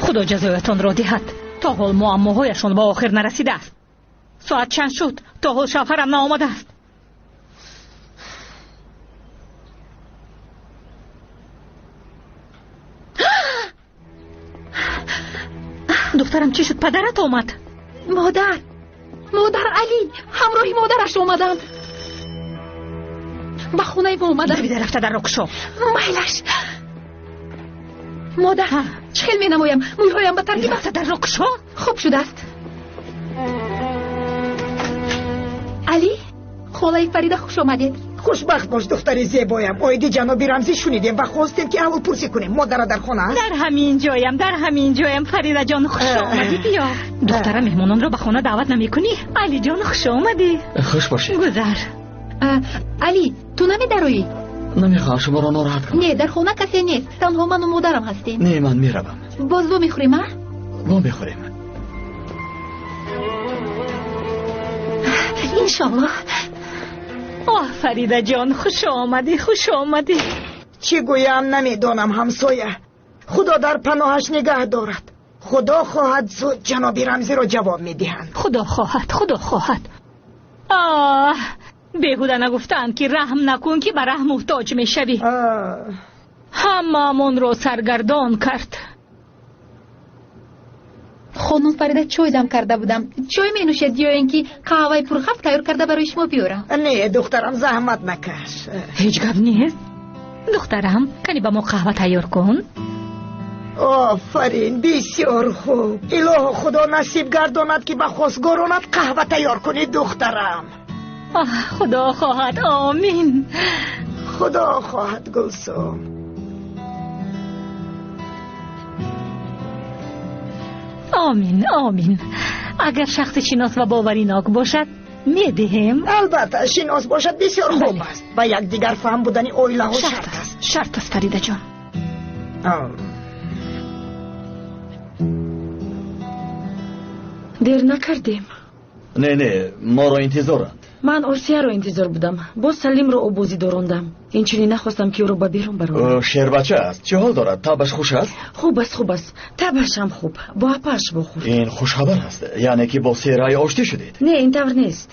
Худо ҷазоятонро диҳад. То ҳол муаммоҳояшон ба охир нарасидааст. Соат чанд шуд? То ҳол шавҳарам наомадааст. Духтарам, чӣ шуд? Падарат омад? Модар, модар, Алӣ ҳамроҳи модараш омаданд. Ба хонаи мо омаданд. Давида рафта дарро кушо. Майлаш. Модар, чӣ хел менамоям? Мӯйҳоям ба тартиб аст. Рафта дарро кушо. Хуб шудааст. Алӣ, холаи Фарида, хуш омадед. Хушбахт бош, духтари зебоям. Оиди ҷаноби Рамзӣ шунидем ва хостем ки аҳволпурсӣ кунем. Модара дар хона аст? Дар ҳамин ҷоям, дар ҳамин ҷоям. Фаридаҷон, хуш омадӣ. Биё. Духтара, меҳмононро ба хона даъват намекунӣ? Алиҷон, хуш омадӣ. Хуш бошед. Гузар. Алӣ, ту намедароӣ? Намехоҳам шуморо нороҳат кунам. Не, дар хона касе нест, танҳо ману модарам ҳастем. Не, ман меравам. Боз вомехӯрем, а? Вомехӯрем. Иншоаллоҳ. Оҳ, Фаридаҷон, хуш омадӣ, хуш омадӣ. Чӣ гӯям намедонам, ҳамсоя. Худо дар паноҳаш нигаҳ дорад. Худо хоҳад зуд ҷаноби Рамзиро ҷавоб медиҳанд. Худо хоҳад, Худо хоҳад. Оҳ, беҳуда нагуфтаанд, ки раҳм накун, ки ба раҳм муҳтоҷ мешавӣ. Ҳамаамонро саргардон кард. Хонум Фарида, чой дам карда будам. Чой менӯшед ё ин ки қаҳваи пурхафт тайёр карда барои шумо биёрам? Не, духтарам, заҳмат накаш. Ҳеҷ гап нест. Духтарам, кани ба мо қаҳва тайёр кун. Офарин, бисёр хуб. Илоҳо Худо насиб гардонад, ки ба хостгоронат қаҳва тайёр кунӣ, духтарам. Оҳ, Худо хоҳад, омин. Худо хоҳад, Гулсум. Омин, омин. Агар шахси шинос ва боваринок бошад, медиҳем. Албатта, шинос бошад бисёр хуб аст. Ба якдигар фаҳм будани оилаҳо шарт аст. Шарт аст, Фаридаҷон. Дер накардем. Не, не, моро интизоранд. Ман Осияро интизор будам. Боз Салимро обозӣ дорондам. Инчунин нахостам, ки ӯро ба берун барорам. Шербача аст. Чӣ ҳол дорад? Табаш хуш аст? Хуб аст, хуб аст. Табаш ҳам хуб. Бо апааш вохӯрд. Ин хушхабар аст. Яъне ки бо Серай оштӣ шудед? Не, ин тавр нест.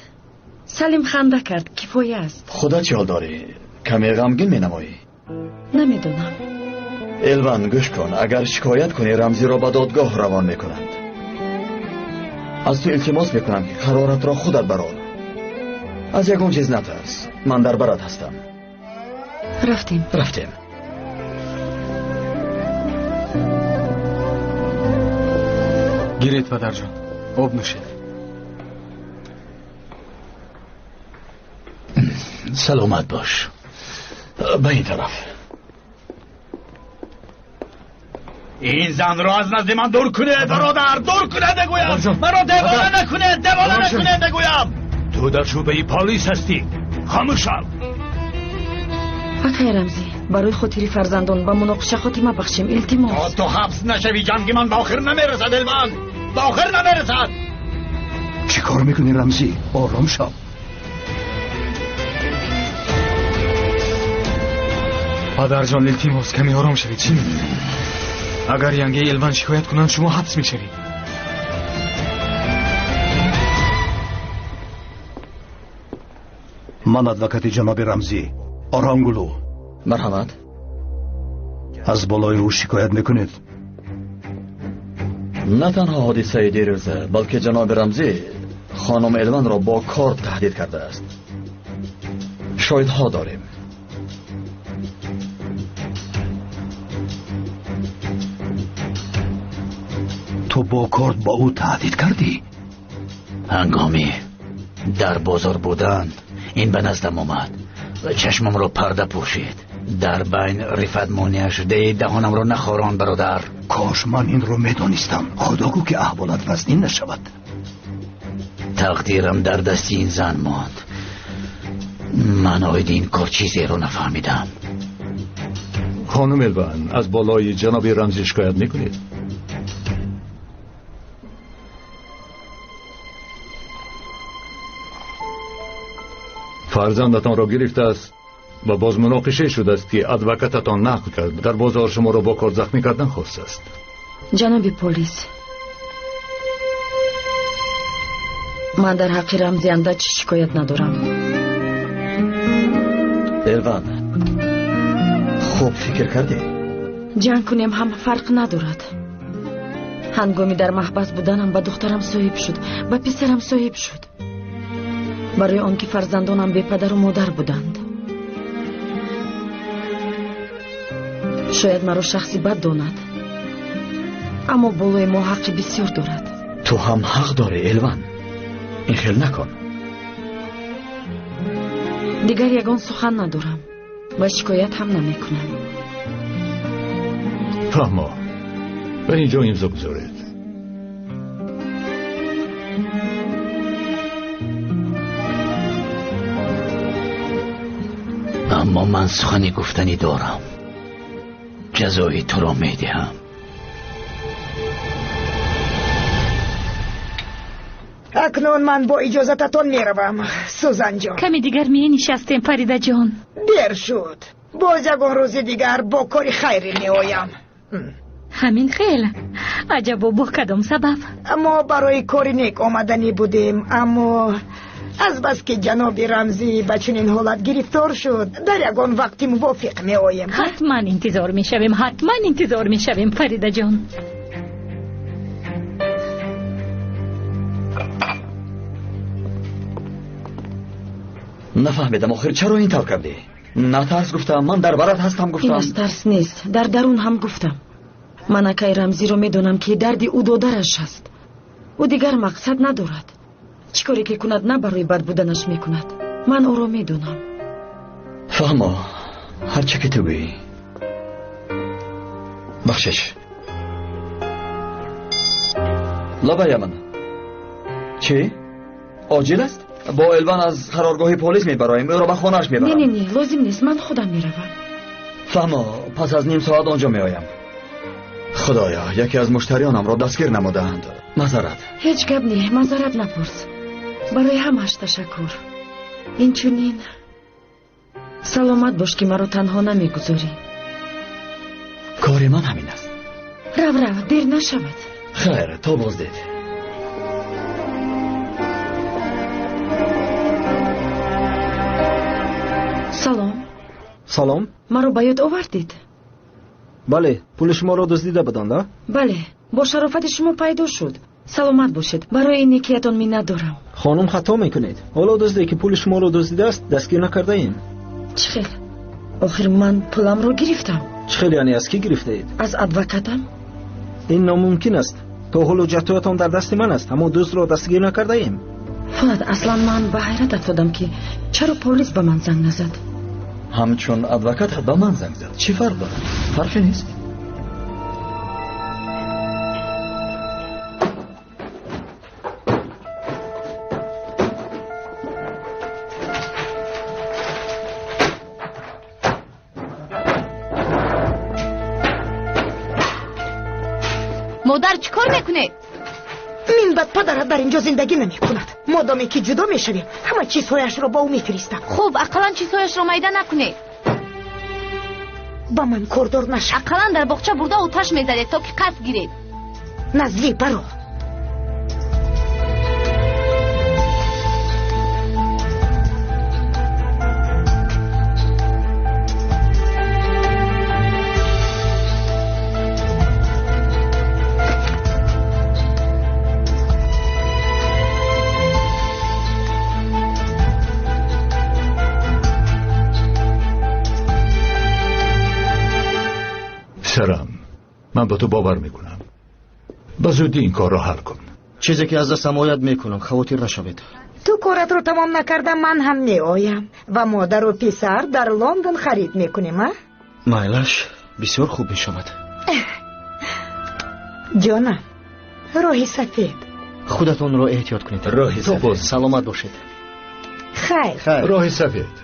Салим ханда кард, кифоя аст. Худат чӣ ҳол дорӣ? Каме ғамгин менамоӣ? Намедонам. Элван, гӯш кун. Агар шикоят кунӣ, Рамзиро ба додгоҳ равон мекунанд. Аз ту илтимос мекунам, ки қароратро худат барор. Аз ягон чиз натарс. Ман дар барат ҳастам. Рафтем. Рафтем. Гиред, падарҷон, об нӯшед. Саломат бош. Ба ин тараф. Ин занро аз назди ман дур кунед, бародар, дур кунед мегӯям. Маро девона накунед, девона накунед мегӯям. Ту дар шӯъбаи полис ҳастӣ. Хомӯш шав. Акай Рамзӣ, барои хотири фарзандон ба муноқиша хотима бахшем, илтимос. То ту ҳабс нашавӣ, ҷанги ман ба охир намерасад, Элван. Ба охир намерасад. Чӣ кор мекунӣ, Рамзӣ? Ором шав. Падарҷон, илтимос, каме ором шавед. Чӣ мегӯед? Агар янгаи Элван шикоят кунанд, шумо ҳабс мешавед. Ман адвокати ҷаноби Рамзӣ, Оромгулу. Марҳамат. Аз болои ӯ шикоят мекунед? На танҳо ҳодисаи дирӯза, балки ҷаноби Рамзӣ хонум Элванро бо корд таҳдид кардааст. Шоҳидҳо дорем. Ту бо корд ба ӯ таҳдид кардӣ? Ҳангоми дар бозор будан ин ба наздам омад ва чашмамро парда пӯшид. Дар байн Рифат монеа шуда, даҳонамро нахорон, бародар. Кош ман инро медонистам. Худо гӯ, ки аҳволат вазнин нашавад. Тақдирам дар дасти ин зан монд. Ман оиди ин кор чизеро нафаҳмидам. Хонум Элван, аз болои ҷаноби Рамзӣ шикоят мекунед? Фарзандатонро гирифтааст ва боз муноқиша шудааст, ки адвокататон нақл кард. Дар бозор шуморо бо корд захмӣ кардан хостааст. Ҷаноби полис, ман дар ҳаққи Рамзи андач шикоят надорам. Элван, хуб фикр кардӣ? Ҷанг кунем ҳам фарқ надорад. Ҳангоми дар маҳбас буданам ба духтарам соҳиб шуд, ба писарам соҳиб шуд. Барои он ки фарзандонам бепадару модар буданд. Шояд маро шахси бад донад, аммо болои мо ҳаққи бисёр дорад. Ту ҳам ҳақ дорӣ, Элван. Ин хел накун. Дигар ягон сухан надорам ва шикоят ҳам намекунам. Фаҳмо, ба ин ҷо имзо гузоред. Аммо ман сухани гуфтанӣ дорам. Ҷазои туро медиҳам. Акнун ман бо иҷозататон меравам, Сузанҷон. Каме дигар менишастем, Фаридаҷон. Дер шуд. Боз ягон рӯзи дигар бо кори хайре меоям. Ҳамин хел. Аҷабо, бо кадом сабаб? Мо барои кори нек омаданӣ будем, аммо азбаски ҷаноби Рамзӣ ба чунин ҳолат гирифтор шуд, дар ягон вақти мувофиқ меоем. Ҳатман интизор мешавем, ҳатман интизор мешавем, Фаридаҷон. Нафаҳмидам, охир чаро ин тавр кардӣ? Натарс гуфтам, ман дар барат ҳастам гуфтам. Ин аз тарс нест, дар дарун ҳам гуфтам. Ман акай Рамзиро медонам, ки дарди ӯ додараш аст. Ӯ дигар мақсад надорад. Чӣ коре ки кунад, на барои бад буданаш мекунад. Ман ӯро медонам. Фаҳмо, ҳарче ки ту гӯӣ. Бахшиш. Лабая ман. Чӣ? Оҷил аст? Бо Элван аз қароргоҳи полис мебароем, ӯро ба хонааш мебарам. Не, не, не, лозим нест, ман худам меравам. Фаҳмо, пас аз ним соат он ҷо меоям. Худоё, яке аз муштариёнамро дастгир намудаанд. Мазарат. Ҳеҷ гап не, мазарат напурс. Барои ҳамааш ташаккур. Инчунин саломат бош, ки маро танҳо намегузорӣ. Кори ман ҳамин аст. Рав, рав, дер нашавад. Хайр, то боздид. Салом. Салом. Маро ба ёд овардед? Бале, пули шуморо дуздида буданд, а? Бале, бо шарофати шумо пайдо шуд. Саломат бошед, барои ин некиятон миннат дорам. Хонум, хато мекунед. Ҳоло дузде ки пули шуморо дуздидааст, дастгир накардаем. Чӣ хел? Охир ман пуламро гирифтам. Чӣ хел, яъне аз кӣ гирифтаед? Аз адвокатам. Ин номумкин аст. То ҳол ҳуҷҷатҳоятон дар дасти ман аст, аммо дуздро дастгир накардаем. Фуад, аслан ман ба ҳайрат афтодам, ки чаро полис ба ман занг назад. Ҳамчун адвокат ба ман занг зад. Чӣ фарқ дорад? Фарқе нест. Модар, чӣ кор мекунед? Минбаъд падарат дар инҷо зиндагӣ намекунад. Модоме ки ҷудо мешавем, ҳама чизҳояшро ба ӯ мефиристам. Хуб, ақаллан чизҳояшро майда накунед. Ба ман кордор нашав. Ақаллан дар боғча бурда оташ мезадед, то ки қасд гиред. Назлӣ, баро. Писарам, ман ба ту бовар мекунам. Ба зудӣ ин корро ҳал кун. Чизе ки аз дастам ояд мекунам, хавотир нашавед. Ту коратро тамом накарда, ман ҳам меоям ва модару писар дар Лондон харид мекунем, а? Майлаш, бисёр хуб мешавад. Ҷонам, роҳи сафед. Худатонро эҳтиёт кунед. Роҳи сафед. Саломат бошед. Хайр. Роҳи сафед.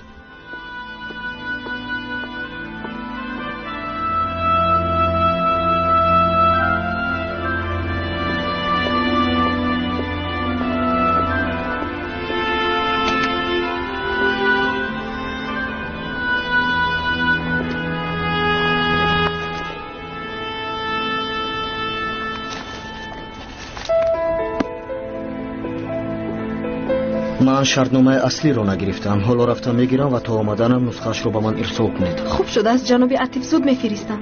Ман шартномаи аслиро нагирифтам. Ҳоло рафта мегирам ва то омаданам нусхаашро ба ман ирсол кунед. Хуб шудааст, ҷаноби Атиф, зуд мефиристам.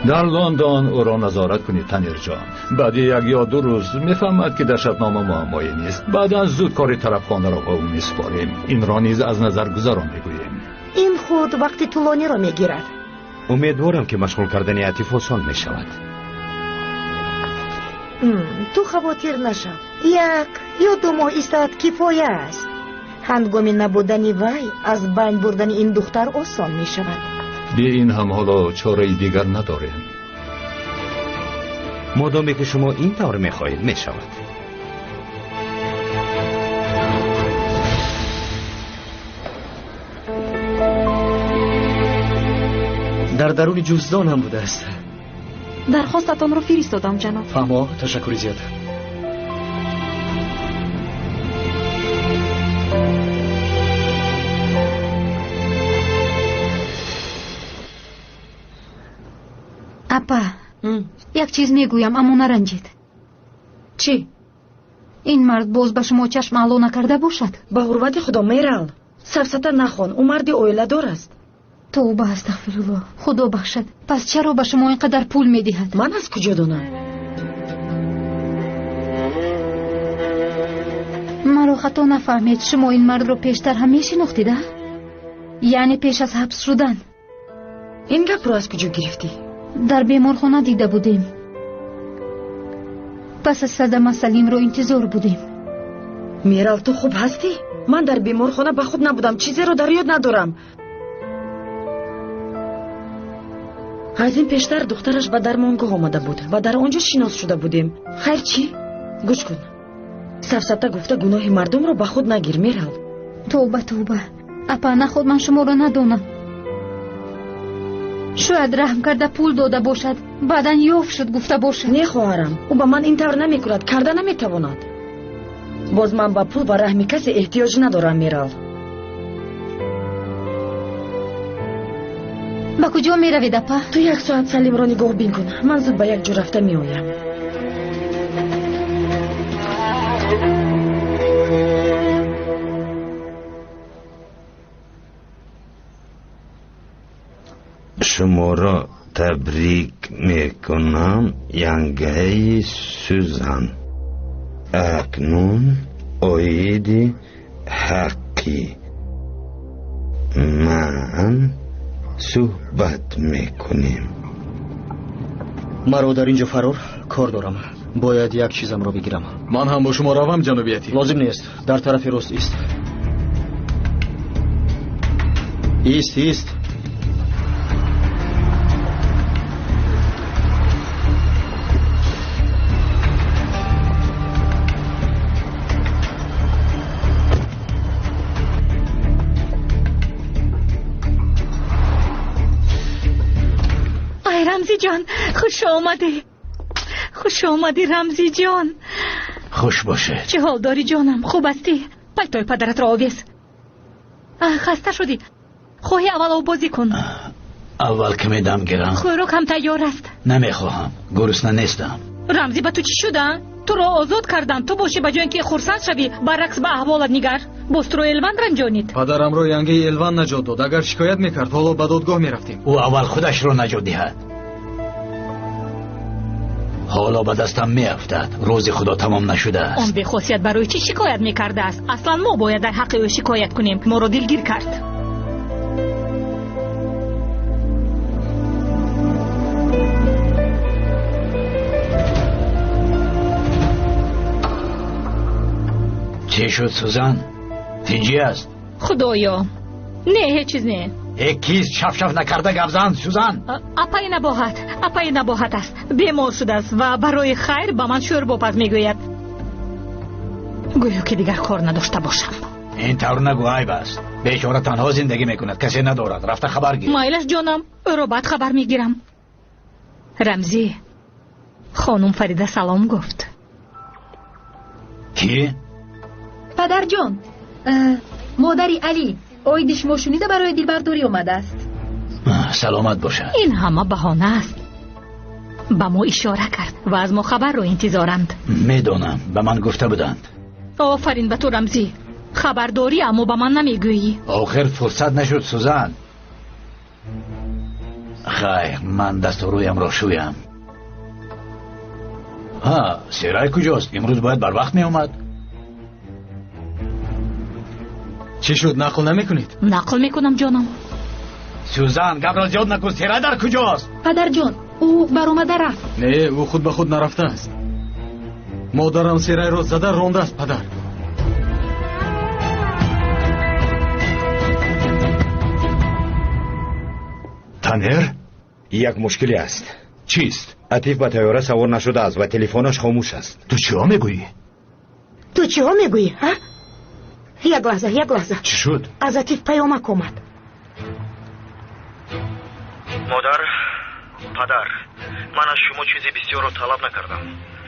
Дар Лондон ӯро назорат кунед, Танирҷон. Баъди як ё ду рӯз мефаҳмад, ки дар шартнома муаммое нест. Баъдан зуд кори тарафхонаро ба ӯ месупорем. Инро низ аз назар гузарон мегӯем. Ин худ вақти тӯлониро мегирад. Умедворам, ки машғул кардани Атиф осон мешавад. Ту хавотир нашав. Як ё ду моҳ истад кифоя аст. Ҳангоми набудани вай аз байн бурдани ин духтар осон мешавад. Бе ин ҳам ҳоло чораи дигар надорем. Модоме ки шумо ин тавр мехоҳед, мешавад. Дар даруни ҷуздонам будааст. Дархостатонро фиристодам, ҷаноб. Фаҳмо, ташаккури зиёд. Апа, як чиз мегӯям, аммо наранҷед. Чӣ? Ин мард боз ба шумо чашм аъло накарда бошад? Ба ҳурмати Худо, Мерал, сафсата нахон, ӯ марди оиладор аст. Тавба, астағфируллоҳ, Худо бахшад. Пас чаро ба шумо ин қадар пул медиҳад? Ман аз куҷо донам? Маро хато нафаҳмед, шумо ин мардро пештар ҳам мешинохтед, а? Яъне пеш аз ҳабс шудан. Ин гапро аз куҷо гирифтӣ? Дар беморхона дида будем. Пас аз садама Салимро интизор будем. Мерал, ту хуб ҳастӣ? Ман дар беморхона ба худ набудам, чизеро дар ёд надорам. Аз ин пештар духтараш ба дармонгоҳ омада буд ва дар он ҷо шинос шуда будем. Хайр, чӣ? Гӯш кун, сафсата гуфта гуноҳи мардумро ба худ нагир, Мерал. Тавба, тавба, апа, наход ман шуморо надонам. Шояд раҳм карда пул дода бошад, баъдан ёфт шуд гуфта бошад. Не, хоҳарам, ӯ ба ман ин тавр намекунад, карда наметавонад. Боз ман ба пул ва раҳми касе эҳтиёҷ надорам, Мерал. Ба куҷо меравед, апа? Ту як соат Салимро нигоҳбин кун, ман зуд ба як ҷо рафта меоям. Шуморо табрик мекунам, янгаи Сюзан. Акнун оиди ҳаққи ман суҳбат мекунем. Маро дар ин ҷо фарор кор дорам, бояд як чизамро бигирам. Ман ҳам бо шумо равам, ҷаноби Атиф? Лозим нест, дар тарафи рост ист. Ист, ист. Рамзиҷон, хуш омадӣ. Хуш омадӣ, Рамзиҷон. Хуш бошед. Чӣ ҳол дорӣ, ҷонам? Хуб ҳастӣ? Пайтои падаратро овез. Хаста шудӣ? Хоҳӣ аввал оббозӣ кун? Аввал каме дам гирам. Хӯрок ҳам тайёр аст. Намехоҳам, гурусна нестам. Рамзӣ, ба ту чӣ шуда? Туро озод кардам, ту бошӣ ба ҷое ки хурсанд шавӣ, баръакс ба аҳволат нигар. Боз туро Элван ранҷонид. Падарамро янгаи Элван наҷот дод. Агар шикоят мекард, ҳоло ба додгоҳ мерафтем. Ӯ аввал худашро наҷот диҳад. Ҳоло ба дастам меафтад. Рӯзи Худо тамом нашудааст. Он бехосият барои чӣ шикоят мекардааст? Аслан мо бояд дар ҳаққи ӯ шикоят кунем. Моро дилгир кард. Чӣ шуд, Сузан? Тинҷӣ аст? Худоё, не, ҳеҷ чиз не. Э, кист? Шафшаф накарда гап зан, Сузан. Апаи Набоҳат, апаи Набоҳат аст. Бемор шудааст ва барои хайр ба ман шӯрбопаз мегӯяд. Гӯё ки дигар кор надошта бошам. Ин тавр нагӯ, айб аст. Бечора танҳо зиндагӣ мекунад, касе надорад. Рафта хабар гир. Майлаш, ҷонам, ӯро баъд хабар мегирам. Рамзӣ, хонум Фарида салом гуфт. Кӣ? Падарҷон, модари Алӣ оиди шумо шунида барои дилбардорӣ омадааст. Саломат бошад. Ин ҳама баҳона аст. Ба мо ишора кард ва аз мо хабарро интизоранд. Медонам, ба ман гуфта буданд. Офарин ба ту, Рамзӣ. Хабардорӣ, аммо ба ман намегӯӣ. Охир фурсат нашуд, Сузан. Хайр, ман дасту рӯямро шӯям. Ҳа, Серай куҷост? Имрӯз бояд барвақт меомад. Чӣ шуд, нақл намекунед? Нақл мекунам, ҷонам. Сюзан, гапро зиёд накун, Серай дар куҷост? Падарҷон, ӯ баромада рафт. Не, ӯ худ ба худ нарафтааст. Модарам Серайро зада рондааст, падар. Танер? Як мушкиле аст. Чист? Атиф ба тайёра савор нашудааст ва телефонаш хомӯш аст. Ту чиҳо мегӯӣ? Ту чиҳо мегӯӣ, ҳа? Як лаҳза, як лаҳза. Чӣ шуд? Аз Атиф паёмак омад. Модар, падар, ман аз шумо чизи бисёрро талаб накардам.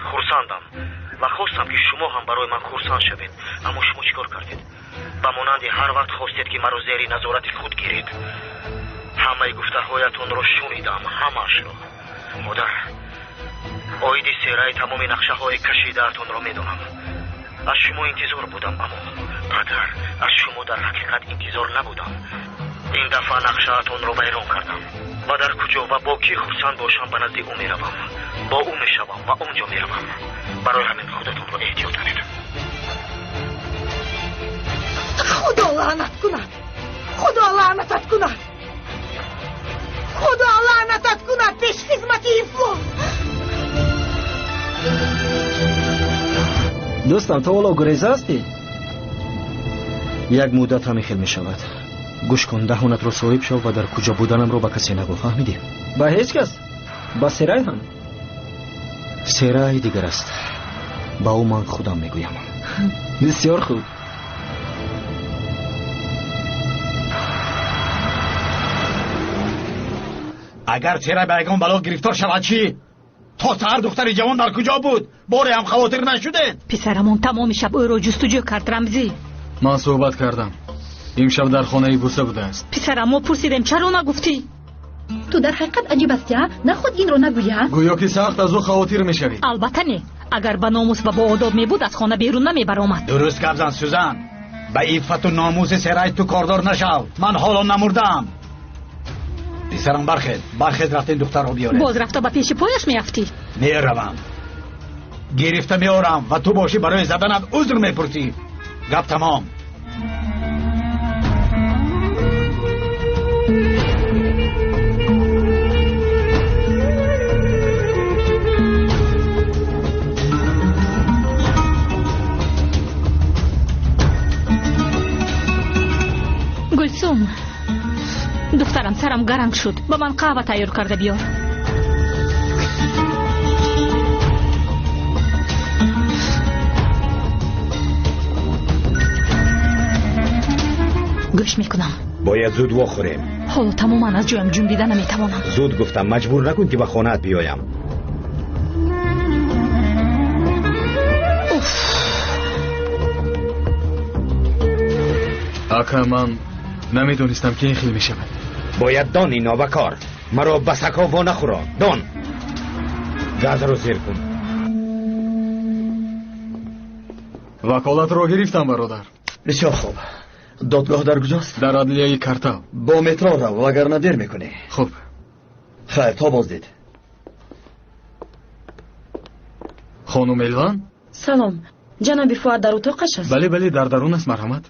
Хурсандам ва хостам, ки шумо ҳам барои ман хурсанд шавед. Аммо шумо чӣ кор кардед? Ба монанди ҳар вақт хостед, ки маро зери назорати худ гиред. Ҳамаи гуфтаҳоятонро шунидам, ҳамаашро. Модар, оиди Сераи тамоми нақшаҳои кашидаатонро медонам. Аз шумо интизор будам, аммо падар, аз шумо дар ҳақиқат интизор набудам. Ин дафъа нақшаатонро вайрон кардам ва дар куҷо ва бо кӣ хурсанд бошам, ба назди ӯ меравам, бо ӯ мешавам ва он ҷо меравам. Барои ҳамин худатонро эҳтиёт кунед. Худо лаънат кунад, Худо лаънатат кунад, Худо лаънатат кунад, пешхизмати ифлос! Дӯстам, ту ҳоло гуреза ҳастӣ? Як муддат ҳамин хел мешавад. Гӯш кун, даҳонатро соҳиб шав ва дар куҷо буданамро ба касе нагӯ, фаҳмидӣ? Ба ҳеҷ кас? Ба Серай ҳам? Серай дигар аст. Ба ӯ ман худам мегӯям. Бисёр хуб. Агар Серай ба ягон бало гирифтор шавад чӣ? То саҳар духтари ҷавон дар куҷо буд? Боре ҳам хавотир нашудед? Писарамон тамоми шаб ӯро ҷустуҷӯ кард, Рамзӣ. Ман суҳбат кардам. Имшаб дар хонаи Буса будааст. Писарам, мо пурсидем, чаро нагуфтӣ? Ту дар ҳақиқат аҷиб ҳастӣ, а? Наход инро нагӯӣ, а? Гӯё ки сахт аз ӯ хавотир мешавӣ. Албатта не. Агар ба номус ва боодоб мебуд, аз хона берун намебаромад. Дуруст гап зан, Сюзан. Ба иффату номуси Серай ту кордор нашав. Ман ҳоло намурдаам. Писарам, бархез, бархез, рафтем духтарро биёрем. Боз рафта ба пеши пояш меафтӣ? Меравам, гирифта меорам ва ту бошӣ барои заданат узр мепурсӣ. Гап тамом. Гулсум, духтарам, сарам гаранг шуд, ба ман қаҳва тайёр карда биёр. Гӯш мекунам. Бояд зуд вохӯрем. Ҳоло тамоман аз ҷоям ҷунбида наметавонам. Зуд гуфтам, маҷбур накун, ки ба хонаат биёям. Уф! Ака, ман намедонистам, ки ин хел мешавад. Бояд дони, нобакор, маро ба сагҳо во нахӯрон. Дон, газро зер кун. Ваколатро гирифтам, бародар. Бисёр хуб. Додгоҳ дар куҷост? Дар адлияи Картал. Бо метро рав, вагарна дер мекунӣ. Хуб. Хайр, то боздид. Хонум Элван? Салом, ҷаноби Фуад дар утоқаш аст? Бале, бале, дар дарун аст, марҳамат.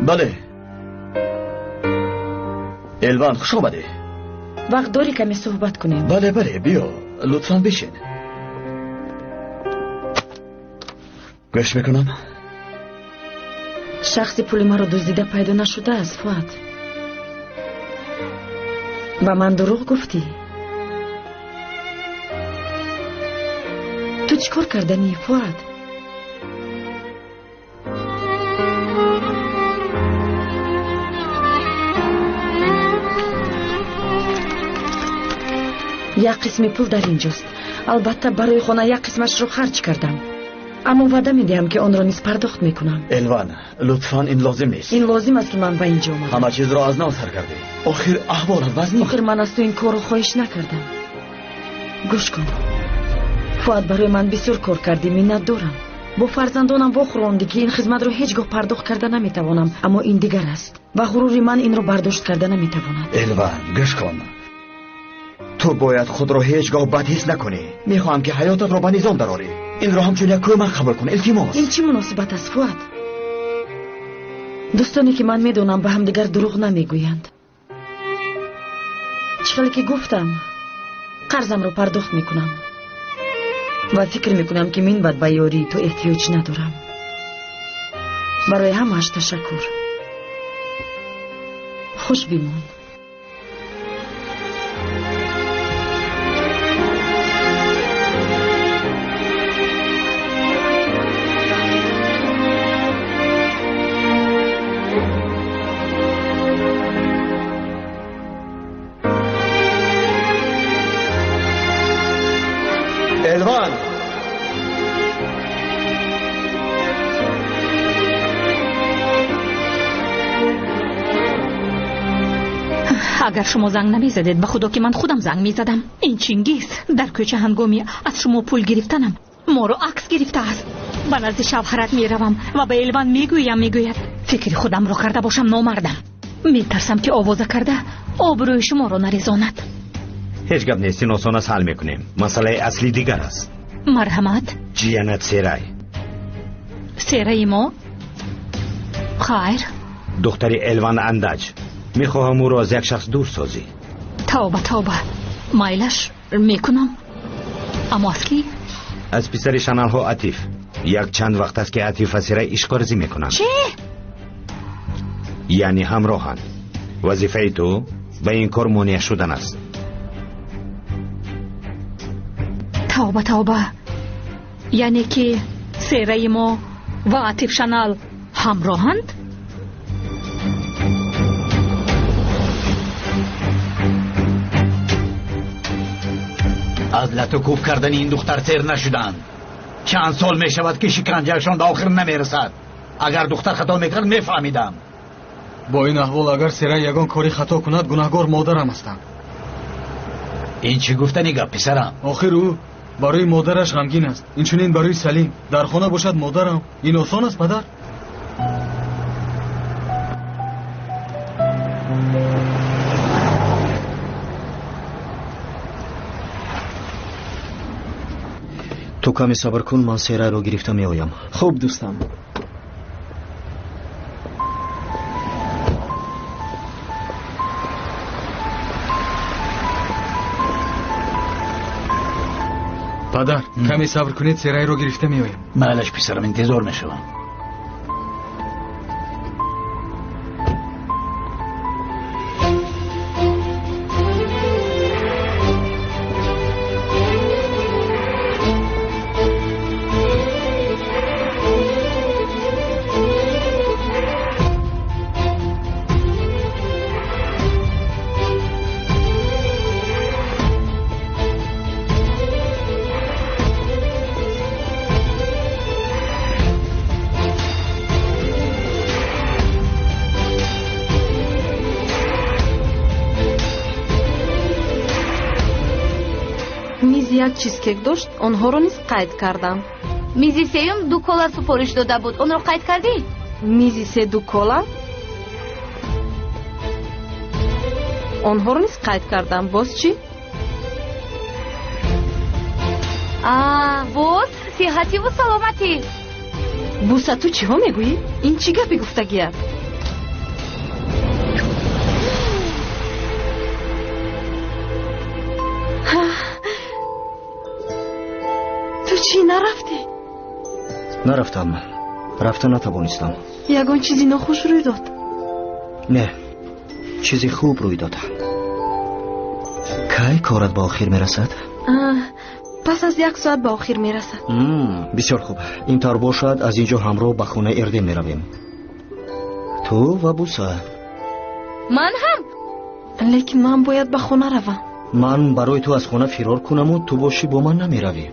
Бале, Элван, хуш омадӣ. Вақт дорӣ каме суҳбат кунем? Бале, бале, биё, лутфан бишин. Гӯш мекунам. Шахси пули маро дуздида пайдо нашудааст, Фуад. Ба ман дурӯғ гуфтӣ. Ту чӣ кор карданӣ, Фуад? Як қисми пул дар ин ҷост. Албатта, барои хона як қисмашро харҷ кардам, аммо ваъда медиҳам, ки онро низ пардохт мекунам. Элван, лутфан, ин лозим нест. Ин лозим аст, ки ман ба ин ҷо омадам. Ҳама чизро аз нав сар кардӣ. Охир аҳволат вазнин. Охир ман аз ту ин корро хоҳиш накардам. Гӯш кун, Фуад, барои ман бисёр кор кардӣ, миннат дорам. Бо фарзандонам вохӯрондӣ, ки ин хизматро ҳеҷ гоҳ пардохт карда наметавонам, аммо ин дигар аст ва ғурури ман инро бардошт карда наметавонад. Элван, гӯш кун, ту бояд худро ҳеҷ гоҳ бад ҳис накунӣ. Мехоҳам, ки ҳаётатро ба низом дарорӣ. Инро ҳамчун як кӯмак қабул кун, илтимос. Ин чӣ муносибат аст, Фуад? Дӯстоне, ки ман медонам, ба ҳамдигар дурӯғ намегӯянд. Чӣ хеле ки гуфтам, қарзамро пардохт мекунам ва фикр мекунам, ки минбаъд ба ёрии ту эҳтиёҷ надорам. Барои ҳамааш ташаккур. Хуш бимон. Агар шумо занг намезадед, ба худо ки ман худам занг мезадам. Ин Чингиз дар кӯча ҳангоми аз шумо пул гирифтанам моро акс гирифтааст. Ба назди шавҳарат меравам ва ба Элван мегӯям, мегӯяд фикри худамро карда бошам номардам. Метарсам ки овоза карда обрӯи шуморо нарезонад. Ҳеҷ гап нест, ин осон аст, ҳал мекунем. Масъалаи аслӣ дигар аст. Марҳамат. Ҷиянат Серай. Сераи мо? Хайр. Духтари Элван Андаҷ. Мехоҳам ӯро аз як шахс дур созӣ. Тавба, тавба. Майлаш мекунам. Аммо аз кӣ? Аз писари шаналҳо Атиф. Як чанд вақт аст ки Атиф ва Серай ишқварзӣ мекунанд. Чӣ? Яъне ҳамроҳанд. Вазифаи ту ба ин кор монеа шудан аст. Тавба, тавба. Яъне ки Сераи мо ва Атиф Шанал ҳамроҳанд? Аз лату кӯб кардани ин духтар сер нашуданд. Чанд сол мешавад ки шиканҷаашон ба охир намерасад. Агар духтар хато мекард мефаҳмидам. Бо ин аҳвол агар Серай ягон кори хато кунад, гунаҳгор модарам ҳастам. Ин чӣ гуфтани гап, писарам? Охир ӯ барои модараш ғамгин аст, инчунин барои Салим. Дар хона бошад модарам. Ин осон аст, падар? Ту каме сабр кун, ман Серайро гирифта меоям. Хуб, дӯстам. Падар, каме сабр кунед, Серайро гирифта меоям. Майлаш, писарам, интизор мешавам. Миз як чизкек дошт, онҳоро низ қайд кардам. Мизи сеюм ду кола супориш дода буд, онро қайд кардӣ? Мизи се ду кола? Онҳоро низ қайд кардам. Боз чӣ? Боз сиҳативу саломатӣ. Буса, ту чиҳо мегӯӣ? Ин чӣ гапи гуфтагият? Ту чӣ нарафтӣ? Нарафтам. Рафта натавонистам. Ягон чизи нохуш рӯй дод? Не, чизи хуб рӯй дод. Кай корат ба охир мерасад? Пас аз як соат ба охир мерасад. Бисёр хуб. Ин тавр бошад, аз ин ҷо ҳамроҳ ба хонаи Эрдем меравем. Ту ва Буса. Ман ҳам? Лекин ман бояд ба хона равам. Ман барои ту аз хона фирор кунаму ту бошӣ бо ман намеравӣ.